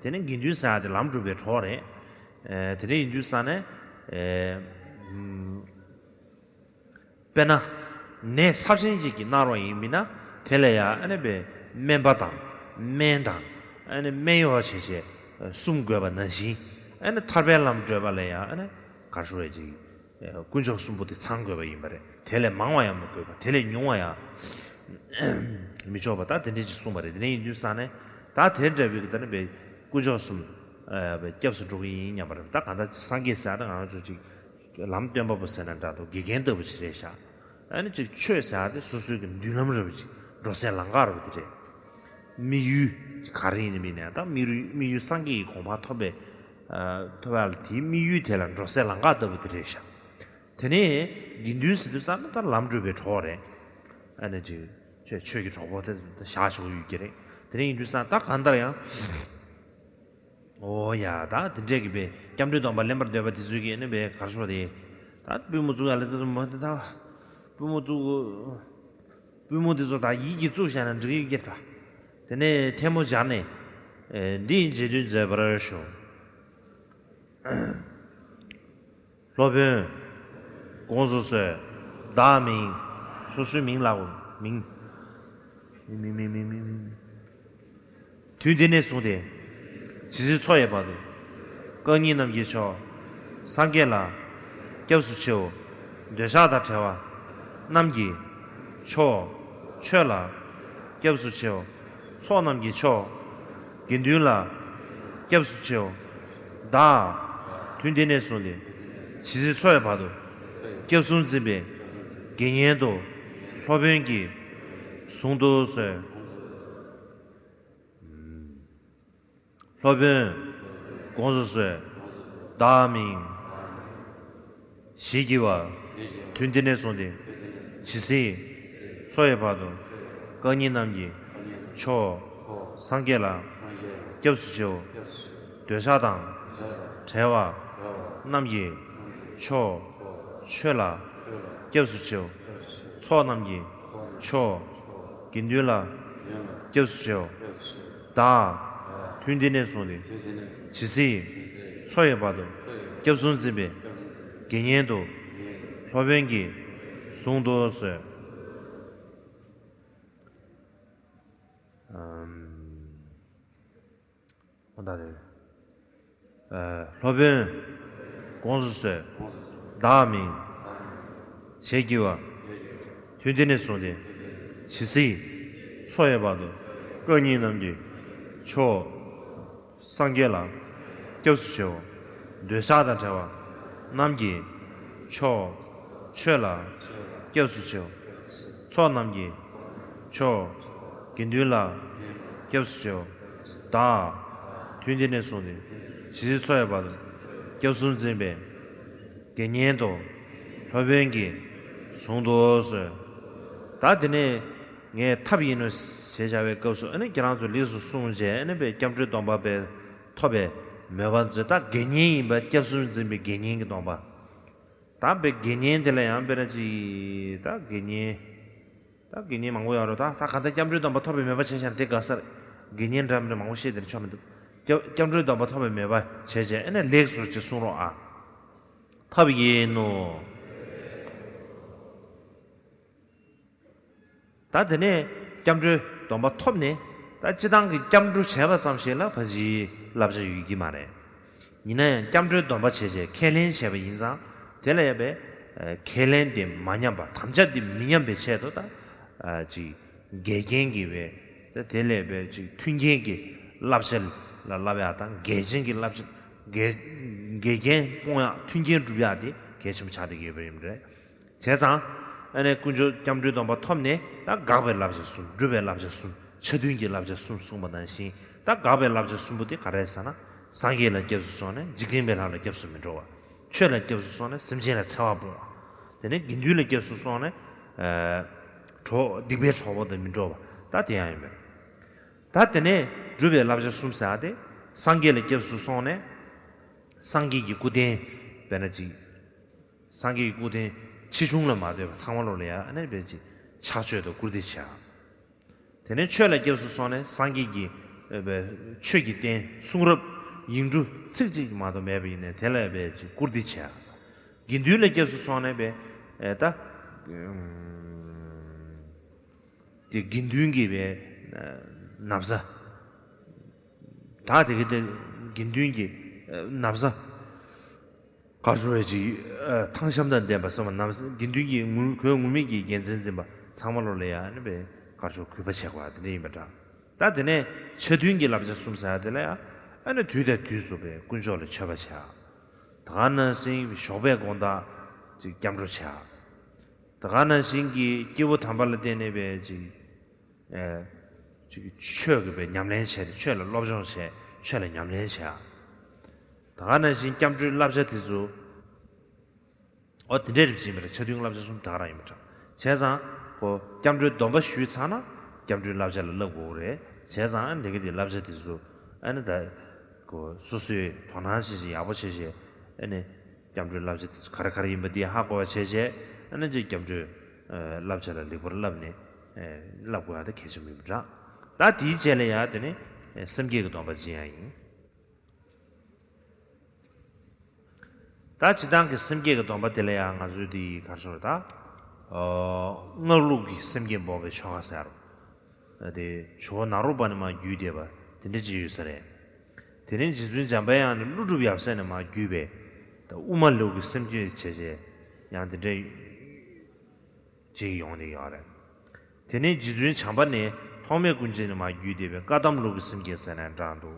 དེ་ནས་དགེ་འདུན་ཟེར་ཡ་དེ་ལམ་སྒྲུབ་པའི་གྲོགས་རེད། ཨེ། དེ་འདྲ་ཡིན་དུས་ཙང་ནས། ཨེ། ཨུམ། དཔེར་ན། ནད་ཚབས་ཆེན་ཅིག་གིས་མནར་བ་ཡིན་མིན་ན། དེ་ལ་ཡང་ཨ་ནི་བའི་སྨན་པ་དང་། སྨན་དང་། ཨ་ནི་སྨན་གཡོག་བྱས་བྱས་གསུམ་དགོས་པ་ནང་བཞིན། ཨ་ནི་ཐར་པའི་ལམ་བགྲོད་པ་ལ་ཡང་ཨ་ནི་ག་རེ་ཟེར་དགོས་རེད། ཅིག་དཀོན་མཆོག་གསུམ་པོ་དེ་ཚང་དགོས་པ་ཡིན་པ་རེད། དེ་ལས་མང་བ་ཡང་མི་དགོས་པ། དེ་ལས་ཉུང་བ་ཡང་མི་ཆོག་པ། ད་དེ་འདྲས་ཅིག་གསུངས་པ་རེད། དེ་འདྲ་ཡིན་དུས་ཙང་ནས་ད་དེ་འདྲ་བའི་གི་ད་ནི་བའི་དཀོན་མཆོག་གསུམ། ཨ། བའི་སྐྱབས་སུ་འགྲོ་གི་ཡིན་སྙམ་པ་རེད། ད་གང་ལྟར་སངས་རྒྱས་ཟེར་ཡ་ད་ང་ཚོ་ཅིག་ལམ་སྟོན་པ་པོ་ཟེར་ན་འདྲ་འདུག་དགེ་རྒན་ལྟ་བུ་ཅིག་རེད་ཤག་ཨ་ནི་ཅིག་ཆོས་ཟེར་ཡ་དེ་སོ་སོའི་གི་མདུན་ལམ་རེད་པ། ཅིག་འགྲོ་སའི་ལམ་ཁ་རེད་པ། དེ་རེད། དམིགས་ཡུལ་ག་རེ་ཡིན་ནི་མིན་ནས་ད་དམིགས་ཡུལ་དམིགས་ཡུལ་སངས་རྒྱས་ཀྱི་གོ་འཕང་ཐོབ་པའི། ཨ། ཐོབ་ཡ་ལ་དེའི་དམིགས་ཡུལ་དེ་ལ་འགྲོ་སའི་ལམ་ཁ་ལྟ་བུ་དེ་རེད་ཤག་དེ་ནས་དགེ་འདུན་ཟེར་དུས་ཙམ་ན་ད་ལམ་སྒྲུབ་པའི་གྲོགས་རེད། ཨ་ནི་ཅིག་ཆོས་ཆོས་ཀྱི་གྲོགས་པོ་དེ་བཞག་ཆོག་ཡོད་ཀྱི་རེད། དེ་འདྲ་ཡིན་དུས་ཙང་ད་གང་ལྟར་ཡང་། ཨོ་ཡ། ད་དེ་འདྲས་ཀྱི་བའི་སྐྱབས་འགྲོའི་སྡོམ་པ་ལེན་པར་འདོད་པ་དེ་ཚོས་ཀྱིས་ནི་བའི་གར་ཤོར་དེ། ད་པུས་མོ་བཙུགས་ཡ་ལ་དེ་ཚོ་མ་དེ་ད། པུས་མོ་བཙུགས། པུས་མོ་དེ་ཚོ་ད་ཡིད་ཀྱིས་བཙུགས་བཞག་ན་འགྲིག་གི་ཡོད་ཀྱི་རེད་ད། དེ་ནས་ཐལ་མོ་སྦྱར་ནས། ཨེ། འདི་ཡིན་རྗེས་ཟློས་མཛད་པར་ཞུ། སློབ་དཔོན། དགོངས་སུ་གསོལ། བདག་མིང་། སོ་སོའི་མིང་ལ་མིང་། མིང་མིང་མིང་མིང་མིང་མིང་། དུས་འདི་ནས་བཟུང་སྟེ། ཇི་སྲིད་འཚོ་ཡི་བར་དུ། རྐང་གཉིས་རྣམས་ཀྱི་མཆོག་སངས་རྒྱས་ལ། སྐྱབས་སུ་མཆིའོ། འདོད་ཆགས་དང་བྲལ་བ། རྣམས་ཀྱི། མཆོག་ཆོས་ལ། སྐྱབས་སུ་མཆིའོ། ཚོགས་རྣམས་ཀྱི་མཆོག་དགེ་འདུན་ལ། སྐྱབས་སུ་མཆིའོ། བདག་དུས་འདི་ནས་བཟུང་སྟེ། ཇི་སྲིད་འཚོ་ཡི་བར་དུ། སྐྱབས་གསུམ་འཛིན་པའི། དགེ་བསྙེན་དུ། སློབ་དཔོན་གྱིས། གཟུང་དུ་གསོལ། སློབ་དཔོན། དགོངས་སུ་གསོལ། བདག་མིང་། ཞེས་བགྱི་བ། དུས་འདི་ནས་བཟུང་སྟེ། ཇི་སྲིད། འཚོ་ཡི་བར་དུ། རྐང་གཉིས་རྣམས་ཀྱི། མཆོག་སངས་རྒྱས་ལ། སྐྱབས་སུ་མཆིའོ། འདོད་ཆགས་དང་། བྲལ་བ། རྣམས་ཀྱི། མཆོག་ཆོས་ལ། སྐྱབས་སུ་མཆིའོ། ཚོགས་རྣམས་ཀྱི། མཆོག་དགེ་འདུན་ལ། སྐྱབས་སུ་མཆིའོ། བདག་དུས་འདི་ནས་བཟུང་སྟེ། ཇི་སྲིད། འཚོ་ཡི་བར་དུ། སྐྱབས་གསུམ་འཛིན་པའི། དགེ་བསྙེན་དུ། སློབ་དཔོན་གྱིས། གཟུང་དུ་གསོལ། ཨམ། ཨོ་ད་རེད། ཨ། སློབ་དཔོན། དགོངས་སུ་གསོལ། བདག་མིང་། ཞེས་བགྱི་བ། དུས་འདི་ནས་བཟུང་སྟེ། ཇི་སྲིད། འཚོ་ཡི་བར་དུ། རྐང་གཉིས་རྣམས་ཀྱི། མཆོག་སངས་རྒྱས་ལ། སྐྱབས་སུ་མཆིའོ། འདོད་ཆགས་དང་བྲལ་བ། རྣམས་ཀྱི། མཆོག་ཆོས་ལ། སྐྱབས་སུ་མཆིའོ། ཚོགས་རྣམས་ཀྱི། མཆོག་དགེ་འདུན་ལ། སྐྱབས་སུ་མཆིའོ། བདག་དུས་འདི་ནས་བཟུང་སྟེ། ཇི་སྲིད་འཚོ་ཡི་བར་དུ། སྐྱབས་གསུམ་འཛིན་པའི། དགེ་བསྙེན་དུ། སློབ་དཔོན་གྱིས། གཟུང་དུ་གསོལ། ད་དེ་ནས་ངས་ཐབས་ཡིན་ནོ་ཞེས་བྱ་བའི་སྐབས་སུ། ཨ་ནི་ཁྱེད་རང་ཚོ་ལེགས་སུ་གསུངས་བྱས། ཨ་ནི་བའི་སྐྱབས་འགྲོའི་སྡོམ་པ་བའི་ཐོབ་པའི་མོས་པ་མཛོད། ད་དགེ་བསྙེན་ཡིན་པ། སྐྱབས་གསུམ་འཛིན་པའི་དགེ་བསྙེན་གྱི་སྡོམ་པ། ད་བའི་དགེ་བསྙེན་དེ་ལ་ཡང་དཔེར་ན་ཅིག་ད་དགེ་བསྙེན། ད་དགེ་བསྙེན་མང་པོ་ཡོད་རེད། ད་ད་ག་ད་སྐྱབས་འགྲོའི་སྡོམ་པ་ཐོབ་པའི་མོས་པ་བྱས་ཤག་དེ་དགའ་སར། དགེ་བསྙེན་འདྲ་མི་འདྲ་མང་པོ་བཤད་དེ་ཆོག་མི་འདུག་སྐྱབས་སྐྱབས་འགྲོའི་སྡོམ་པ་ཐོབ་པའི་མོས་པ་བྱས་བྱས། ཨ་ནི་ལེགས་སོ་ཅེས་གསུང་རོགས་ཨ། ཐབས་ཡིན་ནོ། ད་དེ་ནས་སྐྱབས་འགྲོའི་སྡོམ་པ་ཐོབ་ནས། ད་སྤྱིར་བཏང་གི་སྐྱབས་འགྲོ་བྱས་པ་ཙམ་ཞིག་ལ་ཕ་གཞིའི་བསླབ་བྱ་ཡོད་ཀྱི་མ་རེད། ཡིན་ན་ཡང་སྐྱབས་འགྲོའི་སྡོམ་པ་བྱས་བྱས་ཁས་ལེན་བྱས་པ་ཡིན་ཙང་། དེ་ལ་ཡང་བས་ཁས་ལེན་དེ་མ་ཉམས་པ། དམ་བཅའ་དེ་མི་ཉམས་པའི་ཆེད་དུ། ད་ཅིག་འགལ་རྐྱེན་གྱི་བས། ད་དེ་ལས་བས་ཅིག་མཐུན་རྐྱེན་གྱི་བསླབ་བྱ་ལ་བསླབ་ཡག་དང་། འགལ་རྐྱེན་གྱི་བསླབ་བྱ། འགལ་འགལ་རྐྱེན་སྤོང་ཡག་མཐུན་རྐྱེན་སྒྲུབ་ཡག་དེ་གལ་ཆེན་པོ་ཆགས་བསྡད་ཀྱི་ཡོད་པ་ཡིན་པ་རེད། བྱས་ཙང་། ཨ་ནི་དཀོན་མཆོག་སྐྱབས་འགྲོའི་སྡོམ་པ་ཐོབ་ནས། ད་དགག་པའི་བསླབ་བྱ་གསུམ། སྒྲུབ་པའི་བསླབ་བྱ་གསུམ། ཆ་མཐུན་གྱི་བསླབ་བྱ་གསུམ་གསུངས་པ་ནང་བཞིན། ད་དགག་པའི་བསླབ་བྱ་གསུམ་པོ་དེ་ག་རེ་རེད་ཟེར་ན། སངས་རྒྱས་ལ་སྐྱབས་སུ་སོང་ནས་འཇིག་རྟེན་པའི་ལྷ་ལ་སྐྱབས་སུ་མི་འགྲོ་བ། ཆོས་ལ་སྐྱབས་སུ་སོང་ནས་སེམས་ཅན་ལ་འཚེ་བ་སྤོང་བ། དེ་ནས་དགེ་འདུན་ལ་སྐྱབས་སུ་སོང་ནས། ཨ། གྲོགས་སྡིག་པའི་གྲོགས་པོ་དང་མི་འགྲོགས་པ། ད་དེ་ཡང་ཡིན་པས། ད་དེ་ནས་སྒྲུབ་པའི་བསླབ་བྱ་གསུམ་ཟེར་ཡག་དེ། སངས་རྒྱས་ལ་སྐྱབས་སུ་སོང་ནས་སངས་རྒྱས་ཀྱི་སྐུ་རྟེན། དཔེར་ན་ཅིག་སངས་རྒྱས་ཀྱི་སྐུ་རྟེན་ཆེ་ཆུང་ལ་མ་ལྟོས་པར་ཚང་མ་ལོ་ལ་ཡ། ཨ་ནི་བས་ཅིག་ཕྱག་མཆོད་དང་བཀུར་སྟི་བྱ། དེ་ནས་ཆོས་ལ་སྐྱབས་སུ་སོང་ནས་སངས་རྒྱས་ཀྱི། ཨ། བས་ཆོས་ཀྱི་རྟེན་གསུང་རབ་ཡིག་འབྲུ་ཚིག་གཅིག་མ་གཏོགས་མེད་པ་ཡིན་ནའི་དེ་ལ་བས་ཅིག་བཀུར་སྟི་བྱ། དགེ་འདུན་ལ་སྐྱབས་སུ་སོང་ནས་བས། ཨ། ད་དེ་དགེ་འདུན་གྱི་བས་ན་བཟའ། ད་དེ་ག་དེ་དགེ་འདུན་གྱི་ན་བཟའ། ག་རེ་ཟེར་བས་ཅིག་ཐང་ཤམ་དང་ལྡན་པ་ཟེར་བ། ན་བཟའ། དགེ་འདུན་གྱི་ངུ་གོས་ངུར་སྨྲིག་གི་རྒྱལ་མཚན་འཛིན་པ་ཚང་མ་ལོ་ལ་ཡ། ཨ་ནི་བས་ག་རེ་ཟེར། གུས་པ་བྱེད་དགོས་པ་དེ་འདྲ་ཡིན་པ་འདྲ། ད་དེ་ནས་ཆ་མཐུན་གྱི་བསླབ་བྱ་གསུམ་ཟེར་ཡག་དེ་ལ་ཡ། ཨ་ནི་དུས་དང་དུས་སུ་བས་དཀོན་མཆོག་ལ་མཆོད་པ་བྱ། ད་ག་ནང་བཞིན་ཞོགས་པའི་དགོང་དག་ཅིག་སྐྱབས་འགྲོ་བྱ། ད་ག་ནང་བཞིན་གྱི་སྐྱེས་བུ་དམ་པ་ལ་བརྟེན་ནས་བས་ཅིག་ཨ། ཅིག་ཆོས་ཀྱི་བས་ཉམས་ལེན་བྱས་ཏེ། ཆོས་ལ་སློབ་སྦྱོང་བྱས། ཆོས་ལ་ཉམས་ལེན་བྱས། ད་ག་ནང་བཞིན་སྐྱབས་འགྲོའི་བསླབ་བྱ་དེ་ཚོ། ཨོ། དེ་འདྲའི་རིགས་ཡིན་པ་རེད། ཆ་མཐུན་བསླབ་བྱ་གསུམ་དེ་ག་རང་ཡིན་པ་འདྲ། བྱས་ཙང་ཁོ་སྐྱབས་འགྲོའི་སྡོམ་པ་ཞུས་ཚར་ན་སྐྱབས་འགྲོའི་བསླབ་བྱ་ལ་བསླབ་དགོས་རེད། བྱས་ཙང་ཨ་ནི་དེ་ག་དེ་བསླབ་བྱ་དེ་ཚོ། ཨ་ནི་ད་ཁོ་སོ་སོས་དོ་སྣང་བྱེད་བྱེད། ཡག་པོ་བྱེད་བྱེད། ཨ་ནི་སྐྱབས་འགྲོའི་བསླབ་བྱ་དེ་ཚོ་ག་རེ་ག་རེ་ཡིན་པ་དེ་ཧ་གོ་བ་བྱེད་བྱེད། ཨ་ནི་ཅིག་སྐྱབས་འགྲོའི་ཨ། བསླབ་བྱ་ལ་ལེགས་པར་བསླབས་ནས། ཨ། བསླབ་དགོས་ཡག་དེ་གལ་ཆེན་པོ་ཡིན་པ་འདྲ། ད་དེའི་རྗེས་ལ་ཡ་དེ་ནི་སེམས་བསྐྱེད་ཀྱི་སྡོམ་པ་སྦྱིན་ཡག་ཡིན། ད་སྤྱིར་བཏང་གི་སེམས་བསྐྱེད་ཀྱི་སྡོམ་པ་དེ་ལ་ཡང་ང་ཚོས་དེ་ག་རེ་ཟེར་ད། ཨ། སྔགས་ལུགས་ཀྱི་སེམས་བསྐྱེད་འབོགས་པའི་ཆོ་ག་ཟེར། ཨ། དེ་ཇོ་བོ་ནཱ་རོ་པ་ནས་མར་བརྒྱུད་བསྡད་པ་དེ་འདྲ་ཅིག་ཡོད་ས་རེད། དེ་ནས་རྗེ་བཙུན་འཇམ་པའི་དབྱངས་ནས་ཀླུ་སྒྲུབ་ཡབ་སྲས་ནས་མར་བརྒྱུད་པའི། ད་དབུ་མ་ལུགས་ཀྱི་སེམས་བསྐྱེད་བྱས་བྱས་ཡང་དེ་འདྲ་ཅིག་ཡོང་བསྡད་ཡོད་རེད། དེ་ནས་རྗེ་བཙུན་བྱམས་པ་ནས་ཐོགས་མེད་ཀུན་བྱེད་ནས་མར་བརྒྱུད་བསྡད་པའི་བཀའ་གདམས་ལུགས་ཀྱི་སེམས་བསྐྱེད་ཟེར་ནས་འདྲ་འདུག་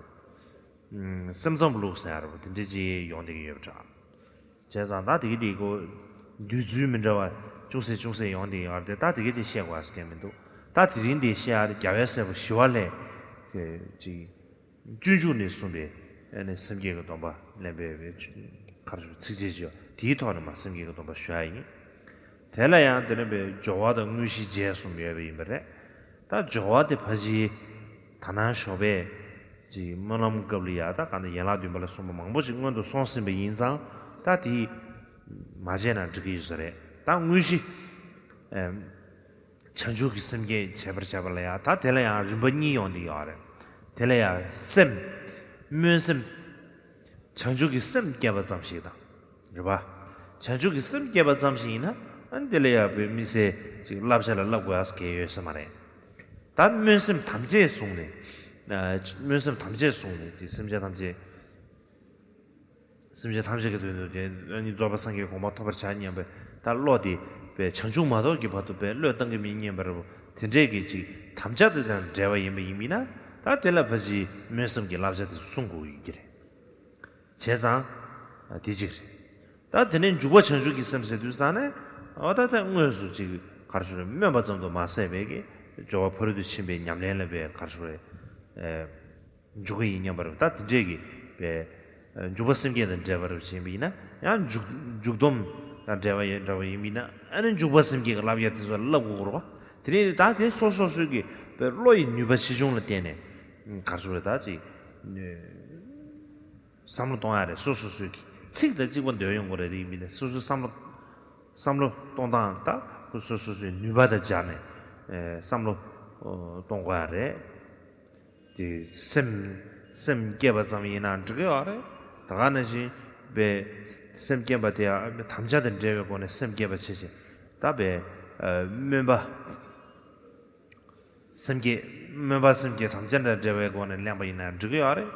ཨུམ། སེམས་ཙམ་ལུགས་ཟེར་ཡག་རེད་པ། དེ་འདྲ་ཅིག་ཡོང་བསྡད་ཀྱི་ཡོད་པ་འདྲ། བྱས་ཙང་ད་དེ་ག་དེ་ཁོ་འདོད་ཚུལ་མི་འདྲ་བ་ཅུང་ཟད་ཅུང་ཟད་ཡོང་བསྡད་ཡོད་རེད་དེ། ད་དེ་ག་དེ་བཤད་དགོས་ཡག་གང་མི་འདུག་ད་དེ་རིང་འདི་བཤད་ཡག་དེ་རྒྱལ་བའི་སྲས་པོ་ཞི་བ་ལྷས་ཅིག་སྤྱོད་འཇུག་ནས་གསུངས་པའི། ཨ་ནི་སེམས་བསྐྱེད་ཀྱི་སྡོམ་པ་ལེན་པའི་ག་རེ་ཟེར། ཚིགས་བཅད་ཅིག་ཡོད། དེའི་ཐོག་ནས་མར་སེམས་བསྐྱེད་ཀྱི་སྡོམ་པ་ཞུ་ཡག་ཡིན། དེ་ལ་ཡང་དེ་ནས་པའི་སྦྱོར་བ་དང་དངོས་གཞི་རྗེས་གསུམ་ཡོད་པ་ཡིན་པ་རེད། ད་སྦྱོར་བ་དེ་ཕལ་ཆེར་ད་ནང་ཞོགས་པའི་ཅིག་སྨོན་ལམ་སྐབས་ལ་ཡ། ད་ག་ནང་ཡན་ལག་བདུན་པ་ལ་གསུངས་པ་མང་པོ་ཅིག་སྔོན་དུ་སོང་ཟིན་པ་ཡིན་ཙང་། ད་དེ་མ་བྱས་ན་འགྲིག་གི་ཡོད་ས་རེད། ད་དངོས་གཞི། ཨ། བྱང་ཆུབ་ཀྱི་སེམས་བསྐྱེད་བྱེད་པར་བྱ་བ་ལ་ཡང་། ད་དེ་ལ་ཡང་རིམ་པ་གཉིས་ཡོང་གི་ཡོད་རེད། དེ་ལ་ཡང་སེམས། སྨོན་སེམས། བྱང་ཆུབ་ཀྱི་སེམས་བསྐྱེད་པ་ཙམ་ཞིག་དང་། རེད་པ། བྱང་ཆུབ་ཀྱི་སེམས་བསྐྱེད་པ་ཙམ་ཞིག་ཡིན་ན། ཨ་ནི་དེ་ལ་ཡང་བོད་མི་སེར་ཅིག་བསླབ་བྱ་ལ་བསླབ་དགོས་ཡག་གང་ཡོད་ས་མ་རེད། ད་སྨོན་སེམས་ཐམས་ཅད་བཟུང་ནས། ཨ། སྨོན་སེམས་ཐམས་ཅད་བཟུང་ནས། དེ་སེམས་ཅན་ཐམས་ཅད། སེམས་ཅན་ཐམས་ཅད་ཀྱི་དོན་དུ་དེ་ནི་རྫོགས་པའི་སངས་རྒྱས་གོ་འཕང་ཐོབ་པར་བྱ་སྙམ་པའི་ད་བློ་དེ་པའི་བྱང་ཆུབ་མ་ཐོབ་ཀྱི་བར་དུ་པའི་བློས་བཏང་གི་མིན་སྙམ་པ་རེད་པ། དེ་འདྲས་ཀྱི་ཅིག་དམ་བཅའ་དེ་དང་འབྲེལ་བ་ཡིན་པ་ཡིན་མིན་ན། ད་དེ་ལ་ཕལ་ཆེར་སྨོན་སེམས་ཀྱི་བསླབ་བྱ་དེ་ཚོ་གསུང་དགོས་ཡོད་ཀྱི་རེད། བྱས་ཙང་། ཨ། དེ་གཅིག་རེད། ད་དེ་ནས་འཇུག་པ་བྱང་ཆུབ་ཀྱི་སེམས་ཟེར་དུས་ཙང་ནས། འོ། ད་ད་དངོས་སུ་ཅིག་ག་རེ་ཞུ་རེད། སྨོན་པ་ཙམ་དུ་མ་ཟད་པའི་གི་སྦྱོར་བ་ཕ་རོལ་ཏུ་ཕྱིན་པའི་ཉམས་ལེན་ལ་པའི་ག་རེ་ཞུ་རེད། ཨ། འཇུག་གི་ཡིན་སྙམ་པ་རེད། ད་དེ་འདྲས་ཀྱི་པའི་འཇུག་པ་སེམས་བསྐྱེད་དང་འབྲེལ་བ་རེད་བྱས་པ་ཡིན་ན། ཡང་འཇུག་འཇུག་སྡོམ་དང་འབྲེལ་བ་ཡོད་འདྲ་བ་ཡིན་པ་ཡིན་ན། ཨ་ནི་འཇུག་པ་སེམས་བསྐྱེད་ཀྱི་བསླབ་བྱ་དེ་ཚོ་ལ་བསླབ་དགོས་རེད་པ། དེ་ནས་ད་དེ་སོ་སོ་སོའི་གི་པའི་བློ་ཡི་ནུས་པ་ཆེ་ཆུང་ལ་བརྟེན་ནས་ག་རེ་ཞུ་རེད། ད་ཅིག་བསམ་བློ་གཏོང་ཡག་རེད། སོ་སོ་སོའི་གི་ཚིག་དང་གཅིག་པ་འདོན་ཡོང་གི་རེད། དེ་ཡིན་པ་ཡིན་ན་སོ་སོའི་བསམ་བློ། བསམ་བློ་གཏོང་སྟངས་ད་སོ་སོ་སོའི་ནུས་པ་དང་སྦྱར་ནས། ཨེ། བསམ་བློ་གཏོང་དགོས་ཡག་རེད། དེ་སེམས། སེམས་བསྐྱེད་པ་ཙམ་ཡིན་ན་འགྲིག་གི་ཡོད་རེད། ད་ག་ནང་བཞིན་པའི་སེམས་བསྐྱེད་པ་དེ་ཡང་དམ་བཅའ་དང་འབྲེལ་བའི་སྒོ་ནས་སེམས་བསྐྱེད་པ་བྱེད་བྱེད། ད་པའི། ཨ། སྨོན་པ། སེམས་བསྐྱེད། སྨོན་པ་སེམས་བསྐྱེད་ཐམས་ཅད་དང་འབྲེལ་བའི་སྒོ་ནས་ལེན་པ་ཡིན་ན་འགྲིག་གི་ཡོད་རེད།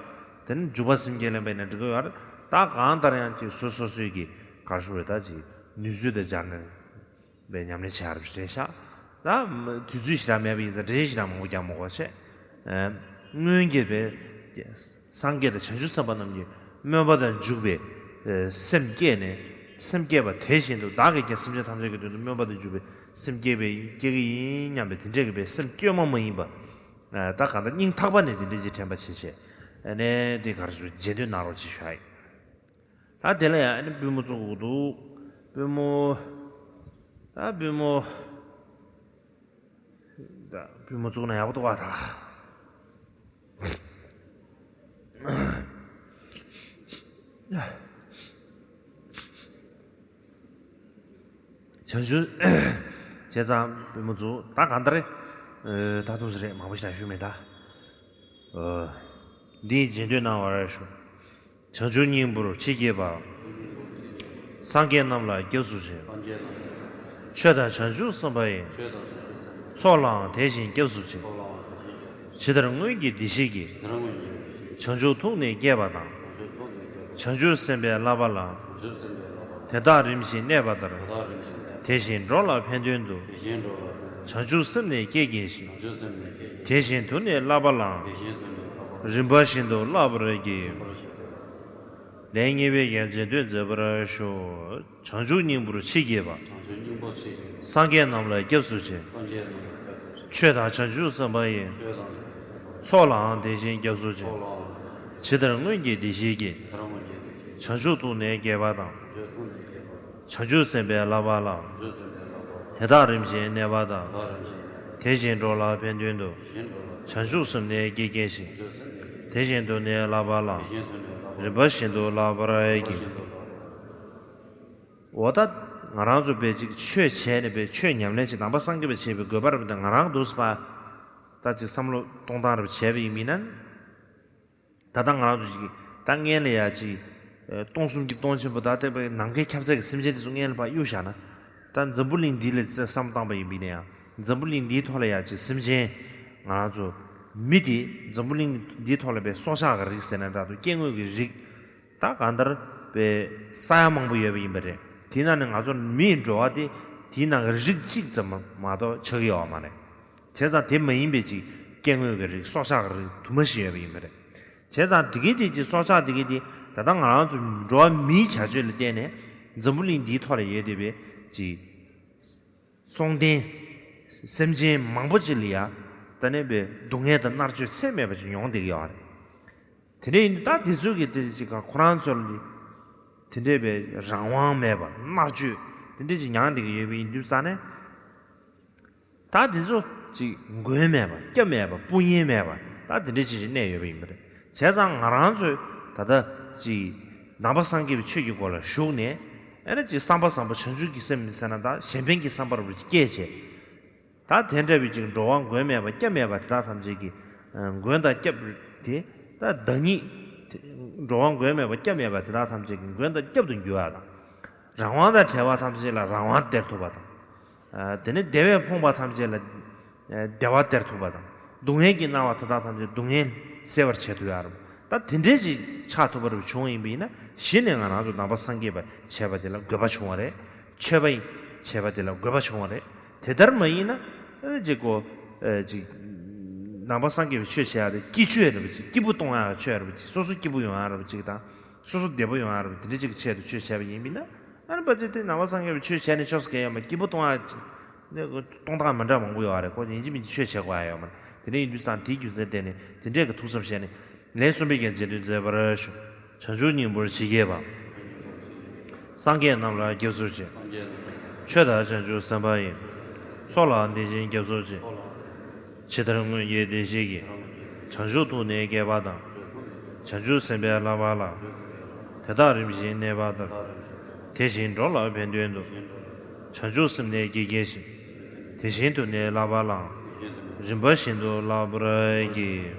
དེ་ནས་འཇུག་པ་སེམས་བསྐྱེད་ལེན་པ་ཡིན་ན་འགྲིག་གི་ཡོད་རེད། ད་གང་ལྟར་ཡང་ཅིག་སོ་སོ་སོའི་གི་ག་རེ་ཞུ་དགོས་རེད། ད་ཅིག་ནུས་ཚོད་དང་སྦྱར་ནས་པའི་ཉམས་ལེན་བྱེད་ཡག་རེད་ཤག་ད་དུས་ཚོད་ཞེ་དྲག་མེད་པ་ཡིན་ཙང་འགྲེལ་བཤད་ཞེ་དྲག་མང་པོ་རྒྱག་མི་དགོས་བྱས། སྔོན་གྱི་པའི་སངས་རྒྱས་དང་བྱང་ཆུབ་སེམས་དཔའ་རྣམས་ཀྱིས་སྨོན་པ་དང་འཇུག་པའི་སེམས་བསྐྱེད་ནས། སེམས་བསྐྱེད་པ་དེ་བཞིན་དུ་བདག་གིས་ཀྱང་སེམས་ཅན་ཐམས་ཅད་ཀྱི་དོན་དུ་སྨོན་པ་དང་འཇུག་པའི་སེམས་བསྐྱེད་པའི་བསྐྱེད་ཀྱི་ཡིན་སྙམ་པའི་དེ་འདྲས་ཀྱི་པའི་སེམས་བསྐྱོད་མ་མ་ཡིན་པ། ད་གང་ལྟར་སྙིང་ཐག་པ་ནས་དེ་འདྲས་ཅིག་དྲན་པ་བྱེད་བྱས། ཨ་ནས་དེ་ག་རེ་ཞུ་རྗེས་ཟློས་གནང་རོགས་ཅིག་ཞུ་ཡ་ཡིན། ད་དེ་ལ་ཡང་ཨ་ནི་པུས་མོ་བཙུགས་དགོས་འདུག་པུས་མོ། ད་པུས་མོ། ད་པུས་མོ་བཙུགས་ན་ཡག་པོ་འདུག་ག་ད། བྱང་ཆུབ། བྱས་ཙང་པུས་མོ་བཙུགས། ད་གང་ལྟར་རེད། ད་ཐུགས་སུ་རེད། མང་པོ་ཞིག་ཞུ་མེད་ད། འདིའི་རྗེས་ཟློས་གནང་བར་ཞུ། བྱང་ཆུབ་སྙིང་པོར་མཆིས་བསྐྱེད་པ། སངས་རྒྱས་རྣམས་ལ་སྐྱབས་སུ་མཆི། ཆོས་དང་བྱང་ཆུབ་སེམས་དཔའ་ཡི། ཚོགས་ལའང་དེ་བཞིན་སྐྱབས་སུ་མཆི། ཇི་ལྟར་སྔོན་གྱི་བདེ་གཤེགས་ཀྱིས། བྱང་ཆུབ་ཐུགས་ནི་བསྐྱེད་པ་དང་། བྱང་ཆུབ་སེམས་དཔའི་བསླབ་པ་ལ། དེ་དག་རིམ་བཞིན་གནས་པ་ལྟར། དེ་བཞིན་འགྲོ་ལ་ཕན་དོན་དུ། བྱང་ཆུབ་སེམས་ནི་བསྐྱེད་བགྱིད་ཤིང་། དེ་བཞིན་དུ་ནི་བསླབ་པ་ལའང་། རིམ་པ་བཞིན་དུ་བསླབ་པར་བགྱི། ལན་གཉིས་པའི་རྗེས་ཟློས་མཛད་པར་ཞུ། བྱང་ཆུབ་སྙིང་པོར་མཆིས་བསྐྱེད་པ། སངས་རྒྱས་རྣམས་ལ་སྐྱབས་སུ་མཆི། ཆོས་དང་བྱང་ཆུབ་སེམས་དཔའ་ཡི། ཚོགས་ལའང་དེ་བཞིན་སྐྱབས་སུ་མཆི། ཇི་ལྟར་སྔོན་གྱི་བདེ་གཤེགས་ཀྱིས། བྱང་ཆུབ་ཐུགས་ནི་བསྐྱེད་པ་དང་། བྱང་ཆུབ་སེམས་དཔའི་བསླབ་པ་ལ། དེ་དག་རིམ་བཞིན་གནས་པ་དང་། དེ་བཞིན་འགྲོ་ལ་ཕན་དོན་དུ། བྱང་ཆུབ་སེམས་ནི་བསྐྱེད་བགྱིད་ཤིང་། དེ་བཞིན་དུ་ནི་བསླབ་པ་ལ། རིམ་པ་བཞིན་དུ་བསླབ་པར་བགྱི། འོ་ད་ང་རང་ཚོ་པའི་ཅིག་ཆོས་བྱས་ནས་པའི་ཆོས་ཉམས་ལེན་བྱེད། ནང་པ་སངས་རྒྱས་པ་བྱེད་པའི་དགོས་པ་རེད་པ། ད་ང་རང་འདུག་སེ་ད་ཅིག་བསམ་བློ་གཏོང་སྟངས་རེ་བྱས་པ་ཡིན་མིན་ན། ད་ལྟ་ང་རང་ཚོ་ཅིག་ད་སྔོན་ལ་ཡ་ཅིག་སྟོང་གསུམ་གྱི་སྟོང་ཆེན་པོ་ད་ལྟ་པའི་ནམ་མཁའི་ཁྱབ་ཚད་ཀྱི་སེམས་ཅན་དེ་ཚོ་སྔོན་ལ་ཕར་གཡུག་བཞག་ན། ད་འཛམ་བུ་གླིང་འདི་ལ་བསམ་བཏང་པ་ཡིན་པ་ཡིན་ན་ཡང་། འཛམ་བུ་གླིང་འདིའི་ཐོག་ལ་ཡ་ཅིག་སེམས་ཅན་ང་རང་ཚོ་མི་དེ་འཛམ་བུ་གླིང་འདིའི་ཐོག་ལ་པའི་སྲོག་ཆགས་ཀྱི་རིགས་ཟེར་ན་འདྲ་འདུག་སྐྱེ་དངོས་ཀྱི་རིགས་ད་གང་ལྟར་པའི་ས་ཡ་མང་པོ་ཡོད་པ་ཡིན་པ་རེད། དེའི་ནང་ནས་ང་ཚོ་མིའི་འགྲོ་བ་དེ་དེའི་ནང་གི་རིགས་གཅིག་ཙམ་མ་གཏོགས་ཆགས་ཀྱི་ཡོད་མ་རེད། བྱས་ཙང་དེ་མ་ཡིན་པའི་ཅིག་སྐྱེ་དངོས་ཀྱི་རིགས་སྲོག་ཆགས་ཀྱི་རིགས་དུ་མ་ཞིག་ཡོད་པ་ཡིན་པ་རེད། བྱས་ཙང་དེ་གའི་དེ་ཅིག་སྲོག་ཆགས་དེ་གའི་དེ་ད་ལྟ་ང་རང་ཚོ་འགྲོ་བ་མིའི་བྱ་སྤྱོད་ལ་བརྟེན་ནས་འཛམ་བུ་གླིང་འདིའི་ཐོག་ལ་ཡོད་བསྡད་པའི་ཅིག་སྲོག་ལྡན་སེམས་ཅན་མང་པོ་ཅིག་ལ་ཡ་ད་ནི་པའི་སྡུག་བསྔལ་དང་མནར་གཅོད་ཚད་མེད་པ་ཅིག་མྱོང་བསྡད་ཀྱི་ཡོད་རེད། དེ་འདྲ་ཡིན་དུས་ད་དེ་ཚོ་གི་དེ་ཅིག་ག་ཁོ་རང་ཚོ་ལ་དེ་འདྲའི་པའི་རང་དབང་མེད་པ། མནར་གཅོད་དེ་འདྲ་ཅིག་མྱངས་བསྡད་ཀྱི་ཡོད་པ་ཡིན་དུས་ཙང་ནས། ད་དེ་ཚོ་ཅིག་མགོན་མེད་པ་སྐྱབས་མེད་པ་དཔུང་གཉེན་མེད་པ་ད་དེ་འདྲ་ཅིག་ཅིག་གནས་ཡོད་པ་ཡིན་པ་རེད། བྱས་ཙང་ང་རང་ཚོས་ད་ལྟ་ཅིག་ནང་པ་སངས་རྒྱས་པའི་ཆོས་ཀྱི་སྒོ་ལ་ཞུགས་ནས། ཨ་ནི་ཅིག་བསམ་པ་བཟང་པོ་བྱང་ཆུབ་ཀྱི་སེམས་ཟེར་ན་ད་གཞན་ཕན་གྱི་བསམ་པ་རུ་སྐྱེས་བྱས། ད་དེ་འདྲ་བའི་ཅིག་འགྲོ་བ་མགོན་མེད་པ་སྐྱབས་མེད་པ་དེ་དག་ཐམས་ཅད་ཀྱི་མགོན་དང་སྐྱབས་དེ། ད་བདག་ཉིད་འགྲོ་བ་མགོན་མེད་པ་སྐྱབས་མེད་པ་དེ་དག་ཐམས་ཅད་ཀྱི་མགོན་དང་སྐྱབས་ཏུ་འགྱུར་བ་དང་། རང་དབང་དང་བྲལ་བ་ཐམས་ཅད་ལ་རང་དབང་སྟེར་ཐུབ་པ་དང་། དེ་ནས་བདེ་བས་ཕོངས་པ་ཐམས་ཅད་ལ་བདེ་བ་སྟེར་ཐུབ་པ་དང་། སྡུག་བསྔལ་གྱིས་མནར་བ་དེ་དག་ཐམས་ཅད་སྡུག་བསྔལ་སེལ་བར་བྱེད་ཐུབ་ཡ་རུ། ད་དེ་འདྲས་ཅིག་ཆགས་ཐུབ་པ་རུ་བྱུང་བ་ཡིན་པ་ཡིན་ན། གཞི་ནས་ང་རང་ཚོ་ནང་པ་སངས་རྒྱས་པ་བྱས་པ་དེ་ལ་དགོས་པ་བྱུང་བ་རེད། ཆོས་པ་ཡིན་བྱས་པ་དེ་ལ་དགོས་པ་བྱུང་བ་རེད། དེ་ལྟར་མ་ཡིན་ན་ཨ་ནི་ཅིག་གོ། ཨ་ཅིག་ནང་པ་སངས་རྒྱས་པའི་ཆོས་བྱེད་ཡག་དེ་སྐྱིད་ཆོས་རེད་པ་ཅིག་སྐྱིད་པོ་གཏོང་ཡག་ཆོས་རེད་པ་ཅིག་སོ་སོ་སྐྱིད་པོ་ཡོང་ཡག་རེད་པ་ཅིག་དང་། སོ་སོ་བདེ་པོ་ཡོང་ཡག་རེད་པ་དེ་འདྲ་ཅིག་གི་ཆེད་དུ་ཆོས་བྱས་པ་ཡིན་པ་ཡིན་ན། ཨ་ནི་པ་ཅིག་དེ་ནང་པ་སངས་རྒྱས་པའི་ཆོས་བྱས་ནས་ཆོག་ས་གང་ཡོད་མ། སྐྱིད་པོ་གཏོང་ཡག་ཅིག་གཏོང་སྟངས་མི་འདྲ་མང་པོ་ཡོད་རེད། ཁོ་ཡིན་གཅིག་མིན་གཅིག་ཆོས་བྱེད་དགོས་ཡག་ཡོད་མ་རེད། དེ་འདྲ་ཡིན་དུས་ཙང་དེའི་རྒྱུ་མཚན་བརྟེན་ནས་དེ་འདྲས་ཀྱི་ཐུགས་བསམ་བཞེས་ནས། ལན་གསུམ་པའི་རྗེས་ཟློས་མཛད་པར་ཞུ། བྱང་ཆུབ་སྙིང་པོར་མཆིས་བསྐྱེད་པ། སངས་རྒྱས་རྣམས་ལ་སྐྱབས་སུ་མཆི། ཆོས་དང་བྱང་ཆུབ་སེམས་དཔའ་ཡི། ཚོགས་ལ་དེ་བཞིན་སྐྱབས་སུ་མཆི། ཇི་ལྟར་སྔོན་གྱི་བདེ་གཤེགས་ཀྱིས། བྱང་ཆུབ་ཐུགས་ནི་བསྐྱེད་པ་དང་། བྱང་ཆུབ་སེམས་དཔའི་བསླབ་པ་ལ། དེ་དག་རིམ་བཞིན་གནས་པ་ལྟར། དེ་བཞིན་འགྲོ་ལ་ཕན་དོན་དུ། བྱང་ཆུབ་སེམས་ནི་བསྐྱེད་བགྱིད་ཤིང་། དེ་བཞིན་དུ་ནི་བསླབ་པ་ལའང་། རིམ་པ་བཞིན་དུ་བསླབ་པར་བགྱི།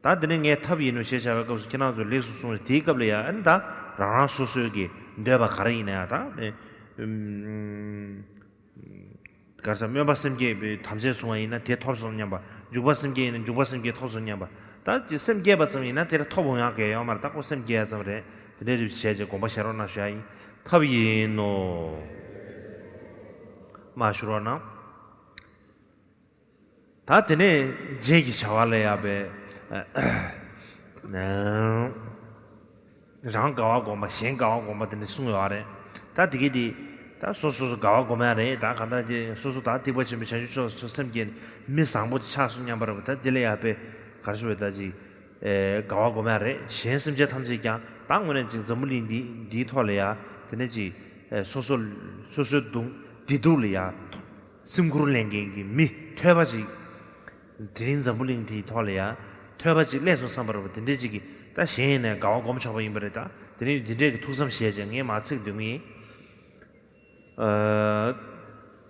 ད་འདི་ནི་ངའི་ཐབས་ཡིན་ནོ་ཞེས་བྱ་བའི་སྐབས་སུ་ཁྱེད་རང་ཚོས་ལེགས་སུ་གསུངས། དེའི་སྐབས་ལ་ཡང་ཨ་ནི་ད་རང་རང་སོ་སོའི་གི་འདོད་པ་ག་རེ་ཡིན་ན་ཡང་ད། ཨུམ། ག་རེ་ཟེར། སྨོན་པ་སེམས་བསྐྱེད་པའི་དམ་ཚིག་བཟུང་བ་ཡིན་ན་དེ་ཐོབ་སོང་སྙམ་པ། འཇུག་པ་སེམས་བསྐྱེད་ཡིན་ན་འཇུག་པ་སེམས་བསྐྱེད་ཐོབ་སོང་སྙམ་པ། ད་ཅི་སེམས་བསྐྱེད་པ་ཙམ་ཡིན་ན་དེ་ལ་ཐོབ་འོང་ཡག་གང་ཡང་ཡོད་མ་རེད། ད་ཁོ་སེམས་བསྐྱེད་ཡག་ཙམ་རེད། དེ་འདྲའི་རིགས་བྱས་བྱས་དགོངས་པ་བཞེས་རོགས་གནང་ཞུ་ཡ་ཡིན། ཐབས་ཡིན་ནོ། མར་ཞུ་རོགས་གནང་། ད་དེ་ནས་རྗེས་ཀྱི་བྱ་བ་ལ་ཡང་པས། རང་དགའ་བ་སྒོམ་པ། གཞན་དགའ་བ་སྒོམ་པ་དེ་འདྲ་གསུངས་ཡོད་རེད། ད་དེ་གི་དེ་ད་སོ་སོ་སོ་དགའ་བ་སྒོམ་ཡ་རེད། ད་གང་ལྟར་གྱི་སོ་སོ་ད་ཐེག་པ་ཆེན་པོའི་བྱང་ཆུབ་མཆོག་ཏུ་སེམས་བསྐྱེད་མི་བཟང་པོ་ཆགས་སོང་སྙམ་པ་རེད་པ། ད་དེ་ལ་ཡང་པས་ག་རེ་ཞུ་བས། ད་ཅིག་དགའ་བ་སྒོམ་ཡ་རེད། གཞན་སེམས་ཅན་ཐམས་ཅད་ཀྱང་ད་དངོས་གནས་ཅིག་འཛམ་བུ་གླིང་འདི་འདིའི་ཐོག་ལ་ཡང་དེ་ནས་ཅིག་སོ་སོ་སོ་སོའི་སྡུག་བདེ་སྡུག་ལ་ཡང་སེམས་ཁུར་ལེན་མཁན་གྱི་མི་ཐོས་པ་ཅིག་དེ་རིང་འཛམ་བུ་གླིང་འདིའི་ཐོག་ལ་ཡང་ཐོས་པ་ཅིག་སླེབས་སོང་བསམ་པ་རེད་པ། དེ་འདྲའི་ཅིག་གིས་ད་གཞན་ཡིན་ནའི་དགའ་བ་སྒོམ་ཆོག་པ་ཡིན་པ་རེད། ད་དེ་རིང་འདི་འདྲའི་གི་ཐུགས་བསམ་བཞེས་བྱས་ངས་མར་ཚིག་འདོན་གི་ཡིན། ཨ།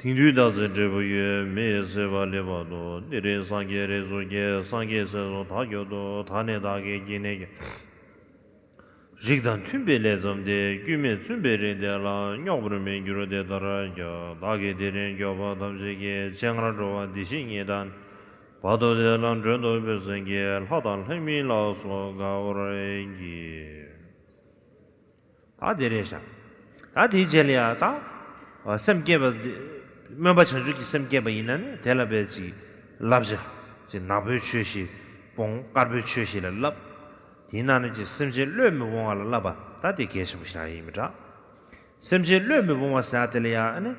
དེང་དུས་བདག་ཚེ་འབྲས་བུ་ཡོད། མི་ཡི་བྱེད་པ་ལེགས་པར་དུ། དེ་རིང་སངས་རྒྱས་རིགས་སུ་སྐྱེས། སངས་རྒྱས་ཚེ་སྲོག་མཐའ་གྱུར་ཏོ། ད་ནི་བདག་གིས་བགྱི་ནས་ཀྱང་། རིགས་དང་མཐུན་པའི་ལས་བརྩམས་ཏེ། སྐྱོན་མེད་བཙུན་པའི་རིགས་དེ་ལ། རྙོག་པར་མི་འགྱུར་དེ་ལྟར་བྱ། བདག་གིས་དེ་རིང་མགྱོགས་པ་ཐམས་ཅད་ཀྱི། སྤྱན་སྔར་འགྲོ་བ་འདི་ཞིག་རྙེད་དང་། བར་དུ་དེ་ལ་མགྲོན་དུ་བོས་ཟིན་གྱིས། ལྷ་དང་ལྷ་མིན་ལ་སོགས་དགའ་བར་བགྱི། ད་དེ་རེད་ཤག་ད་དེའི་རྗེས་ལ་ཡང་ད་སེམས་བསྐྱེད་པ། སྨོན་པ་བྱང་ཆུབ་ཀྱི་སེམས་བསྐྱེད་པ་ཡིན་ན་ནི་དེ་ལ་དཔེ་ཅིག་བསླབ་བྱ་ཅིག་ནག་པོའི་ཆོས་བཞི་སྤོང་། དཀར་པོའི་ཆོས་བཞི་ལ་བསླབ། དེའི་ནང་ནས་ཅིག་སེམས་ཅན་བློས་མི་སྤོང་བ་ལ་བསླབ་པ། ད་དེ་གལ་ཆེན་པོ་ཞིག་རང་ཡིན་མི་འདྲ། སེམས་ཅན་བློས་མི་སྤོང་བ་ཟེར་ཡ་དེ་ལ་ཡང་ཨ་ནི་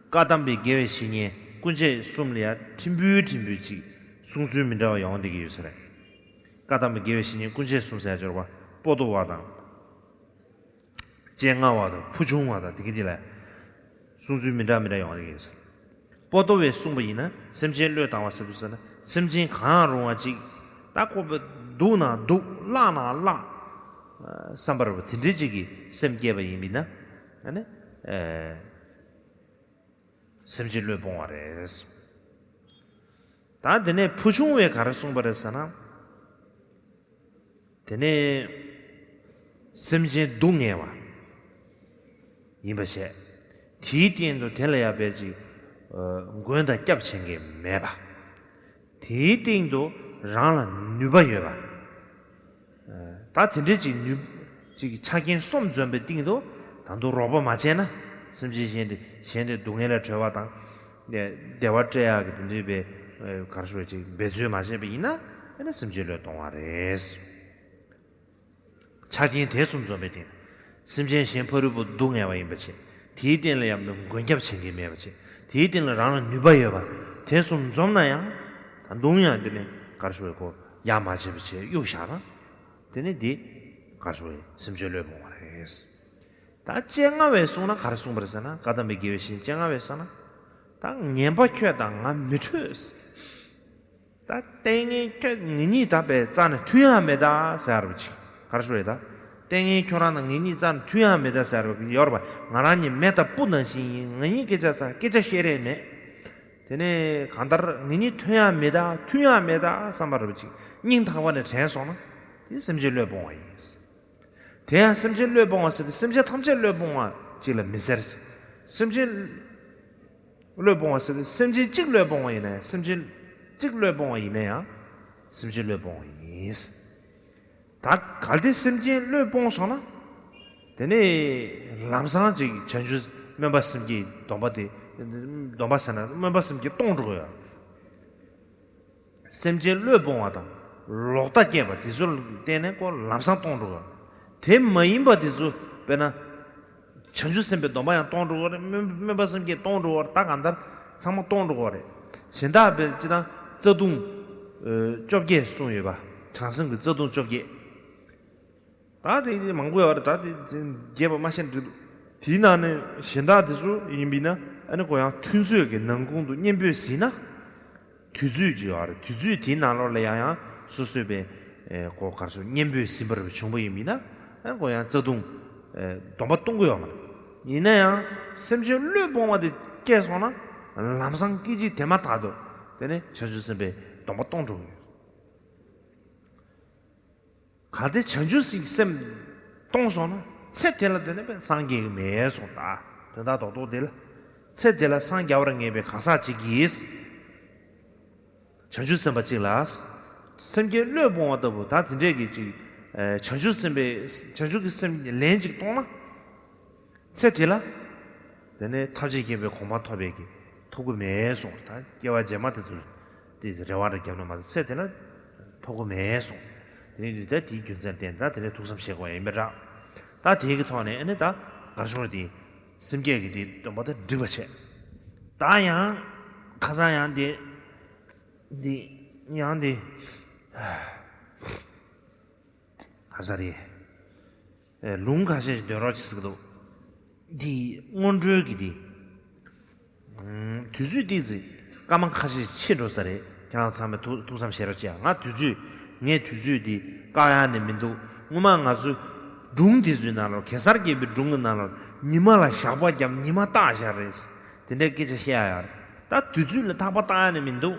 བཀའ་གདམས་པའི་དགེ་བའི་བཤེས་གཉེན་སྐུ་མཆེད་གསུམ་ལ་ཡང་ཕྲན་བུ་ཕྲན་བུ་ཅིག་གསུང་ཚུལ་མི་འདྲ་བ་ཡོང་བསྡད་ཀྱི་ཡོད་ས་རེད། བཀའ་གདམས་པའི་དགེ་བའི་བཤེས་གཉེན་སྐུ་མཆེད་གསུམ་ཟེར་ཡ་སྦྱོར་བ་པོ་ཏོ་བ་དང་། སྤྱན་སྔ་བ་དང་ཕུ་ཆུང་བ་དང་དེ་གི་དེ་ལ་གསུང་ཚུལ་མི་འདྲ་མི་འདྲ་ཡོང་བསྡད་ཀྱི་ཡོད་ས་རེད། པོ་ཏོ་བས་གསུངས་པ་ཡིན་ན་སེམས་ཅན་བློས་བཏང་བ་ཟེར་དུས་ཟེར་ན་སེམས་ཅན་གང་ཡང་རུང་བ་ཅིག་ད་ཁོ་པའི་སྡུག་ན་སྡུག་བརླག་ན་བརླག་བསམ་པ་རེད་པ། དེ་འདྲའི་ཅིག་གི་སེམས་བསྐྱེད་པ་ཡིན་པས་ན་ཨ་ནི་སེམས་ཅན་བློས་སྤོང་བ་རེད། ད་དེ་ནས་ཕུ་ཆུང་བས་ག་རེ་གསུངས་པ་རེད་ཟེར་ན། དེ་ནས་སེམས་ཅན་སྡུག་བསྔལ་བ་ཡིན་པ་བྱས། དེའི་སྟེང་དུ་དེ་ལ་ཡང་དཔེ་ཅིག་མགོན་དང་སྐྱབས་བྱེད་མཁན་མེད་པ། དེའི་སྟེང་དུ་རང་ལ་ནུས་པ་ཡོད་པ། ད་དེ་འདྲའི་ཅིག་ནུས་ཅིག་ཆ་རྐྱེན་གསུམ་འཛོམས་པའི་སྟེང་དུ་ད་དུང་རོགས་པ་མ་བྱས་ན་སེམས་ཅན་གཞན་དེ་གཞན་དེ་སྡུག་བསྔལ་ལས་གྲོལ་བ་དང་། བདེ་བ་སྤྲད་ཡག་གི་དེ་འདྲའི་པའི་ག་རེ་ཞུ་བ་ཅིག་འབད་རྩོལ་མ་བྱས་པ་ཡིན་ན་ཨ་ནི་སེམས་ཅན་བློས་གཏོང་བ་རེད། ཆ་རྐྱེན་དེ་གསུམ་འཛོམས་པའི་སྟེང་ན། སེམས་ཅན་གཞན་ཕ་རོལ་པོ་སྡུག་བསྔལ་བ་ཡིན་པ་བྱས། དེའི་སྟེང་ལ་ཡང་མགོན་སྐྱབས་བྱེད་མཁན་མེད་པ་བྱས། དེའི་སྟེང་ལ་རང་ལ་ནུས་པ་ཡོད་པ། དེ་གསུམ་འཛོམས་ན་ཡང་། ད་དུང་ཡང་དེ་ནས་ག་རེ་ཞུ་བའི་གོ་ཡ་མ་བྱས་པ་བྱས་གཡུག་བཞག་ན། དེ་ནི་འདི་ག་རེ་ཞུ་བའི་སེམས་ཅན་བློས་སྤོང་བ་རེད། ད་སྤྱན་སྔ་བས་གསུངས་ན་ག་རེ་གསུངས་པ་རེད་ཟེར་ན། བཀའ་གདམས་པའི་དགེ་བའི་བཤེས་གཉེན་སྤྱན་སྔ་བས་གསུངས་ན། ད་ངན་པ་ཁྱོད་དང་ང་མི་འཕྲོད། ད་ལྟས་ངན་ཁྱོད་ང་གཉིས་ད་པའི་རྩ་ནས་མཐུན་ཡང་མེད་ད་ཟེར་བ་ཅིག་ག་རེ་ཞུ་རེད་ད། ལྟས་ངན་ཁྱོད་རང་དང་ང་གཉིས་རྩ་ནས་མཐུན་ཡང་མེད་ད་ཟེར་བ་ཡོད་རེད་པ། ང་རང་གཉིས་མེ་དང་སྤུ་ནང་བཞིན་ཡིན། ང་གཉིས་སྐད་ཆ་ས་སྐད་ཆ་བཤད་རེས་མེད། དེ་ནས་གང་ལྟར་ང་གཉིས་མཐུན་ཡང་མེད་ད་མཐུན་ཡང་མེད་ད་བསམ་པ་རེད་པ་ཅིག་སྙིང་ཐག་པ་ནས་དྲན་སོང་ན་དེ་སེམས་ཅན་བློས་སྤོང་བ་ཡིན། དེ་ཡང་སེམས་ཅན་བློས་སྤོང་བ་ཟེར་དུས་སེམས་ཅན་ཐམས་ཅད་བློས་སྤོང་བ་ཅིག་ལ་མི་ཟེར། སེམས་ཅན་བློས་སྤོང་བ་ཟེར་དུས་སེམས་ཅན་གཅིག་བློས་སྤོང་བ་ཡིན་ན་ཡང་། སེམས་ཅན་གཅིག་བློས་སྤོང་བ་ཡིན་ན་ཡང་སེམས་ཅན་བློས་སྤོང་བ་ཡིན། ད་གལ་ཏེ་སེམས་ཅན་བློས་སྤོང་སོང་ན། དེ་ནས་ལམ་སང་ཅིག་བྱང་ཆུབ་སྨོན་པ་སེམས་བསྐྱེད་སྡོམ་པ་དེ། སྡོམ་པ་ཟེར་ན་སྨོན་པ་སེམས་བསྐྱེད་སྟོང་འགྲོ་གི་ཡོད། སེམས་ཅན་བློས་སྤོང་བ་དང་ལོག་ལྟ་སྐྱེས་པ་དེ་ཚོ་ལ་བརྟེན་ནས་ཁོ་ལམ་སང་སྟོང་འགྲོ་བ། དེ་མ་ཡིན་པ་དེ་ཚོ་དཔེར་ན། བྱང་ཆུབ་སེམས་དཔའི་སྡོམ་པ་ཡང་སྟོང་འགྲོ་བ་རེད། སྨོན་སྨོན་པ་སེམས་བསྐྱེད་སྟོང་འགྲོ་བ་རེད། ད་གང་ལྟར་ཚང་མ་སྟོང་འགྲོ་བ་རེད། གཞན་དག་དཔེར་སྤྱིར་བཏང་རྩ་ལྟུང་བཅོ་བརྒྱད་གསུངས་ཡོད་པ། བྱང་སེམས་ཀྱི་རྩ་ལྟུང་བཅོ་བརྒྱད། ད་དེ་མང་པོ་ཡོད་རེད། ད་དེ་རྒྱས་པ་མ་བཤད་འགྲིག་འདུག་དེའི་ནང་ནས་གཞན་དག་དེ་ཚོ་ཡིན་པས་ན་ཨ་ནི་ཁོ་ཡང་ཐུན་ཚོད་ཀྱི་ནང་ཁོངས་དུ་གཉེན་པོས་ཟིན་ན། དུས་ཚོད་ཅིག་ཡོད་རེད། དུས་ཚོད་དེའི་ནང་ལོགས་ལ་ཡང་ཡང་སོ་སོས་པའི་ཨེ་ཁོ་ག་རེ་ཟེར་གཉེན་པོས་ཟིན་པ་རེ་བྱུང་པ་ཡིན་པས་ན་ཨ་ནི་ཁོ་ཡང་རྩ་ལྟུང་ཨེ་སྡོམ་པ་གཏོང་གི་ཡོད་མ་རེད། ཡིན་ན་ཡང་སེམས་ཅན་བློས་སྤོང་བ་དེ་སྐྱེས་སོང་ན་ལམ་སང་སྐད་ཅིག་དེ་མ་ཐག་ཏུ་དེ་ནས་བྱང་ཆུབ་སེམས་དཔའི་སྡོམ་པ་གཏོང་འགྲོ་གི་ཡོད། གལ་ཏེ་བྱང་ཆུབ་སེམས་གཏོང་སོང་ན་ཚེ་དེ་ལ་དེ་ནས་པའི་སངས་རྒྱས་ཀྱི་མེད་སོང་ད། དོན་དག་རྡོག་རྡོག་དེ་ལ། ཚེ་དེ་ལ་སངས་རྒྱ་བར་ངེས་པའི་གང་ཟག་ཅིག་གིས། བྱང་ཆུབ་སེམས་དཔའ་གཅིག་ལ། སེམས་བསྐྱེད་བློས་སྤོང་བ་ལྟ་བུ་ད་དེ་འདྲས་ཀྱི་ཅིག་ཨེ། བྱང་ཆུབ་སེམས་དཔའི་བྱང་ཆུབ་ཀྱི་སེམས་ལན་ཅིག་གཏོང་ན། ཚེ་དེ་ལ། དེ་ནས་ཐམས་ཅད་མཁྱེན་པའི་གོ་འཕང་ཐོབ་པའི་གི་ཐོབ་ཀྱི་མེད་གསུངས། ད་སྐྱེ་བ་རྗེས་མ་དེ་ཚོ་དེ་རེ་བ་རེ་བརྒྱབ་ན་མ་གཏོགས་ཚེ་དེ་ལ་ཐོབ་ཀྱི་མེད་གསུངས། དེ་ནས་ད་དེའི་རྒྱུ་མཚན་བསྟན། ད་དེ་ནས་ཐུགས་བསམ་བཞེས་དགོས་ཡིན་པའི་ར། ད་དེའི་གི་ཐོག་ནས་ཨ་ནི་ད་གར་ཤོར་དེ་སེམས་བསྐྱེད་ཀྱི་དེ་སྟོན་པ་དེ་འགྲིག་པ་བྱས། ད་ཡང་ཁ་སང་ཡང་དེ་འདི་ཡང་དེ་ཧ་ས་རེད། ཨེ། ལུང་ཁ་ཤས་ཤིག་འདོན་རོགས་བྱེད་ཟེར་གི་འདུག་འདི་སྔོན་འགྲོའི་གི་འདི། ཨུམ། དུས་ཚོད་ཏིག་ཙི་སྐར་མ་ཁ་ཤས་ཤིག་ཕྱིན་འགྲོ་ས་རེད། ཁྱེད་རང་ཚང་མས་ཐུགས་ཐུགས་བསམ་བཞེས་རོགས་བྱེད་ཨ། ང་དུས་ཚོད་ངས་དུས་ཚོད་འདི་བཀག་ཡག་ནི་མི་འདུག་སྔོན་མ་ང་ཚོའི་སྒྲུང་དེ་ཚོའི་ནང་ལ། གེ་སར་རྒྱལ་པོའི་སྒྲུང་གི་ནང་ལ་ཉི་མ་ལ་ཞགས་པ་བརྒྱབ། ཉི་མ་བཏགས་བཞག་རེད། དེ་འདྲའི་སྐད་ཆ་བཤད་ཡག་ཡོད་རེད། ད་དུས་ཚོད་ལ་ཐག་པ་བཏགས་ཡག་ནི་མི་འདུག་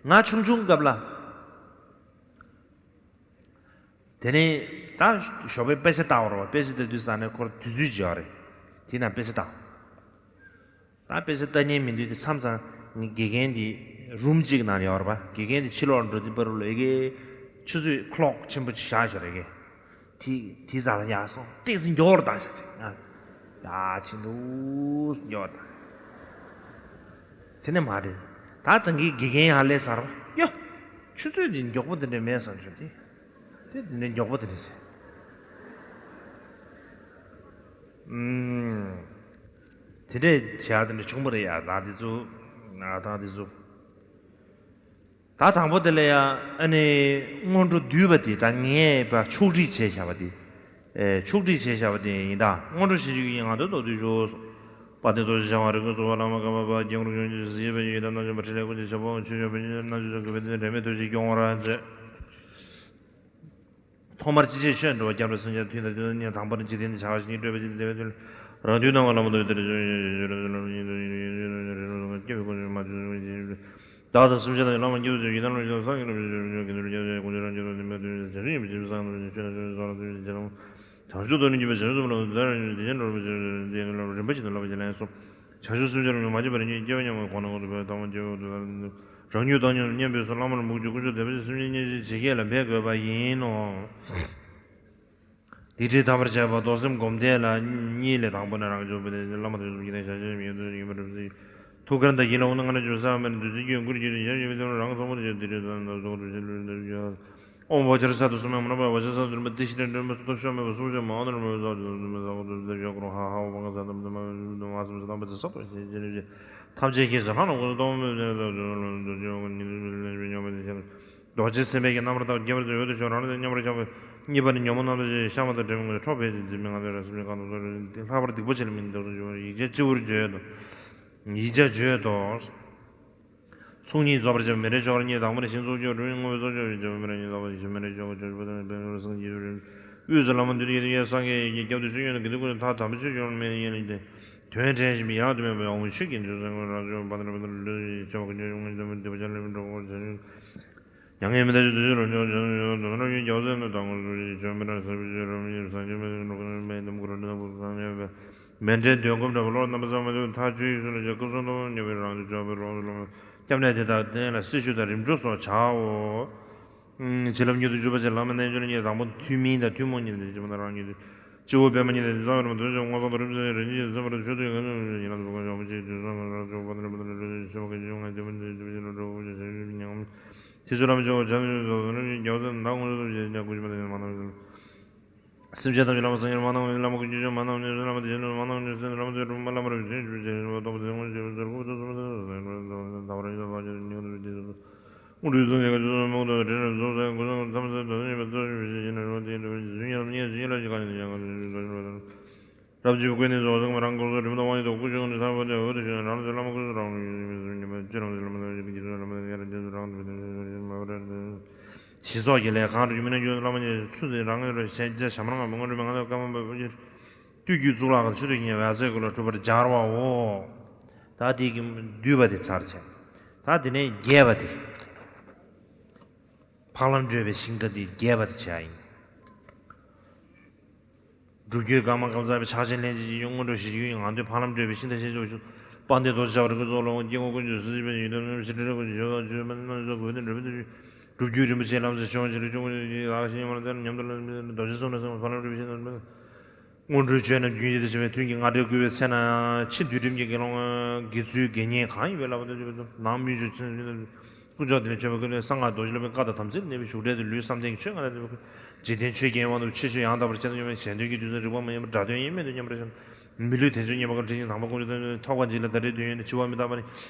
ང་ཆུང་ཆུང་སྐབས་ལ། དེ་ནས་ད་ཞོགས་པའི་དཔེ་ཆ་ལྟ་བར་བ། དཔེ་ཆ་ལྟ་དུས་ས་ནས་ཁོར་དུས་ཚོད་ཅིག་ཡོད་རེད། དེ་ནང་དཔེ་ཆ་ལྟ། ད་དཔེ་ཆ་ལྟ་མཁན་མི་འདུག་དེ་མཚམས་མཚམས་ངའི་དགེ་རྒན་དེ་རུམ་གཅིག་ནང་ཡོད་རེད་པ། དགེ་རྒན་དེ་ཕྱི་ལོགས་འགྲོ་དུས་བར་ལ་ཨེ་གེ་ཆུ་ཚོད་ཁ་ལོག་ཆེན་པོ་ཅིག་བཞག་ཞོར་ཨེ་གེ་དེ་དེ་ཙམ་ལ་ཡར་སོང་། ཏོག་ཙམ་མགྱོགས་རུ་བཏང་བཞག་ཅིག་ཨ། ཡ་ཆེན་འདུག་མགྱོགས་བཏང་། དེ་ནས་མ་རེད། ད་ད་གིན་དགེ་རྒན་ཡར་སླེབས་ཚར་བ། ཡ། ཆུ་ཚོད་འདི་མགྱོགས་པོ་དེ་འདྲ་མེད་བསམ་བྱུང་། དེ་དེ་འདི་འདྲ་མགྱོགས་པོ་དེ་འདྲ་བྱས། ཨུམ། དེ་འདྲས་བྱས་དེ་འདྲ་བྱུང་བ་རེད་ཡ། ད་དེ་ཚོ་ང་ད་དེ་ཚོ། ད་དང་པོ་དེ་ལ་ཡ་ཨ་ནི་སྔོན་འགྲོ་བསྡུས་པ་དེ། ད་ངས་ཕར་ཕྱོགས་སྒྲིག་བྱས་བཞག་པ་དེ། ཨེ། ཕྱོགས་སྒྲིག་བྱས་བཞག་པ་དེ་ཡིན། ད་སྔོན་འགྲོ་བྱེད་རྒྱུ་ཡིན། ང་དོན་དུ་དུས་ཞོག་སོ། དཔལ་ལྡན་རྡོ་རྗེ་འཆང་དབང་རིག་པའི་གཙུག་ལག་བླ་མ་ཀརྨ་པ་སྐྱེས་བུ་ཡོངས་ཀྱི་གཟི་བརྗིད་པའི་ཡི་དམ་རྣམ་འབྱོན་པ་འཕྲིན་ལས་ཀུན་གྱི་ཞབས་པད་ཆོས་སྐྱོང་བའི་རྣལ་འབྱོར་ཚོགས་ཀྱི་དེ་ནས་འབྲལ་མེད་ཐུགས་རྗེས་སྐྱོང་བར་མཛོད། ཐོག་མར་སྤྱི་བྱེ་ཆོས་འགྲོ་བ་སྐྱབས་རེ་སེམས་ཅན་མཐུན་དང་མཐུན་ནས་དང་པོར་འཇིག་རྟེན་འདི་བྱ་བ་ཞིག་སྤྲོས་པའི་ཕྱིར་དེ་བས་དོན་རང་དུས་སྣང་བ་ལ་མ་ལྟོས་པའི་དེར་བྱོན་ཞེས་ཞུ་རེ་ལ་ཉིད་དུ་ཡིན་དུ་ཡིན་དུ་ཡིན་དུ་ཡིན་དུ་ཡིན་དུ་ཡིན་དུ་ཡིན་དུ་ཡིན་དུ་ཡིན་དུ་ཡིན་དུ་ཡིན་དུ་ཡིན་དུ་ཡིན་དུ་ཡིན་དུ་ཡིན་དུ་ཡིན་དུ་ཡིན་བདག་དང་སེམས་ཅན་རྣམས་ཀྱི་བླ་མ་སྐྱེས་བུ་ཆེན་ཡི་དམ་ལ་ཡོད་ཚང་གི་རིན་པོ་ཆེ་རིན་ཆེན་དགེ་འདུན་གྱི་སྐྱབས་གཅིག་དགོངས་ཆེན་རང་རྒྱལ་དང་ནུས་མེད་དོན་ཆེན་བྱང་ཆུབ་ཡིན་པའི་བྱིན་པའི་སངས་རྒྱས་ཆོས་དང་ཆོས་ཀྱི་སོགས་ལ་བརྩོན་འགྲུས་ཀྱི་རྒྱལ་ལམ་བྱང་ཆུབ་ཏུ་ནི་འགྱུར་བའི་བྱང་ཆུབ་སེམས་ལ་འདི་ཉིད་ལ་རིམ་པ་བཞིན་དུ་བསླབ་པའི་ལན་གསུམ། བྱང་ཆུབ་སེམས་བསྐྱེད་རང་བཞིན་མ་སྐྱེས་པ་རིན་ཆེན་སྐྱེ་བ་མྱ་ངན་གོང་ན་འོག་ཏུ་འཕེལ་བའི་ཐབས་ལམ་སྐྱེ་བོ་དུ་རང་རྒྱུད་བཏང་སྙོམས་སྙན་པའི་སོ་བླ་མར་འབུལ་རྒྱུ་དཀོན་མཆོག་དེ་བཞིན་སེམས་ཅན་སྙན་ཞེན་ཇི་སྐད་ལ་འབད་དགོས་པ་ཡིན་ནོ། སྡིག་སྒྲིབ་དག་པར་བྱེད་པ་རྡོར་སེམས་སྒོམ་བཟླས་ལ་གཉིས་ལས། དང་པོ་ནི་རང་བྱུང་བ་སྟེ་བླ་མ་དེ་ཚོ་ཇི་ལྟར་བྱ་བྱེད་མི་ཡོད་དུ་ཡིན་པར་རིམ་གྱིས་ཐུགས་ཀར་དང་ཡིད་ལ་འོང་ན་སྔར་ནས་བྱུང་ས་མེད་དུས་ཚིག་རྒྱུན་བསྐུལ་གྱི་དུས་ཞབས་ཀྱི་མི་དོན་རང་གི་ཚོགས་མ་དེ་ཡོད་དེ་རེད། དོན་དམ་གཙོ་བོ་དུ་ཞེས་ལུས་འདེབས་ཀྱི། ཨོཾ་ཝ་ཇར་ས་ཏུ་སུ་མེ་མ་ན་པ་ཝ་ཇར་ས་ཏུ་རིམ་པ་ཏི་ཤི་ཏྲ་འདྲེན་པ་སུ་ཏོ་ཤོ་མེ་བ་སུ་ཤ་མ་ཨོ་ན་ར་མ་ཝ་ས་ཏུ་སུ་མེ་ས་གོ་ཏུ་ཏ་ཤོ་ཀ་རོ་ཧ་ཧ་ཝ་བ་ང་ས་ཏམ་ཏ་མ་ཝ་ཏུ་མ་ས་ཏམ་ཏ་མ་ཝ་ཏུ་ས་པ་ཤེ་ཇེ་ལེ་ཇེ། ཐམས་ཅད་ཀྱི་ཟ་ལྷ་ནོ་གོ་ཏོ་མེ་ཏེ་ཏ་ཏུ་ལོ་ཏུ་ཏུ་ཉི་ཏུ་ལེ་ཉོ་མེ་ཏེ་ཤ། རྡོ་རྗེ་སེམས་དཔའི་གི་རྣམ་པར་དག་རྒྱས་པར་མཛད་འོད་དུ་ཤོར་རང་ལ་མཉམ་པར་བཞག་པའི་གཉིས་པ་ནི་ཉོན་མོངས་རྣམ་དག་ཅན་ཤ་མ་དང་འབྲེལ་བའི་ངོ་ཚ་འཕྲོག་ཕལ་ཆེར་འཛིན་མི་ང་དོན་ར་སེམས་ཅན་གང་དུ་གསོ་རེ་ལྷག་པར་སྡིག་པ་ཆེ་ལ་མི་འདོད་སོགས་བྱུང་བར་ཡིག་བརྒྱ་སྤྱི་བོར་བརྗོད་དོ། ཡིག་བརྒྱ་བརྗོད་དོ། ཚོགས་གཉིས་རྫོགས་པར་བྱེད་པ་མེ་རེ་ཆོ་ག་གཉིས། དང་པོ་ནི་ཞིང་ཚོགས་སྐྱོང་རིམ་བཞིན་བསྔོ་བའི་ཚོགས་སྐྱོང་བའི་བྱེད་པ་མེ་རེ་གཉིས། རྫོགས་པ་ཞིང་མེ་རེ་ཆོ་ག་བརྗོད་པ་དང་པའི་ངོར་སངས་རྒྱས་རིམ། དབུས་སུ་བླ་མ་འདུས་ཏེ་ཡེ་དུ་ཡེ་སངས་རྒྱས་ཀྱི་སྐྱབས་དུ་ཆོས་སྐྱོང་དང་དགེ་འདུན་ཀུན་ཏུ་ཐར་དམ་པའི་ཆོས་སྐྱོང་མེ་ཡེ་ལེ་ཏེ། དོན་དྲན་བཞིན་པའི་ཡང་དུ་མེད་པའི་འོག་མིན་ཆོས་ཀྱི་འདུན་སར་མངོན་རང་བྱུང་བ་དང་ལུས་ཆེ་བ་ཀུན་ཆེ་ཡོངས་ཀྱི་འདུན་པ་འདི་པ་ཆ་ལེགས་པའི་འགྲོ་སྒོ་བྱ་ཆུང་། མྱ་ངན་མི་འདའ་ཞིང་དུས་གསུམ་རང་བྱུང་བྱང་ཆུབ་ཡོད་དོ་ནོར་གྱི་རྒྱལ་བ་སྲས་དང་དང་པོ་སུ་ཞིག་བྱོན་པའི་རང་ཟབ་ཀྱི་ཆོས་རང་ཉིད་སངས་རྒྱས་མེད་ཀུན་རོ་ནི་དམ་ཀུན་རོ་ནི་དམ་ཀུན་རང་ཉིད་པའི་མེ་འདྲའི་འདོད་སྒོམ་འདྲ་བ་བློར་རྣམ་པ་ཚང་མ་དུ་མཐའ་ཆོས་ཡིག་གསུམ་ལ་བྱ་སྐུ་གསུང་ཐུགས་མཉམ་པའི་རང་དུ་འཇོག་པའི་རོགས་སུ་ལོངས་སྐྱབས་གནས་དེ་དག་རྟེན་ལ་སྲི་ཞུ་དང་རིམ་གྲོ་སོགས་བྱའོ། བྱིན་རླབས་མྱུར་དུ་འཇུག་པ་ཕྱིར་བླ་མ་རྣལ་འབྱོར་གཉིས་དང་པོ་ཐུན་མིན་དང་ཐུན་མོང་གཉིས་ཏེ་སྤྱི་བོ་ན་རང་ཉིད་དུ། སྤྱི་བོ་པདྨ་ཉིད་དུ་རྩ་བའི་རིམ་པ་དོན་བྱེད་མངོན་སངས་རྡོ་རིམ་བཞིན་རིན་ཆེན་གྱི་སེམས་དཔར་ཆོས་སྡུད་ཡོན་ཏན་ཡིན་ལ་འདུ་ཁ་བྱང་བུ་གཅིག་དུས་གསུམ་ལ་རབ་འཇོག་པ་དང་རིམ་པ་དང་ལུས་དང་ཤེས་པ་གང་ཅི་ཡོང་ངེས་དེ་མི་འདུག་དེ་བཞིན་དུ་འགྲོ་བ་ཀུན་གྱི་སེམས་ཤེས་པའི་ཉམས། དེ་ཚུལ་བླ་མ་མཆོག་བྱང་ཆུབ་ཀྱི་ཐོག་ཏུ་རིམ་བཞིན་རྒྱལ་བ་སྲས་དང་དགོངས་སུ་བཞེས་ཀྱང་སྐུ་ཕྱི་མ་དང་མ་དང་སེམས་ཅན་ཐམས་ཅད་བླ་མ་སངས་རྒྱས་མ་གནང་བ་ཉིད་བླ་མ་ཀུན་གྱི་མཆོག་མ་གནང་བ་ཉིད་བླ་མ་དེ་བཞིན་དུ་མ་གནང་བ་ཉིད་སེམས་བླ་མ་དེ་སྒྲུབ་པ་བླ་མ་རབ་ཏུ་བྱུང་བའི་ཆོས་ཅན་རྟོགས་པ་དེ་དངོས་གཞི་བཟོད་པ་ཟེར་དགུ་པོ་དེ་གསུམ་པ་དེ་ཟེར་དགུ་པོ་དེ་གསུམ་པ་དེ་དངོས་གྲུབ་ཚུལ་ཡང་དུ་མུག་དང་དྲི་རབ་རྫོགས་སའི་སྐུ་གསུང་ཐམས་ཅད་དོན་ཡིན་པ་ཚོལ་ཞིང་ཞིག་ནས་རོ་དེའི་འགྲོ་བའི་རྗེས་སུ་ཉེ་རབས་ཉེ་ཞིང་ལ་ཞིག་གང་ཡིན་ཡང་གང་ཞིག་དོན་ཡིན་པ་དང་། རབ་བྱེད་པའི་སྐུ་ནི་གཟུགས་སམ་རང་གོང་སོགས་རིམ་དང་དབང་ཡོད་དོ། སྐུ་གཞུང་ནི་ཐར་པ་དེ་འོད་དུ་ཤོར་རང་ལུས་བླ་མ་སྐུ་གསུང་རང་ལུས་ཡོད་མི་གསུང་ཉམས་པ་ཅི་རང་ཚུལ་བླ་མ་ཐར་པ་ཅི་གི་རྒྱུད་དུ་བླ་མ་ཐར་པ་ཡར་རྒྱས་སུ་རང་དུ་བུད་དོ་ཞེས་སོགས་ཀྱི་ལས་གང་རུང་མི་སྣང་རྒྱུ་བླ་མ་ཉིད་ཚུལ་དེ་རང་ངོས་ར་ཞེན་ཆ་ཞམ་རང་མི་མངོན་རུ་མི་ང་ཚོ་ཀ་མ་པ་བུ་ཉིད་བཏུས་རྒྱུད་གཙུག་ལག་གི་ཆུ་ཐིགས་ཉེ་བའི་ཚེ་ཀུན་ལ་གྲུབ་པར་སྦྱར་བའོ། ད་དེ་གི་བསྡུས་པ་དེ་ཚར་བྱས། ད་དེ་ནས་རྒྱས་པ་དེ། འཕགས་ལམ་བགྲོད་པའི་ཤིང་རྟ་འདི་རྒྱས་པར་བྱ་ཡིན། སྒྲུབ་བརྒྱུད་ཀརྨ་ཀཾ་ཚང་པའི་ཕྱག་ཆེན་ལྷན་ཅིག་སྐྱེས་སྔོན་འགྲོ་ཞེས་བརྗོད་ཡོད། ང་ཚོས་འཕགས་ལམ་བགྲོད་པའི་ཤིང་རྟ་ཞེས་བརྗོད་ཞུ། དཔལ་ལྡན་རྡོ་རྗེ་འཆང་དབང་རིག་པའི་གཙུག་ལག་ཁང་། དཀྱིལ་འཁོར་ཀུན་གྱི་སྲིད་ཞིའི་དཔལ་ཡོན་ཏན་ཕྱི་དྲིལ་ཀུན་གྱི་ཞབས་ལ་བརྗོད་པ་རྣམས་སུ་གོ་དོན་འགྲུབ་པའི་ཐུགས་རྗེ། སྒྲུབ་བརྒྱུད་རིན་པོ་ཆེ་ལམ་སེང་ཆོས་དབང་ཆེན་པོའི་སྐྱབས་མགོན་ཡིན་ལགས་ཤིང་མ་ལ་དེར་ཉམས་དང་ལ་རྡོ་རྗེ་གསུང་རབ་གསང་བ་ཕ་ལམ་རིན་པོ་ཆེ་རྣམས་སྔོན་འགྲོའི་ཆོས་རྣམས་རྒྱུན་གྱི་དེ་བྱེད་པའི་དོན་གྱི་སྔ་འགྲེལ་བསྐུལ་བའི་ཚེ་ན་ཕྱི་འདུལ་ཁྲིམས་ཀྱི་དགེ་སློང་དགེ་ཚུལ་དགེ་བསྙེན་གང་ཡིན་པའི་བསླབ་པ་དང་བཅས་པའི་ནང་མི་ཆོས་ཆེན་དཀོན་མཆོག་དེ་ལས་མཆོད་པ་ཀུན་ལས་གསང་སྔགས་རྡོ་རྗེ་སློབ་དཔོན་བཀའ་དང་དམ་ཚིག་ལ་གནས་པའི་བཞུགས་གྲལ་དུ་ལུས་བསམ་གཏན་གྱི་ཆོས་ལྔ་ལ་གནས་པའི་འཇིག་རྟེན་ཆོས་བརྒྱད་དབང་དུ་ཕྱི་ཆོས་ཡང་དག་པར་སྤྱད་དང་སྙོམས་པའི་ཞལ་འདོན་གྱི་དུས་སུ་རིག་པ་མ་ཡིན་པ་སྒྲ་དོན་ཡིན་མིན་དུ་མཉམ་པར་བཞག་ནས། མི་ལུས་དལ་འབྱོར་རྙེད་པ་ཀུན་དྲིན་ཅན་དམ་པ་དཀོན་མཆོག་དང་ཐོབ་པར་བགྱིད་ལ་ད་རེས་དུས་ཡུན་ནི་འཆི་བ་མི་རྟག་པ་ནི་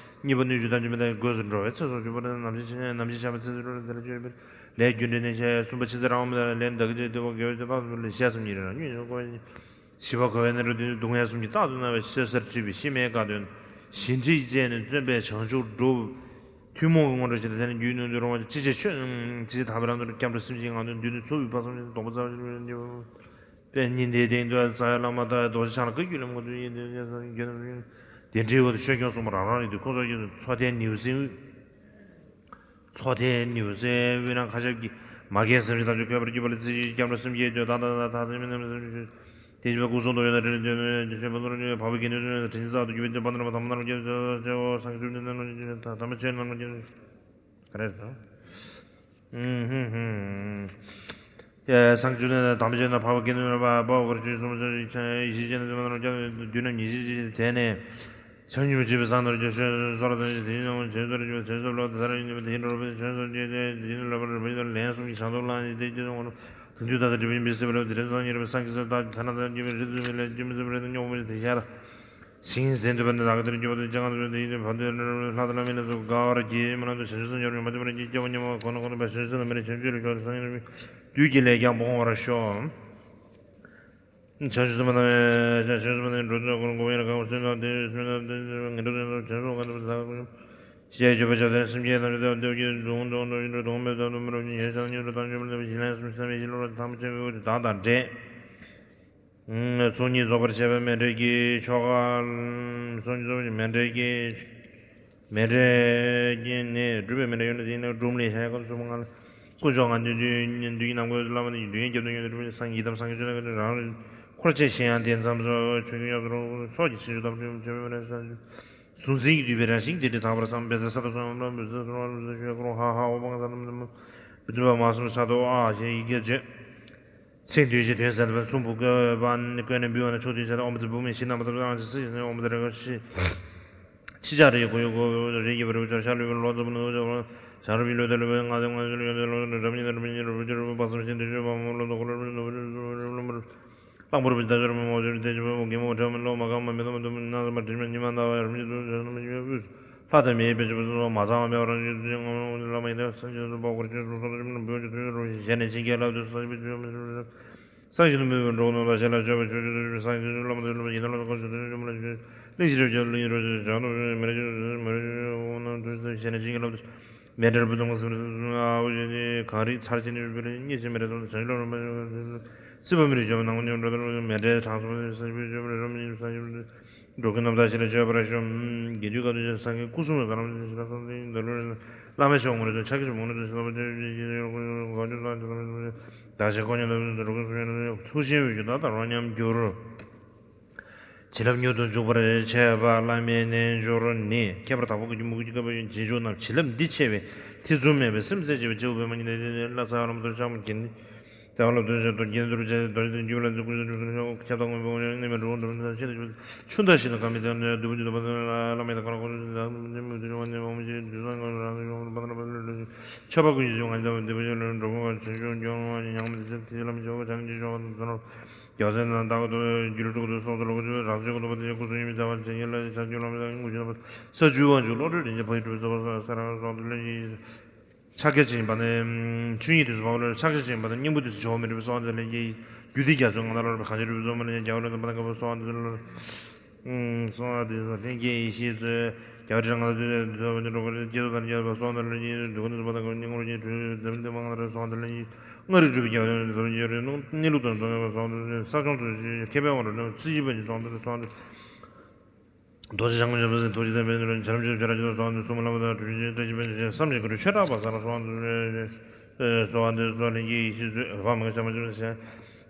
གཉིས་པ་སྣོད་བཅུད་ཐམས་ཅད་མི་རྟག་པའི་སྒོས་སུ་འགྲོ་བའི་ཚེ་སྲོག་གཅོད་པ་ནམ་ཞིག་ནམ་ཞིག་ཆགས་པའི་ཚེ་སྲོག་དེ་ལ་སྤྱོད་པའི་ལས་རྒྱུ་འབྲས་གནས་ཆ་གསུམ་པ་ཕྱི་ཚེ་རང་དབང་མི་རྟག་ལས་བདག་གི་ཆོས་འདུལ་བ་དགེ་བའི་ཆོས་ཕག་ཏུ་ལས་ཞལ་གསུམ་ཉིད་རང་ཉིད་ཀྱི་བཀོད་པ་ཞི་བ་འཁོར་བའི་གནས་སྐབས་དུས་སྡུག་བསྔལ་གསུམ་གྱི་རྟག་ཏུ་སྣང་བའི་སོ་སོར་འཁྲུལ་པའི་གཤེད་མའི་བཀའ་དོན། ཞི་འགྲིག་བཅས་ནས་བརྩོན་པས་བྱང་ཆུབ་སྒྲུབ། ཐུན་མོང་གི་སྔོན་འགྲོ་ཞིག་ཏུ་དེ་ནི་རྒྱུད་སྣོད་དུ་རུང་བ་ཅི་བྱེད་ཆོས་ཅི་བྱེད་ཐར་པའི་ལམ་དུ་སྐྱབས་འགྲོ་སེམས་ཅན་ངང་དུ་འདུས་ནས་ཚོགས་དབུས་དཔག་བསམ་ཤིང་སྡོང་པོ་རྩ་བ་ཆེན་པོའི་དཔལ་ཉི་ཟླའི་སྟེང་དུ་རྩ་བའི་བླ་མ་དང་རྡོ་རྗེ་འཆང་ལ་བཀའ་བརྒྱུད་ལས་མངོན་དུ་ཡིན་ཏེ་དེ་འདྲའི་འོག་ཏུ་ཆོས་སྐྱོང་སྲུང་མ་རང་རང་རིགས་དུས་ཁོ་ཚོ་སྐྱོང་མཚོ་ཐལ་ནེའུ་གསིང་དབུས། མཚོ་ཐལ་ནེའུ་གསིང་དབུས་ན་མཁའ་ཁྱབ་ཀྱི་མ་རྒན་སེམས་ཅན་ཐམས་ཅད་འཁོད་པར་གྱུར་པ་ལ་ཚེ་ཡི་སྐྱབས་འགྲོ་སེམས་བསྐྱེད་དུ་ད་ད་ད་ད་ད་མི་རྣམས་སེམས་ཅན་དེ་བཞིན་པའི་སྐུ་གསུང་ཐུགས་ཡོན་དང་འབྲེལ་ལྡན་ཆོས་འཕགས་ཚོགས་རྣམས་འཕགས་པའི་དགེ་འདུན་ཚོགས་དྲིན་ཅན་གསར་དུ་གྱུར་པའི་དཔལ་ལྡན་རབ་དམ་པ་རྣམས་ཀྱི་ཆོས་སངས་རྒྱས་བཅོམ་ལྡན་འདས་རྣམས་ཀྱི་ཆོས་དམ་པའི་ཆོས་རྣམས་ཀྱི་ག་རེ་དང་། སངས་རྒྱས་བཅོམ་ལྡན་འདས་དམ་པའི་ཆོས་དང་འཕགས་པའི་དགེ་འདུན་རྣམས་དཔའ་བོ་གར་ཆོས་གསུངས་པ་ཡེ་ཤེས་ཅན་དུ་མ་ནོར་ཀྱང་དུས་རྣམས་ཉི་ཤུ་ཅན་དེ་ནས། བྱང་ཆུབ་སེམས་དཔའི་སངས་རྒྱས་ཀྱི་ཆོས་སོ་སོར་དང་དེ་ཉིད་ནམ་བྱང་ཆུབ་ལ་བྱང་ཆུབ་ལ་དེ་ལ་ཡིན་པ་དེ་ཉིད་རོལ་པའི་ཆོས་སོ་སྐྱེས་ཏེ་དེ་ཉིད་ལ་བར་རིམ་པ་ལན་གསུམ་གྱི་བྱང་དུ་བླངས་ནས་དེ་སྐྱེས་སོང་། དེ་དུས་ད་ལྟ་སྒྲིབ་པའི་མི་སྲིད་པ་ལ་དེ་རིང་སངས་རྒྱས་པའི་སངས་རྒྱས་སུ་བདག་ཐ་ན་ད་སྐྱེ་བའི་རིགས་དུ་མི་ལས་སྐྱེ་མི་སྲིད་པ་རེད་དེ་སྙོགས་པ་དེ་ཤར་ཞིང་ཟིན་ཐུབ་པ་ནི་བདག་གི་དེར་གྱུར་པ་དང་སྤྱན་སྔར་དུ་དེ་ཡིན་དུས་བར་དུ་ལྷ་དང་བླ་མའི་ལས་སུ་དགའ་བར་བགྱིད་མི་ལ་དུ་བྱང་ཆུབ་སེམས་ཀྱི་རིམ་མ་ཐུབ་པར་སྐྱེ་བ་ཉམས་པ་གོང་ན་གོང་དུ་བྱང་ཆུབ་སེམས་དང་མི་ལས་བྱང་ཆུབ་ལ་ཤོག་དེ་སངས་རྒྱས་རིགས་བདུད་ཀྱི་ལས་ཀྱང་སྤོང་བར་ཤོག་བྱང་ཆུབ་སེམས་དཔའ་རྣམས་བྱང་ཆུབ་སེམས་དཔའ་རྣམས་འགྲོ་དོན་དགོངས་པ་ཡིན་ལ་གང་བ་སུན་དང་དེ་སུན་དང་དེ་ངན་འགྲོ་དོན་དུ་བྱང་ཆུབ་གང་དུ་བདག་གོ་ཞེས་བརྗོད་པ་ཆོས་ལྡན་སེམས་བསྐྱེད་དང་འབྲེལ་ཏེ་འདོད་ཀྱི་སྡུག་བསྔལ་དང་ཡིན་འགྲོ་སྡུག་བསྔལ་དང་དུ་མི་རུ་ཉེ་ཞང་ཉེ་རུ་དང་ཆོས་མི་འདོད་པའི་བྱིན་ལེན་སེམས་བསམ་ཡེ་ཤེས་བློ་ལ་ཐམས་ཅད་འོད་ཀྱི་བདག་དང་འབྲེལ། ཚོགས་གཉིས་རྫོགས་པར་བྱེད་པའི་མཎྜལ་གྱི་ཆོ་ག། ཚོགས་གཉིས་རྫོགས་པར་མཎྜལ་གྱི་མཎྜལ་གྱི་ནི་སྒྲུབ་པའི་མཎྜལ་ཡོད་ན་དེ་ནི་སྒྲུབ་ལས་ཤ་ཡ་ཀ་ཚུགས་མ་ལ། དཀོན་མཆོག་ང་འདུས་འདུས་ནམ་མཁའི་བླ་མ་ནི་འདུས་ཡན་རྒྱབ་ཏུ་ཡོད་རིགས་སངས་རྒྱས་དང་སངས་རྒྱས་ཆོས་རྣམས་རང་རིགས་འཁོར་བཅས་གཞན་ཡང་དེ་མཚམས་སུ་ཆོས་ཀྱི་ཡབ་རོ་ཚོགས་ཀྱི་ཕྱིར་བདག་ཏུ་བྱ་བའི་མཎྜལ་སངས་རྒྱས་གཟུང་འཛིན་གྱིས་བསྡུས་པའི་རང་བཞིན་དེ་དེ་དག་པར་བསམ་པའི་ཚེ་ས་དང་གསུམ་ལ་འབུལ་ཚེ་གསུམ་ལ་འབུལ་ཚེ་ཞུ་ཁོ་རང་ཧ་ཧ་འོ་བང་ས་ནམ་ནམ་བུ་དུ་བ་མ་གསུམ་ས་དོ་ཨ་ཞེས་ཡི་གེ་བརྗོད། ཚིག་འདུས་ཀྱི་དོན་གསལ་བ་གསུང་བུ་བཀོད་པ་ནི་བཀོད་ནས་འབུལ་བ་ནི་ཕྱོགས་དུས་བྱ་དང་ཨོཾ་ཙི་བུ་མི་ཤི་ནམ་པ་དང་ཨང་ཅི་སི་ཨོཾ་ཙི་རེ་ཁ་ཤི། ཕྱི་ལྕགས་རིའི་སྒོ་ཡི་སྒོ་རིའི་སྐྱེ་བ་རི་བོ་ཆར་ཤར་ལུས་པའི་ལོ་ཙཱ་བུ་ནི་ཨོ་ཙི་བྱ་རུ་བི་ལོ་ཏ་ལུ་བའི་ང་ཚོ་ང་ཚོ་ལུས་ཡོད་ཏ་ལུ་བའི་རབ་ཉིད་དང་རབ་ཉིད་རབ་ཅི་རབ་པ་སམ་ཤིན་དུ་ཤོད་པ་མོ་ལོ་ཏོ་ཁོ་ལོ་རབ་ཉིད་རབ་ཅི་རབ་པ་གླང་པོ་རབ་ཅི་ད་ཅོ་རབ་མོ་ཅི་རབ་ཏེ་ཅི་པ་བོ་གེ་མོ་བྲེ་མོ་ལོ་མ་ག་མ་མེ་ཏོ་མ་ཏོ་མ་ན་ས་མ་དྲི་མ་ཉི་མ་ཟླ་བ་རབ་ཉིད་དུ་ཟེར་ན་མ་ཉི་མ་དབུས་སུ། ལྷ་དང་མིའི་དཔེ་བྱེད་པ་སོགས་མ་ཚང་བ་མེད་པར་རང་བཞིན་དུ་ཡང་ངོ་མ་བླ་མ་ཡི་དམ་སངས་རྒྱས་སུ་འཕགས་པར་ཆོས་སུ་སོགས་དང་བཅོམ་ལྡན་འབུལ་གྱི་དོན་རུ་ཞེས་ནས་བྱིན་གྱིས་བརླབ་ཏུ་ས་ཞིང་བཅུ་མི་སངས་རྒྱས་ནི་མི་འགྲོ་ནོ་ལ་ཞེས་ལ་བརྗོད་པ་ཆོས་ཀྱི་དོན་སངས་རྒྱས་བླ་མ་དང་བླ་མ་ཡི་དམ་ལ་སོགས་ཀྱི་དོན་བཅོམ་ལ་འཇུག་གླིང་ཞིག་རབ་ཀྱི་གླིང་རོ་ཞེས་བྱ་ནོ་མེ་རེ་ཞེས་མེ་རེ་ཞེས་འོ་ན་དུ་ཞེས་ནས་བྱིན་གྱིས་བརླབ་ཏུ་མེ་འབྲེལ་བུ་དང་སེམས་རེ་ཨ་བུ་ཞེས་ནི་གང་རིགས་ཚར་གཅིག་ནི་བེ་རེ་གཉིས་ཤེས་མེ་རེ་སོགས་དང་བྱང་ཆུབ་ལ་རོལ་པ་སྲིད་པ་མི་རིགས་བཅོམ་ནང་ཉམས་འགྲོ་དང་མེ་འབྲེལ་གྲངས་སུ་སེམས་བཅོམ་རེ་རོ་མི་ཉམས་སངས་རྒྱས། འགྲོ་ཀུན་རྣམ་དག་ཞིང་ལ་སྤྱོད་པར་ཤོག་དགེ་འདུན་དཀའ་ཐུབ་ཆེན་སངས་རྒྱས་སྐུ་གསུམ་ལ་ཟ་རམ་ཞིང་ཞིང་ལ་སོགས་ཏེ་འདི་ལོ་ལ་བླ་མའི་ཆོས་ངོ་རེ་ཚོ་ཕྱག་གི་མང་རེ་ཚོ་ཞིང་ལ་སྤྱོད་ཀྱི་ཡོད་ཀུན་གང་བྱུང་དང་དེ་ལ་མི་ཚོ་བདག་ཆེན་དཀོན་མཆོག་རྣམས་འགྲོ་ཀུན་སུ་ཡོད་ན་ཚུལ་ཤིང་འོད་ཀྱི་མདངས་དང་རོ་མཉམ་འགྱུར། བྱིན་རླབས་མྱུར་དུ་འཇུག་པར་བྱེད་པ་བླ་མའི་རྣལ་འབྱོར་ནི། ཁྱད་པར་དྭགས་པོ་ཀུན་གྱི་མུ་གེ་བསྐལ་པ་ཡི་རྗེས་འཇུག་རྣམས་བྱིན་རླབས་འདི་ཆེ་བས་ཐེ་ཚོམ་མེད་པའི་སེམས་རྩེ་གཅིག་པའི་སྤྱི་བོ་པདྨ་ཉི་ཟླའི་གཏིང་ལ་ཚ་བ་ལམ་དུ་ཆགས་པ་གྱིས་ནི། ལྟ་བ་ལ་དོན་ཆེན་རྡོ་རྗེ་འདུལ་བྱེད་རྡོ་རྗེ་འདུལ་རྒྱུད་ལ་འཛིན་ཀུན་གཞི་འགྲུབ་ཐུབ་ཤོག་ཁྱབ་བདག་དངོས་པོ་ངོ་ནས་མེད་འགྲོ་འགྲོ་ན་ཤིན་ཏུ་ཆུ་འདྲ་ཞིག་ཏུ་གང་མི་ལྟར་ནས་བདུད་པོ་འཇིགས་པ་དང་བླ་མེད་དང་ཁར་ཁོ་ཚོ་འཛམ་བུ་དུ་ནས་མི་དུ་ཆུང་བ་ནས་མ་མོ་ཆེ་དུས་སང་ངོ་རང་ཡོང་བ་དང་ཕ་དང་ཕ་དང་ལོ་ཆོས་པ་ཀུན་གྱི་ཆུང་ང་འདམ་བདུད་པོ་ཆེ་ལོ་འགྲོ་ཀུན་གང་ཆོས་སྐྱོང་སྐྱོང་བ་ཉང་མི་དུ་ཆེ་དེ་ལམ་ཆོག་བྱང་ཆེ་ཆོག་དང་ཚོ་ནོ། རྒྱལ་སྲས་རྣམས་བདག་གི་རྒྱུད་ལ་སྤྲུལ་སྐུ་དུ་སོགས་སུ་ལོ་ཀུན་རང་ཆོས་ཀུན་ཏུ་པ་དེ་སྐུ་གསུང་ཡུལ་མི་ཚ་བར་བྱེད་ཉེ་ལ་ཆ་རྒྱུ་ལམ་ས་དངོས་བྱེད་པ་ས་བཅུ་དབང་ཕྱུག་བློ་གྲོས་རིན་ཆེན་ཕ་ཡི་གྲུབ་པའི་ཚོགས་པ་ས་རང་སོགས་དུ་ལེན་གྱི། ཕྱག་རྒྱ་བཅིངས་པ་ནི། ཆོས་ཉིད་དུས་སུ་བབ་ལ་ཕྱག་རྒྱ་བཅིངས་པ་དང་སྙིང་པོ་དུས་སུ་ཇོ་བོ་མི་འགྲུབ་པའི་གསོལ་བ་འདེབས་ལ་ཡི་རྒྱུད་སྡེ་རྒྱ་མཚོའི་ངང་ལ་ལོར་བའི་གང་ཞིག་གྲུབ་པའི་གཙོ་མོ་ལ་རྒྱལ་བ་རིན་པོ་ཆེ་གསོལ་བ་འདེབས་ལ། གསོལ་བ་འདེབས་ལ་ལྷན་སྐྱེས་ཡེ་ཤེས་མཛོད། རྒྱལ་བ་རིན་ང་ལ་དུས་སུ་འགྲོ་བ་འགྲོ་བར་སྐྱེས་སུ་དང་རྒྱལ་བ་གསོལ་བ་འདེབས་ལ་ཡི་འདུལ་ཁང་དུ་སུ་བ་དང་ཁོ་སྙིང་ཁོང་རུ་ཆེན་གྲུབ་འཛམ་གླིང་མང་ལ་གསོལ་བ་འདེབས་ལ་ཡི། ལྔ་རིག་གྲུབ་པའི་རྒྱལ་བ་འཛམ་གྱི་རི་གནས་ལུགས་དང་འཛམ་གྱི་གསོལ་བ་འདེབས་ས་སྐྱོང་དུ་མཁས་པའི་དབང་རུ་གནས་ཚིག་བཞི་པ་ཉིད་གསོལ་བ་འདེབས་ལ་གསོལ་བ་འདེབས། རྡོ་རྗེ་འཆང་ཆེན་པོ་ཐུགས་རྗེ་ལྡན་པའི་ནོར་བུ་བྱ་རམ་ཆོས་བྱ་ར་ཅི་དང་གསོལ་བ་འདེབས། སྲུང་མ་བླ་མ་དང་གྲུབ་ཆེན་བཀྲ་ཤིས་དཔལ་གྱི་བསམ་གྱིས་མི་ཁྱབ་ཆོས་གྲགས་པ་ས་ལ་གསོལ་བ་འདེབས། གསོལ་བ་འདེབས་སོགས་ལྷན་སྐྱེས་ཡེ་ཤེས་མཛོད། འོད་དཔག་མེད་ཀྱི་ཕྱག་མ་བཅུ་མ་ཞལ།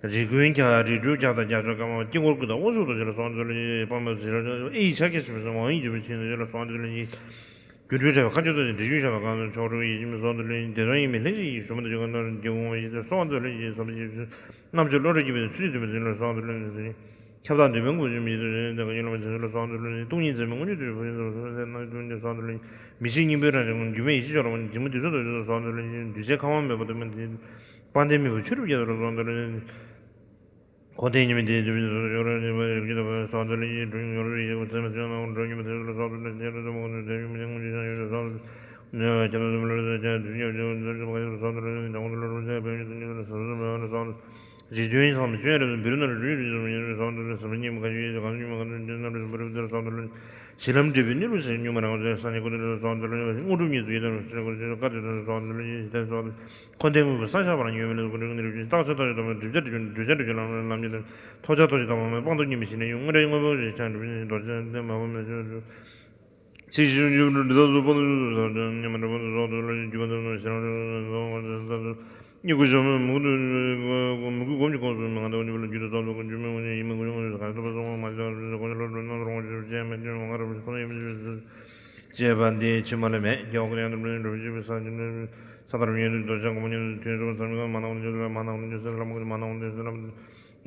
རིགས་ཀུན་ཁྱབ། རིགས་དྲུག་ཁྱབ་བདག་རྒྱ་མཚོ་དཀར་མོ། དཀྱིལ་འཁོར་ཀུན་བདག་དབང་ཕྱུག་རྡོ་རྗེ་ལ་སོགས་འདུ་ལ་ཡི། པདྨ་ཞི་ར་ཨེ་ཡི་ཕྱག་རྒྱ་ཆེན་པོའི་ཟེར་ཝང་ཡི་འཇུག་པའི་ཆེན་རྡོ་རྗེ་ལ་སོགས་འདུ་ལ་ཡི། སྒྱུ་འཕྲུལ་དྲ་བའི་མཁའ་སྤྱོད་རྡོ་རྗེ། འབྲི་ཆུ་ཞགས་པ་གང་མཆོག་གྲུབ་ཡིད་བཞིན་པའི་སོགས་འདུ་ལ་ཡི། བདེ་སྟོང་ཡིད་མི་ལྷན་ཅིག་ཡིད་ཞུ་མ་དང་འཇུག་ག་ནོར་འགྱུར་འོང་ཡིད་སོགས་འདུ་ལ་ཡི། ཟབ་པ་ཆེན་པོའི་རྣམ་དཔྱོད་བློ་གྲོས་སྐྱེད་པའི་ཚུལ་དུ་མི་འཛིན་ལ་སོགས་འདུ་ལ་ཡི། ཁྱབ་བདག་འདོད་པའི་མགོན་པོ་ཡིད་དུ་འོང་ཡིད་དུ་ཉོན་ལ་མ་བྱིན་ལ་སོགས་འདུ་ལ་ཡི། སྟོང་ཉིད་འཛིན་མའི་དངོས་གྲུབ་ཐོབ་པའི་ཕུན་སུམ་ཚོགས་པའི་སྣང་བ་སྟོང་ཉིད་སོགས་འདུ་ལ་ཡི། མི་ཤེས་སྙིང་པོའི་རང་བཞིན་སྒྱུ་མའི་ཡེ་ཤེས་མཆོག་ལ་མ་བྱིན། འཇིགས་མེད་དུས་གསུམ་རྡོ་རྗེ་སོགས་འདུ་ལ་ཡི། འདུས་བྱས་ཁམས་དབང་མེད་པ་དུ་མ་འདི། དཔལ་ལྡན་མི་བོ་ཆོས་གྲུབ་རྒྱལ་དུ་སོགས་འདུ་ལ་ཡི། འཁོར་འདས་གཉིས་མེད་དེ་དུས་མེད་དུ་སོགས་འདུ་ལ་ཡི། སོགས་འདུ་ལ་ཡི། འགྲོ་བའི་ཡོ་རོབ་ཡེ་ཤེས་ཀྱི་ཚད་མེད་ཚད་མེད་འགྲོ་ཉིད་མ་ཚད་མེད་སོགས་འདུ་ལ་ཡི། ཁྱབ་བདག་འདོད་པའི་མགོན་པོ་ཡིད་དུ་འོང་ཡིད་དུ་སོགས་འདུ་ལ་ཡི། འདུས་བྱས་ཁམས་དབང་མེད་པ་དུ་མ་འདི། དཔལ་ལྡན་མི་བོ་ཆོས་གྲུབ་རྒྱལ་དུ་སོགས་འདུ་ལ་ཡི། རིགས་དྲུག་ཡི་ཚོགས་མི་སྤྱོད་ཡ་རབ་ཏུ་བི་རུ་ན་རུ་རུ་ཡི་རིགས་སུ་མི་ཉན་པའི་སོགས་འདུ་ལ་ཟིལ་པ་སྙིང་པོ་ཁ་ཆུ་ཡི་གང་སྙིང་པོ་གང་དུ་འདྲེན་རྣམ་རིག་སུ་འབུར་བུ་དེར་སོགས་འདུ་ལ་གཞི་ལམ་འབྲས་བུའི་གནས་ལུགས་ཟེར་གཉུག་མ་རང་གོ་ཚོད་སངས་རྒྱས་ཀུན་འདུས་ལ་སོགས་འདུ་ལ་དངོས་གྲུབ་གཉིས་སུ་ཡི་དམ་ཆོས་སྐུ་ཆོས་བཀའ་དེ་དོན་སོགས་འདུ་ལ་ཞི་བདེ་སོགས་འཁོར་འདས་དངོས་པོའི་ས་ཞག་པ་ལ་ཉོན་མི་ལ་ཀུན་འདུས་ཀུན་འདུས་རྟག་ཆད་རྟག་ཆད་དམ་པ་སྒྲིབ་བྱ་སྒྲིབ་བྱ་སྒྲིབ་བྱ་ལམ་ལམ་གྱི་དོན་ཐོབ་བྱ་ཐོབ་བྱ་དམ་པ་མེད་སྤངས་རྟོགས་གཉིས་མེད་ཞི་གནས་ཡུམ་དངོས་འབྲས་དངོས་པོ་ཞེས་བྱ་སྒྲིབ་བྱ་རྡོ་རྗེ་ལྡན་མ་བུ་མེད་ཆོས་ཚིག་བཞི་བཅུ་འདི་དག་ཏུ་སྤངས་ཏེ་བསམ་བྱུང་སྙམ་པའི་འགྲོ་བ་ཚོགས་དུ་ལ་རྒྱུ་མ་དུ་ནོར་ཞེ་རང་ལ་སོགས་ཚོགས་ཚོགས་ཚོགས་སྙིང་ཁུ་ཞབས་མོས་མུ་གུ་མུ་གུ་སྒོམ་གྱི་ཁོངས་སུ་མི་ང་དང་འཇུག་པ་ལ་རྒྱུ་དུ་སོགས་ཚོགས་རྒྱུ་མེད་ངོ་ཉིད་ཡིན་མིན་ཀུན་ཀུན་ག་ཐུབ་པ་སོགས་མ་ལ་ཀུན་ལ་ལོ་ནོར་རོང་ཆུ་ཅན་མེད་ཅན་མ་ང་རབ་ཁོ་ན་ཡིན་མིན་ཅེས་པ་འདི་ཕྱི་མ་ལ་མེད་རྒྱལ་བ་ཀུན་ཡང་དུ་འགྲོ་བཞིན་པའི་ས་ཆེན་ས་ལྟར་ཉོན་དུ་འདོད་ཆགས་གོང་མ་ཉོན་དུ་དུས་སུ་བསམ་གང་མ་ནང་ཉོན་དུ་མ་ནང་ཉོན་དུ་སེམས་ལ་མ་གུས་མ་ནང་ཉོན་དུ་སེམས་ལ་མ་གུས།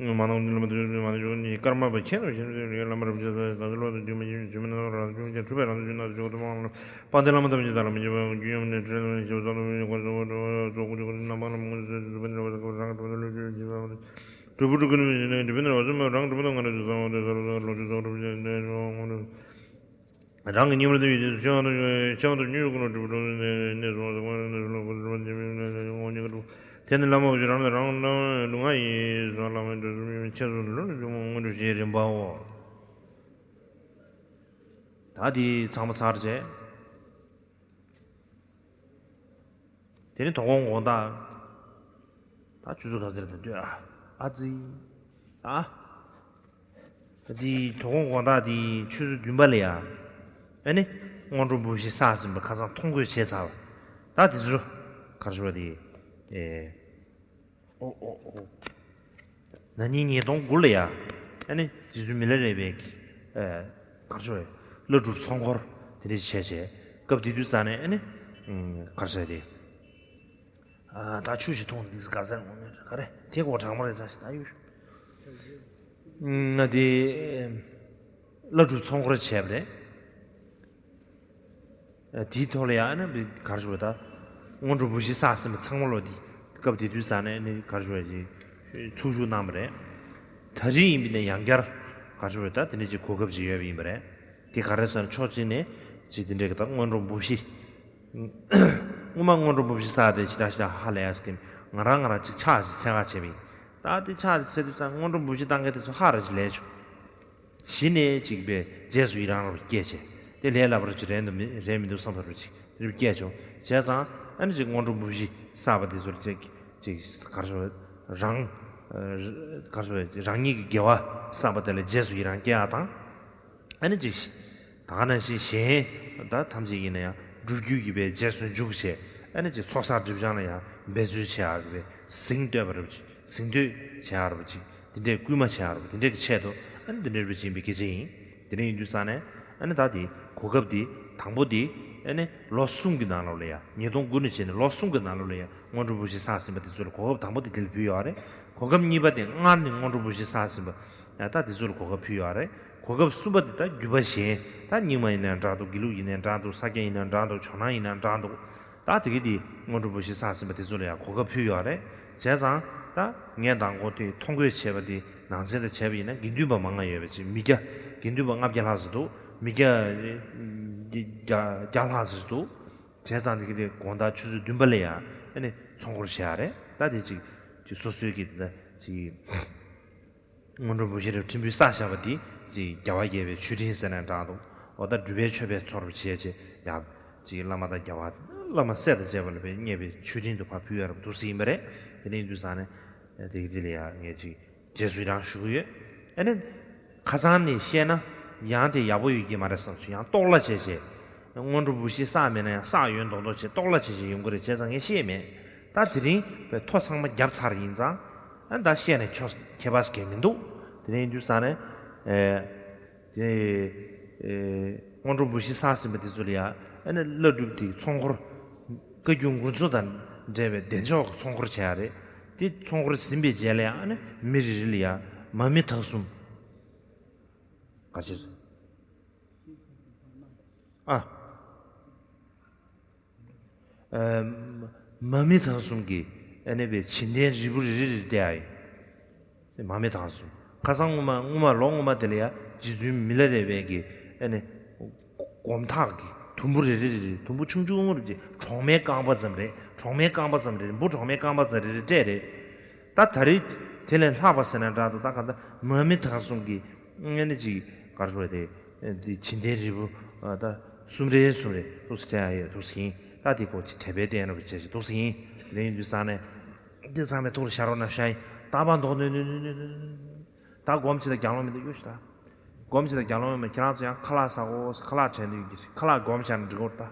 མ་ནང་དུ་ལམ་དུ་མ་ནང་བྱུང་ནི་སྐར་མ་པ་ཁྱེད་རང་བཞིན་དུ་ལམ་རབ་ཅེས་ཟེར་ད་ལོ་དུ་རྒྱུ་མ་ཡིན་རྒྱུ་མ་ནང་རང་བྱུང་ཅན་གྲུབ་པའི་རང་བཞིན་ན་བྱུང་དུ་མ་ལ་པ་དེ་ལམ་དམ་ཅན་དང་ལམ་བྱེད་པ་རྒྱུ་ཡོང་ནས་ཁྲིད་ལ་ཞེས་སོགས་དུ་མི་འཁོར་སོགས་དུ་ཚོགས་ཀུན་གྱི་རྣམ་པ་ལམ་ངོ་ཚོས་སུ་བུད་ནས་བ་ས་ཀ་རང་གྲུབ་པ་ལུས་ཀྱི་རྗེས་པ་གྲུབ་པ་གྲུབ་ཀུན་ནས་གྲུབ་པའི་ནས་བ་ས་མ་རང་གྲུབ་པ་དང་ང་རང་དུ་བསམ་པ་དེ་ས་ལོ་ལོ་ཆུ་ཚོགས་གྲུབ་ཅན་དེ་ཡོང་ངོ་། རང་གི་ཉིན་མོར་དུ་ཡོད་དུས་སུ་ཆེ་བ་དང་ཆེ་བ་དང་ཉུང་ཡོད་ཀུན་ལ་གྲུབ་པ་གྲུབ་ནས་གནས་སུ་བ་སུ་ཀུན་ལ་གནས་སུ་ལ་ཀུན་ལ་གྲུབ་པ་ཉིད་ཀྱི་གྲུབ། དེ་ནི་བླ་མ་བུ་ཆུ་རང་ལ་རང་ལ་ལུས་ངག་ཡིད་གསུམ་བླ་མའི་འདོད་གསུམ་ཡོད་མེད་ཆེད་དུ་ལུས་ལ་འཇུག་མོ་དངོས་གྲུབ་ཞེས་རིམ་པའོ། ད་དེ་ཚང་མ་ཚར་རྗེས། དེ་ནི་དོ་དགོང་དགོང་དག་ད་ཆུ་ཚོད་ག་ཚོད་རེད་འདུག་ཨ་ཨ་ཙི། ཨ། ད་དེ་དོ་དགོང་དགོང་དག་དེ་ཆུ་ཚོད་བདུན་པ་ལ་ཡ། ཨ་ནི། སྔོན་འགྲོ་འབུལ་བཞེས་བསགས་ཟིན་པ་ཁ་སང་མཐོང་གོས་བྱས་ཚར་བ། ད་དེ་ཚོ། ག་རེ་ཞུ་བ་དེ། ཨེ། ཨོ་ཨོ་ཨོ། ན་ནིང་ཉིས་སྟོང་དགུ་ལ་ཡ། ཨ་ནི་རྗེ་བཙུན་མི་ལ་རས་པའི་ཨ། ག་རེ་ཞུ་བས། བླ་སྒྲུབ་ཚོགས་འཁོར་དེ་འདྲ་ཞིག་བྱས་བྱས། སྐབས་དེ་དུས་ས་ནས་ཨ་ནི། ག་རེ་ཟེར་དེ། ཨ། ད་ཆུ་ཞིག་འཐུང་འདི་ག་ཟེར་ངོ་མས་ག་རེ་དེ་གོ་གྲང་མོ་རེད་ཚ་ཞིག་ད་ཡོད། ང་དེ། བླ་སྒྲུབ་ཚོགས་འཁོར་བྱས་པ་རེད། དེའི་ཐོག་ལ་ཡང་ཨ་ནི་ག་རེ་ཞུ་བ་ད། སྔོན་འགྲོ་འབུལ་བཞེས་བསགས་ཟིན་པ་ཚང་མ་ལོ་དེ་སྐབས་དེ་དུས་ས་ནས་ནི་ག་རེ་ཞུ་བ་ཅིག་ཚོགས་ཞུགས་གནང་བ་རེད། ད་རེས་ཡིན་པ་ནས་ཡང་བསྐྱར་ག་རེ་ཞུ་བ་ད་དེ་འདྲ་ཅིག་གོ་སྐབས་ཅིག་ཡོད་པ་ཡིན་པ་རེད། དེ་ག་རེ་ཟེར་ན་ཕྱོགས་གཅིག་ནས་ཅིག་དེ་འདྲའི་གི་ད་སྔོན་འགྲོ་འབུལ་བཞེས། སྔོན་མ་སྔོན་འགྲོ་འབུལ་བཞེས་བསགས་དེ་ཞེ་དྲག་ཞེ་དྲག་ཧ་ལས་ཡ་ཟེར་གི་ང་རང་ང་རང་ཅིག་ཕྱག་ཅིག་འཚལ་ག་བྱས་པ་ཡིན། ད་དེ་ཕྱག་ཅིག་འཚལ་དུས་ཙང་སྔོན་འགྲོ་འབུལ་བཞེས་བཏང་མཁན་དེ་ཚོ་ཧ་ར་ཅིག་ལས་བྱུང་། གཞི་ནས་ཅིག་པའི་རྗེས་སུ་ཡི་རང་རབ་སྐྱེས་བྱས། དེ་ལས་སླ་པོ་རབ་ཅིག་རེད་འདུག་མི་རེད་མི་འདུག་བསམ་ཐུབ་རབ་ཅིག་དེ་རབ་སྐྱེས་བྱུང་བྱས་ཙང་ཨ་ནི་ཅིག་སྔོན་འགྲོ་འབུལ་བཞེས་བསགས་པ་དེ་ཚོར་ཅིག་ཅིག་ག་རེ་ཞུ་རང་། ག་རེ་ཞུ་རང་ཉིད་ཀྱི་དགེ་བ་བསགས་པ་དེ་ལ་རྗེས་སུ་ཡི་རང་སྐྱེ་ཡ་དང་། ཨ་ནི་ཅིག་ད་ག་ནང་བཞིན་གཞན་དག་ཐམས་ཅད་ཡིན་ན་ཡང་སྒྲུབ་བརྒྱུད་ཀྱི་པའི་རྗེས་སུ་འཇུག་བྱས་ཨ་ནི་ཅིག་ཚོགས་བསགས་སྒྲིབ་སྦྱང་ལ་ཡང་འབད་རྩོལ་བྱེད་ཡག་གི་པའི་གཟེངས་བསྟོད་པ་རབ་ཅིག་གཟེངས་བསྟོད་བྱེད་ཡག་རབ་ཅིག་དེ་འདྲའི་སྐུལ་མ་བྱེད་ཡག་རབ་དེ་འདྲའི་གི་ཆེད་དུ་ཨ་ནི་དེ་འདྲའི་རབ་ཅིག་ཡིན་པའི་སྐད་ཆ་ཡིན། དེ་འདྲ་ཡིན་དུས་ས་ནས་ཨ་ནི་ད་དེ་གོ་སྐབས་དེ་དང་པོ་དེ་ཨ་ནི་ལོ་གསུམ་གྱི་ནང་ལོགས་ལ་ཡང་ཉིས་སྟོང་དགུ་ནས་བྱས་ནས་ལོ་གསུམ་གྱི་ནང་ལོགས་ལ་ཡང་སྔོན་འགྲོ་འབུལ་བཞེས་བསགས་ཟིན་པ་དེ་ཚོ་ལ་གོ་སྐབས་དང་པོ་དེ་དེ་ལ་ཕུལ་ཡོད་རེད། གོ་སྐབས་གཉིས་པ་དེ་སྔར་ནས་སྔོན་འགྲོ་འབུལ་བཞེས་བསགས་ཟིན་པ་ད་དེ་ཚོ་ལ་གོ་སྐབས་ཕུལ་ཡོད་རེད། གོ་སྐབས་གསུམ་པ་དེ་ད་བརྒྱུད་པ་གཞན་ད་རྙིང་མ་ཡིན་ན་འདྲ་འདུག་དགེ་ལུགས་ཡིན་ན་འདྲ་འདུག་ས་སྐྱ་ཡིན་ན་འདྲ་འདུག་ཇོ་ནང་ཡིན་ན་འདྲ་འདུག་ད་དེ་གི་དེ་སྔོན་འགྲོ་འབུལ་བཞེས་བསགས་ཟིན་པ་དེ་ཚོ་ལ་ཡང་གོ་སྐབས་ཕུལ་ཡོད་རེད། བྱས་ཙང་ད་ངས་མདང་དགོང་དེ་ཐོ་འགོད་བྱས་པ་དེ་ནང་གསེས་དང་བྱས་པ་ཡིན་ན་དགེ་འདུན་པ་མང་ང་ཡོད་པ་ཅིག་མི་བརྒྱ་དགེ་འདུན་པ་ལྔ་བརྒྱ་ལྷག་ཙམ་འདུག་མི་བརྒྱ་བརྒྱ་ལྷག་ཙམ་འདུག་བྱས་ཙང་དེ་གི་དེ་དགོང་དག་ཆུ་ཚོད་བདུན་པ་ལ་ཡང་ཨ་ནི་ཚོགས་འཁོར་བཞག་རེད། ད་དེ་ཅིག་ཅིག་སོ་སོའི་གི་དེ་ད་ཅིག་སྔོན་འགྲོ་འབུལ་བཞེས་རབ་ཕྲན་བུ་བསགས་བཞག་པ་དེ་ཅིག་རྒྱལ་བ་དགྱེས་པའི་མཆོད་སྤྲིན་ཟེར་ནའང་འདྲ་འདུག་འོ་ད་སྒྲུབ་པའི་མཆོད་པའི་ཚོགས་རབ་བྱས་བྱས་ཡང་ཅིག་བླ་མ་དང་རྒྱལ་བ་བླ་མ་སྲས་དང་བཅས་པ་ལ་བས་མཉེས་པའི་མཆོད་སྤྲིན་དུ་ཕར་ཕུལ་ཡ་རབ་འདུག་སེ་ཡིན་པ་རེད། དེ་ནས་ཡིན་དུས་ཙང་ནས་དེ་གི་དེ་ལ་ཡང་ངས་ཅིག་རྗེས་སུ་ཡི་རང་ཞུ་གི་ཡོད། ཨ་ནི། ཁ་སང་ནས་བཤད་ན་ཡང་དེ་ཡག་པོ་ཡོད་ཀྱི་མ་རེད་བསམ་བྱུང་ཡང་ལྟོགས་ལ་བྱས་བྱས། སྔོན་འགྲོ་འབུལ་བཞེས་བསགས་མེད་ན་ཡང་བསགས་ཡོད་མདོག་མདོག་བྱས་ལྟོགས་ལ་བྱས་བྱས་ཡོང་གི་རེད་བྱས་ཙང་ངས་བཤད་མེད། ད་དེ་རིང་བའི་ཐོ་ཚང་མ་བརྒྱབ་ཚར་ཡིན་ཙང་། ཨ་ད་བཤད་ནས་ཆོག་ཁྱད་པར་གང་མི་འདུག་དེ་ནས་ཡིན་དུས་ཙང་ནས་ཨེ་དེ་ཨེ་སྔོན་འགྲོ་འབུ་སྲིན་བསགས་ཟིན་པ་དེ་ཚོ་ལ་ཡ་ཨ་ནི་བླ་སྒྲུབ་དེ་ཚོགས་འཁོར་བཀའ་བརྒྱུད་མགུར་མཚོ་དང་འབྲེལ་བའི་བདེ་མཆོག་གི་ཚོགས་འཁོར་བྱས་ཡ་རེད། དེ་ཚོགས་འཁོར་ཟིན་པའི་རྗེས་ལ་ཡ་ཨ་ནི་མི་རེ་རེ་ལ་ཡ་མ་མི་དྭགས་གསུམ་ག་ཅི་ཨ། ཨ་མ་མི་དྭགས་གསུམ་གྱི་ཨ་ནི་བའི་བྱིན་ལྡན་རིལ་བུ་རེ་རེ་རེ་སྟེར་ཡ་ཡིན། མ་མི་དྭགས་གསུམ་ཁ་སང་སྔོན་མ་སྔོན་མ་ལོ་སྔོན་མ་དེ་ལ་ཡ་རྗེ་བཙུན་མི་ལ་རས་པའི་གི་ཨ་ནི་སྒོམ་ཐག་གི་དུམ་བུ་རེ་རེ་རེ་རེ་དུམ་བུ་ཆུང་ཆུང་རེ་གྲོག་མའི་རྐང་པ་ཙམ་རེད། གྲོག་མའི་རྐང་པ་ཙམ་རེ་རེ་འབུ་གྲོག་མའི་རྐང་པ་ཙམ་རེ་རེ་སྤྲད་རེད། ད་ད་རེས་དེ་ལས་ལྷག་པ་ཟེར་ན་འདྲ་འདུག་ད་ག་ད་མ་མི་དྭགས་གསུམ་གྱི་ཨ་ནི་ཅིག་ག་རེ་ཟེར་དེ་དེ་བྱིན་ལྡན་རིལ་བུ་ད་གསུམ་རེ་གསུམ་རེ་འདུག་སེ་སྤྲད་ཡ་ཡོད་འདུག་སེ་ཡིན། ད་དེ་གོ་ཅི་དེ་བས་བསྟན་རོགས་བྱེད་ཅིག་འདུག་སེ་ཡིན། དེ་ཡིན་དུས་ཙང་ནས་འདི་ཚང་མའི་ཐུགས་ལ་བཞག་རོགས་གནང་ཤག་ཡིན། ད་པ་མདོག་ནོན་ནོན་ནོན་ནོན་ནོན། ད་སྒོམ་ཅི་ད་རྒྱང་ལོང་མི་འདུག་ཡོད་ཤི་ད། སྒོམ་ཅི་ད་རྒྱང་ལོང་མི་ཁྱེད་རང་ཚོ་ཡང་ཁ་ལག་ཟ་གོ་ཁ་ལག་དྲན་འདུག་གི་ཁ་ལག་སྒོམ་བཞག་ན་འགྲིག་གོ་ད།